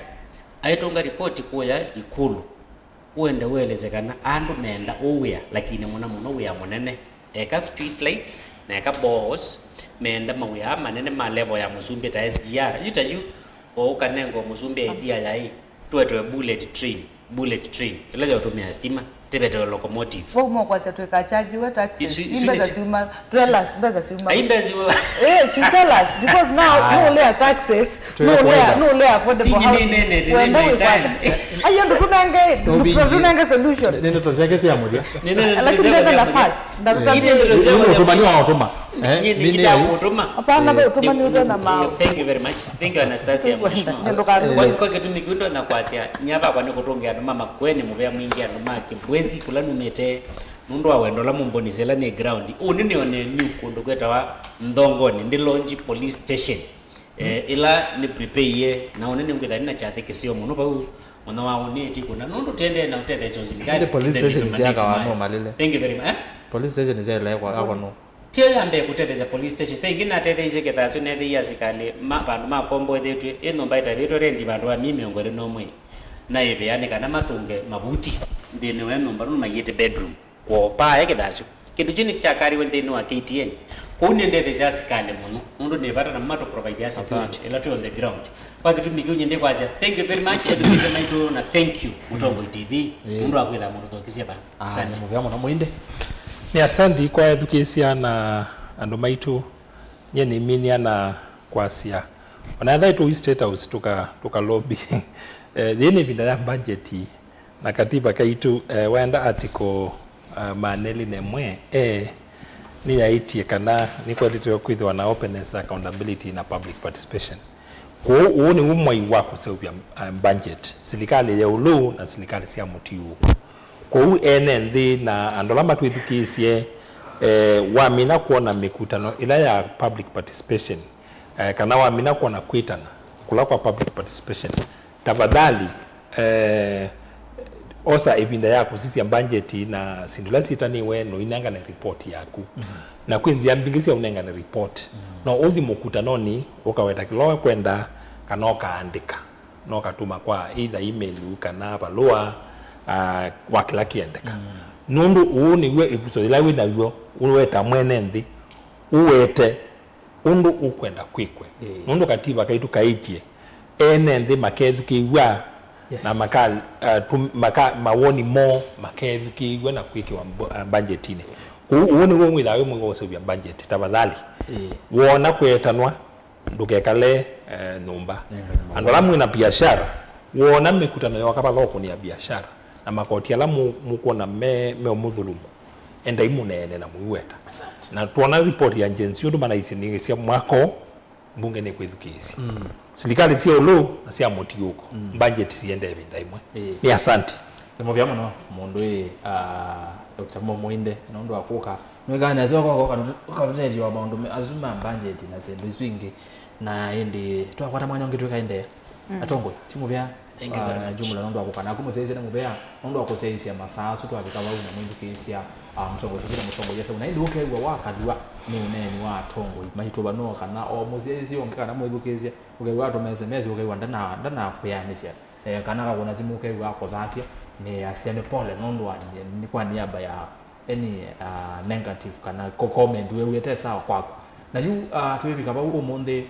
aitũnga ripoti kũya Ikulu, ũende ũelesye kana andũ meenda ũũ wĩa, lakini mũno mũno wĩa mũnene, eka street lights na eka boreholes, meenda mawĩa aa manene ma level ya mũsumbĩ ta S G R, yu ta yu, o ũkanengwa mũsumbĩ idea ya ĩ, Twetwe bullet train, bullet train. Ĩla yaũtũmĩa stima, tĩvete locomotive. Vau mokwasya twĩkakyajiwe taxes. Isu, isu mbesa nĩ si- siuma, tell us mbesa siuma. Ai, mbesa siuma. Eh, she tell us, because now, ah, no lea taxes, no lea, no lea affordable housing. Tinyi nĩ nene, wenda wĩkwata. Ai, andũ tũnenge, tũnenge solution. Nĩ ndeto syake sya mũthya. Nĩ nene, lakini nĩ ndeto sya mũthya. Facts. Nĩ ndeto sya mũthya. Nĩ ũtũmani wa ũtũma. Eh, nyie nĩ nĩ nĩkĩtaa kũtũma. Hapana, eh, ve ũtũmani ũte na maũ. Thank you very much. Thank you, Anastasia, mheshimiwa. Nĩ ndũkarũe. Kwa, kwa kĩtumi kĩu ndo nakwasya, nyie vakwa nĩ kũtũngĩa andũ ma Makueni, mũvea mwingĩ andũ ma Kibwezi, kũla numĩte, nũndũ wa wendo ũla mũmbonisye ĩla nĩ ground. Ũnĩ nĩone new kũndũ kwĩtawa Nthongonĩ, ndĩ launch police station. Eh, ĩla nĩ prepare, na ũnĩ nĩngwĩtha nĩ na kyathĩ kĩseo mũno vau, mũno wa ũnĩ ti kũna. Nũndũ tendee na ũtetheesya ũsilikalĩ. Ĩndĩ police station syakawa nũ Malile? Thank you very much. Eh? Police station syaĩle kwa, akwa nũ? Tyo ya mbee kũtetheesya police station. Ve ĩngĩ natetheeisye Kĩthasyo, neethĩie asikalĩ ma vandũ makomboethetw'e, ĩ nyũmba ĩtavĩtwe rendi vandũ va myei mĩongo ĩlĩ na ũmwe, na ĩvĩa nĩ kana matũnge mavuti nthĩnĩ wa nyũmba nũndũ maiĩte bedroom kwoo paae Kĩthasyo. Kĩndũ kyu nĩkyakariwe nthĩnĩ wa K T N. Kwoou nĩndetheesya asikalĩ mũno nũndũ nĩ vata na matũ provide security ĩla twĩ on the ground. Kwa kĩtumi kĩu nyie ndikwasya, thank you very much, ethukĩĩsya maitũ, na thank you, Mũtongoi T V, nũndũ wa kwĩtha mũtũthokisye vaa. Ah, asante. Nĩ mũvea mũno, Mwĩndĩ. Nĩ asante kwa ethukĩĩsya na andũ maitũ. Nyie nĩminia na kwasya, ona ethĩwa tũi State House tũka, tũka lobby. Eh, yĩĩ nĩ ĩvinda ya budget, na katiba kaitũ, eh, waenda article, eh, maana elĩ na ĩmwe, eh, nĩyaĩtye kana nĩkwendete kwĩthĩwa na openness, accountability na public participation. Kwoou ũũ nĩw'o mwai wa kũseũvya, eh, budget, silikalĩ ya ĩũlũ na silikalĩ sya mũtiũũko. Kwoou ene nthĩ na andũ ala matwĩthukĩĩsye, eh, wamina kwona mĩkutano ĩla ya public participation, eh, kana wamina kwona kwĩtana kũla kwa public participation, tafadhali, eh, osa ĩvinda ya kũsisya mbanjeti na syĩndũ ila syĩtanĩwe, na ũinengane report yaku. Mhm. Na kwĩ nzĩa mbingĩ sya ũnengane report. Mhm. No ũthi mũkutanonĩ, ũkaweta kĩla ũkwenda, kana ũkaandĩka. No katũma kwa either email kana valũa, ah, wa kĩla kĩendeka. Mm. Nũndũ ũũ nĩw'o ĩvuso yĩla wĩ naw'o, ũweta mwene nthĩ, ũwete ũndũ ũkwenda kwĩkwe. Ĩĩ. Nũndũ katiba kaitũ kaĩtye, ene nthĩ makethukĩĩw'a, yes, na maka, ah, tũ-, maka, mawoni moo makethukĩĩw'a na kwĩkĩwa mbo-, ah, mbanjetinĩ. Kwoou ũũ nĩw'o wĩthaa wĩ mwega ũseũvya mbanjeti, tafadhali. Ĩĩ. Woona kwetanwa, ndũkekale, eh, nyũmba. Nengane. Andũ ala mwĩ na biashara, woona mĩkutano yoka vala ũkũnĩa biashara, na makoti ala mũ-, mũkwona me, meũmũthulumu, endai mũneene na mũiweta. Asante. Na twona report ya Gen Z ũndũ manaisye nĩsya mwako, mbunge nĩkwĩthukĩĩsya. Mm. Silikalĩ sya ĩũlũ na sya mũtiũko, mm, mbanjeti siendee ĩvinda ĩmwe. Ĩĩ. Nĩ asante. Nĩ mũvea mũno mũndũ ĩ, ah, Doctor Mo Mwĩnde, nũndũ wa kũka. Nĩwĩkaa nesa ũkoka ũkatũtethya maũndũ me-, asu ma mbanjeti na syĩndũ isu ingĩ. Na ĩndĩ twakwata mwanya ũngĩ twĩkaendeea. Mm. Atongoi, ti mũvea, thank you so much, ah, jumla nũndũ wa kũka naku mũsyaĩĩsya nĩ mũvea, nũndũ wa kũsyaĩĩsya masaa asu twavika vau na mwĩthukĩĩsya, ah, Mũtongoi T V na Mũtongoi F M. Na ĩndĩ ũkew'a wakalw'a nĩ ũneeni wa atongoi maitũ vano kana o mũsyaĩĩsya ũngĩ kana mwĩthukĩĩsya, ũkew'a atũma S M S, ũkew'a ndana-, ndanakwĩanĩsya. Eh, kana akakũna simũ ũkew'a akũthatya, nĩ asya nĩ pole nũndũ wa, nĩ kwa niaba ya any, ah, negative kana ko-, comment wew'ĩte sawa kwaku. Na yu, ah, twĩvika vau ũmũnthĩ,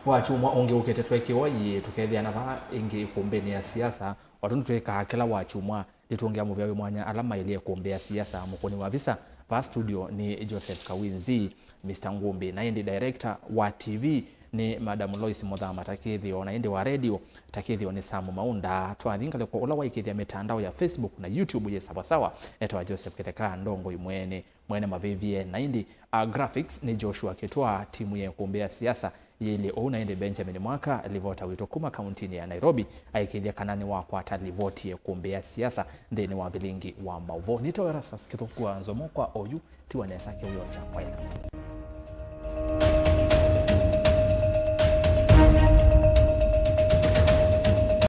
Wakyumwa ũngĩ ũkĩte twekiwa yĩ tũkethĩana vaa ĩngĩ ĩkũmbĩnĩ ya siasa, o tondũ twĩkaa kĩla wakyumwa. Nĩtũngĩa mũvea wĩ mwanya ala maĩlye kũmbĩa siasa. Mũkũni wa visa vaa studio nĩ Joseph Kawinzi, Mister Ngũmbĩ, na ĩndĩ director wa T V nĩ Madam Lois Mũthama, ta kĩthĩo, na ĩndĩ wa radio ta kĩthĩo nĩ Sam Maunda. Twathi ngalĩko, ũla waĩkĩĩthya mĩtandao ya Facebook na YouTube yĩ sawasawa etawa Joseph Kĩtheka, ndongoi mwene, mwene mavĩvye, na ĩndĩ a graphics nĩ Joshua Kĩtwa, timu ya ĩkũmbĩ ya siasa yĩilye ũu, na ĩndĩ Benjamin Mwaka, livota witũ kuma kauntinĩ ya Nairobi, aĩkĩĩthya kana nĩwakwata livoti ya ĩkũmbĩ ya siasa nthĩnĩ wa vilingi wa maũvoo. Nĩtawa Erastus Kĩthũku wa Nzomo kwa oyu, tiwa nesa kĩwĩoo kya kwaĩla.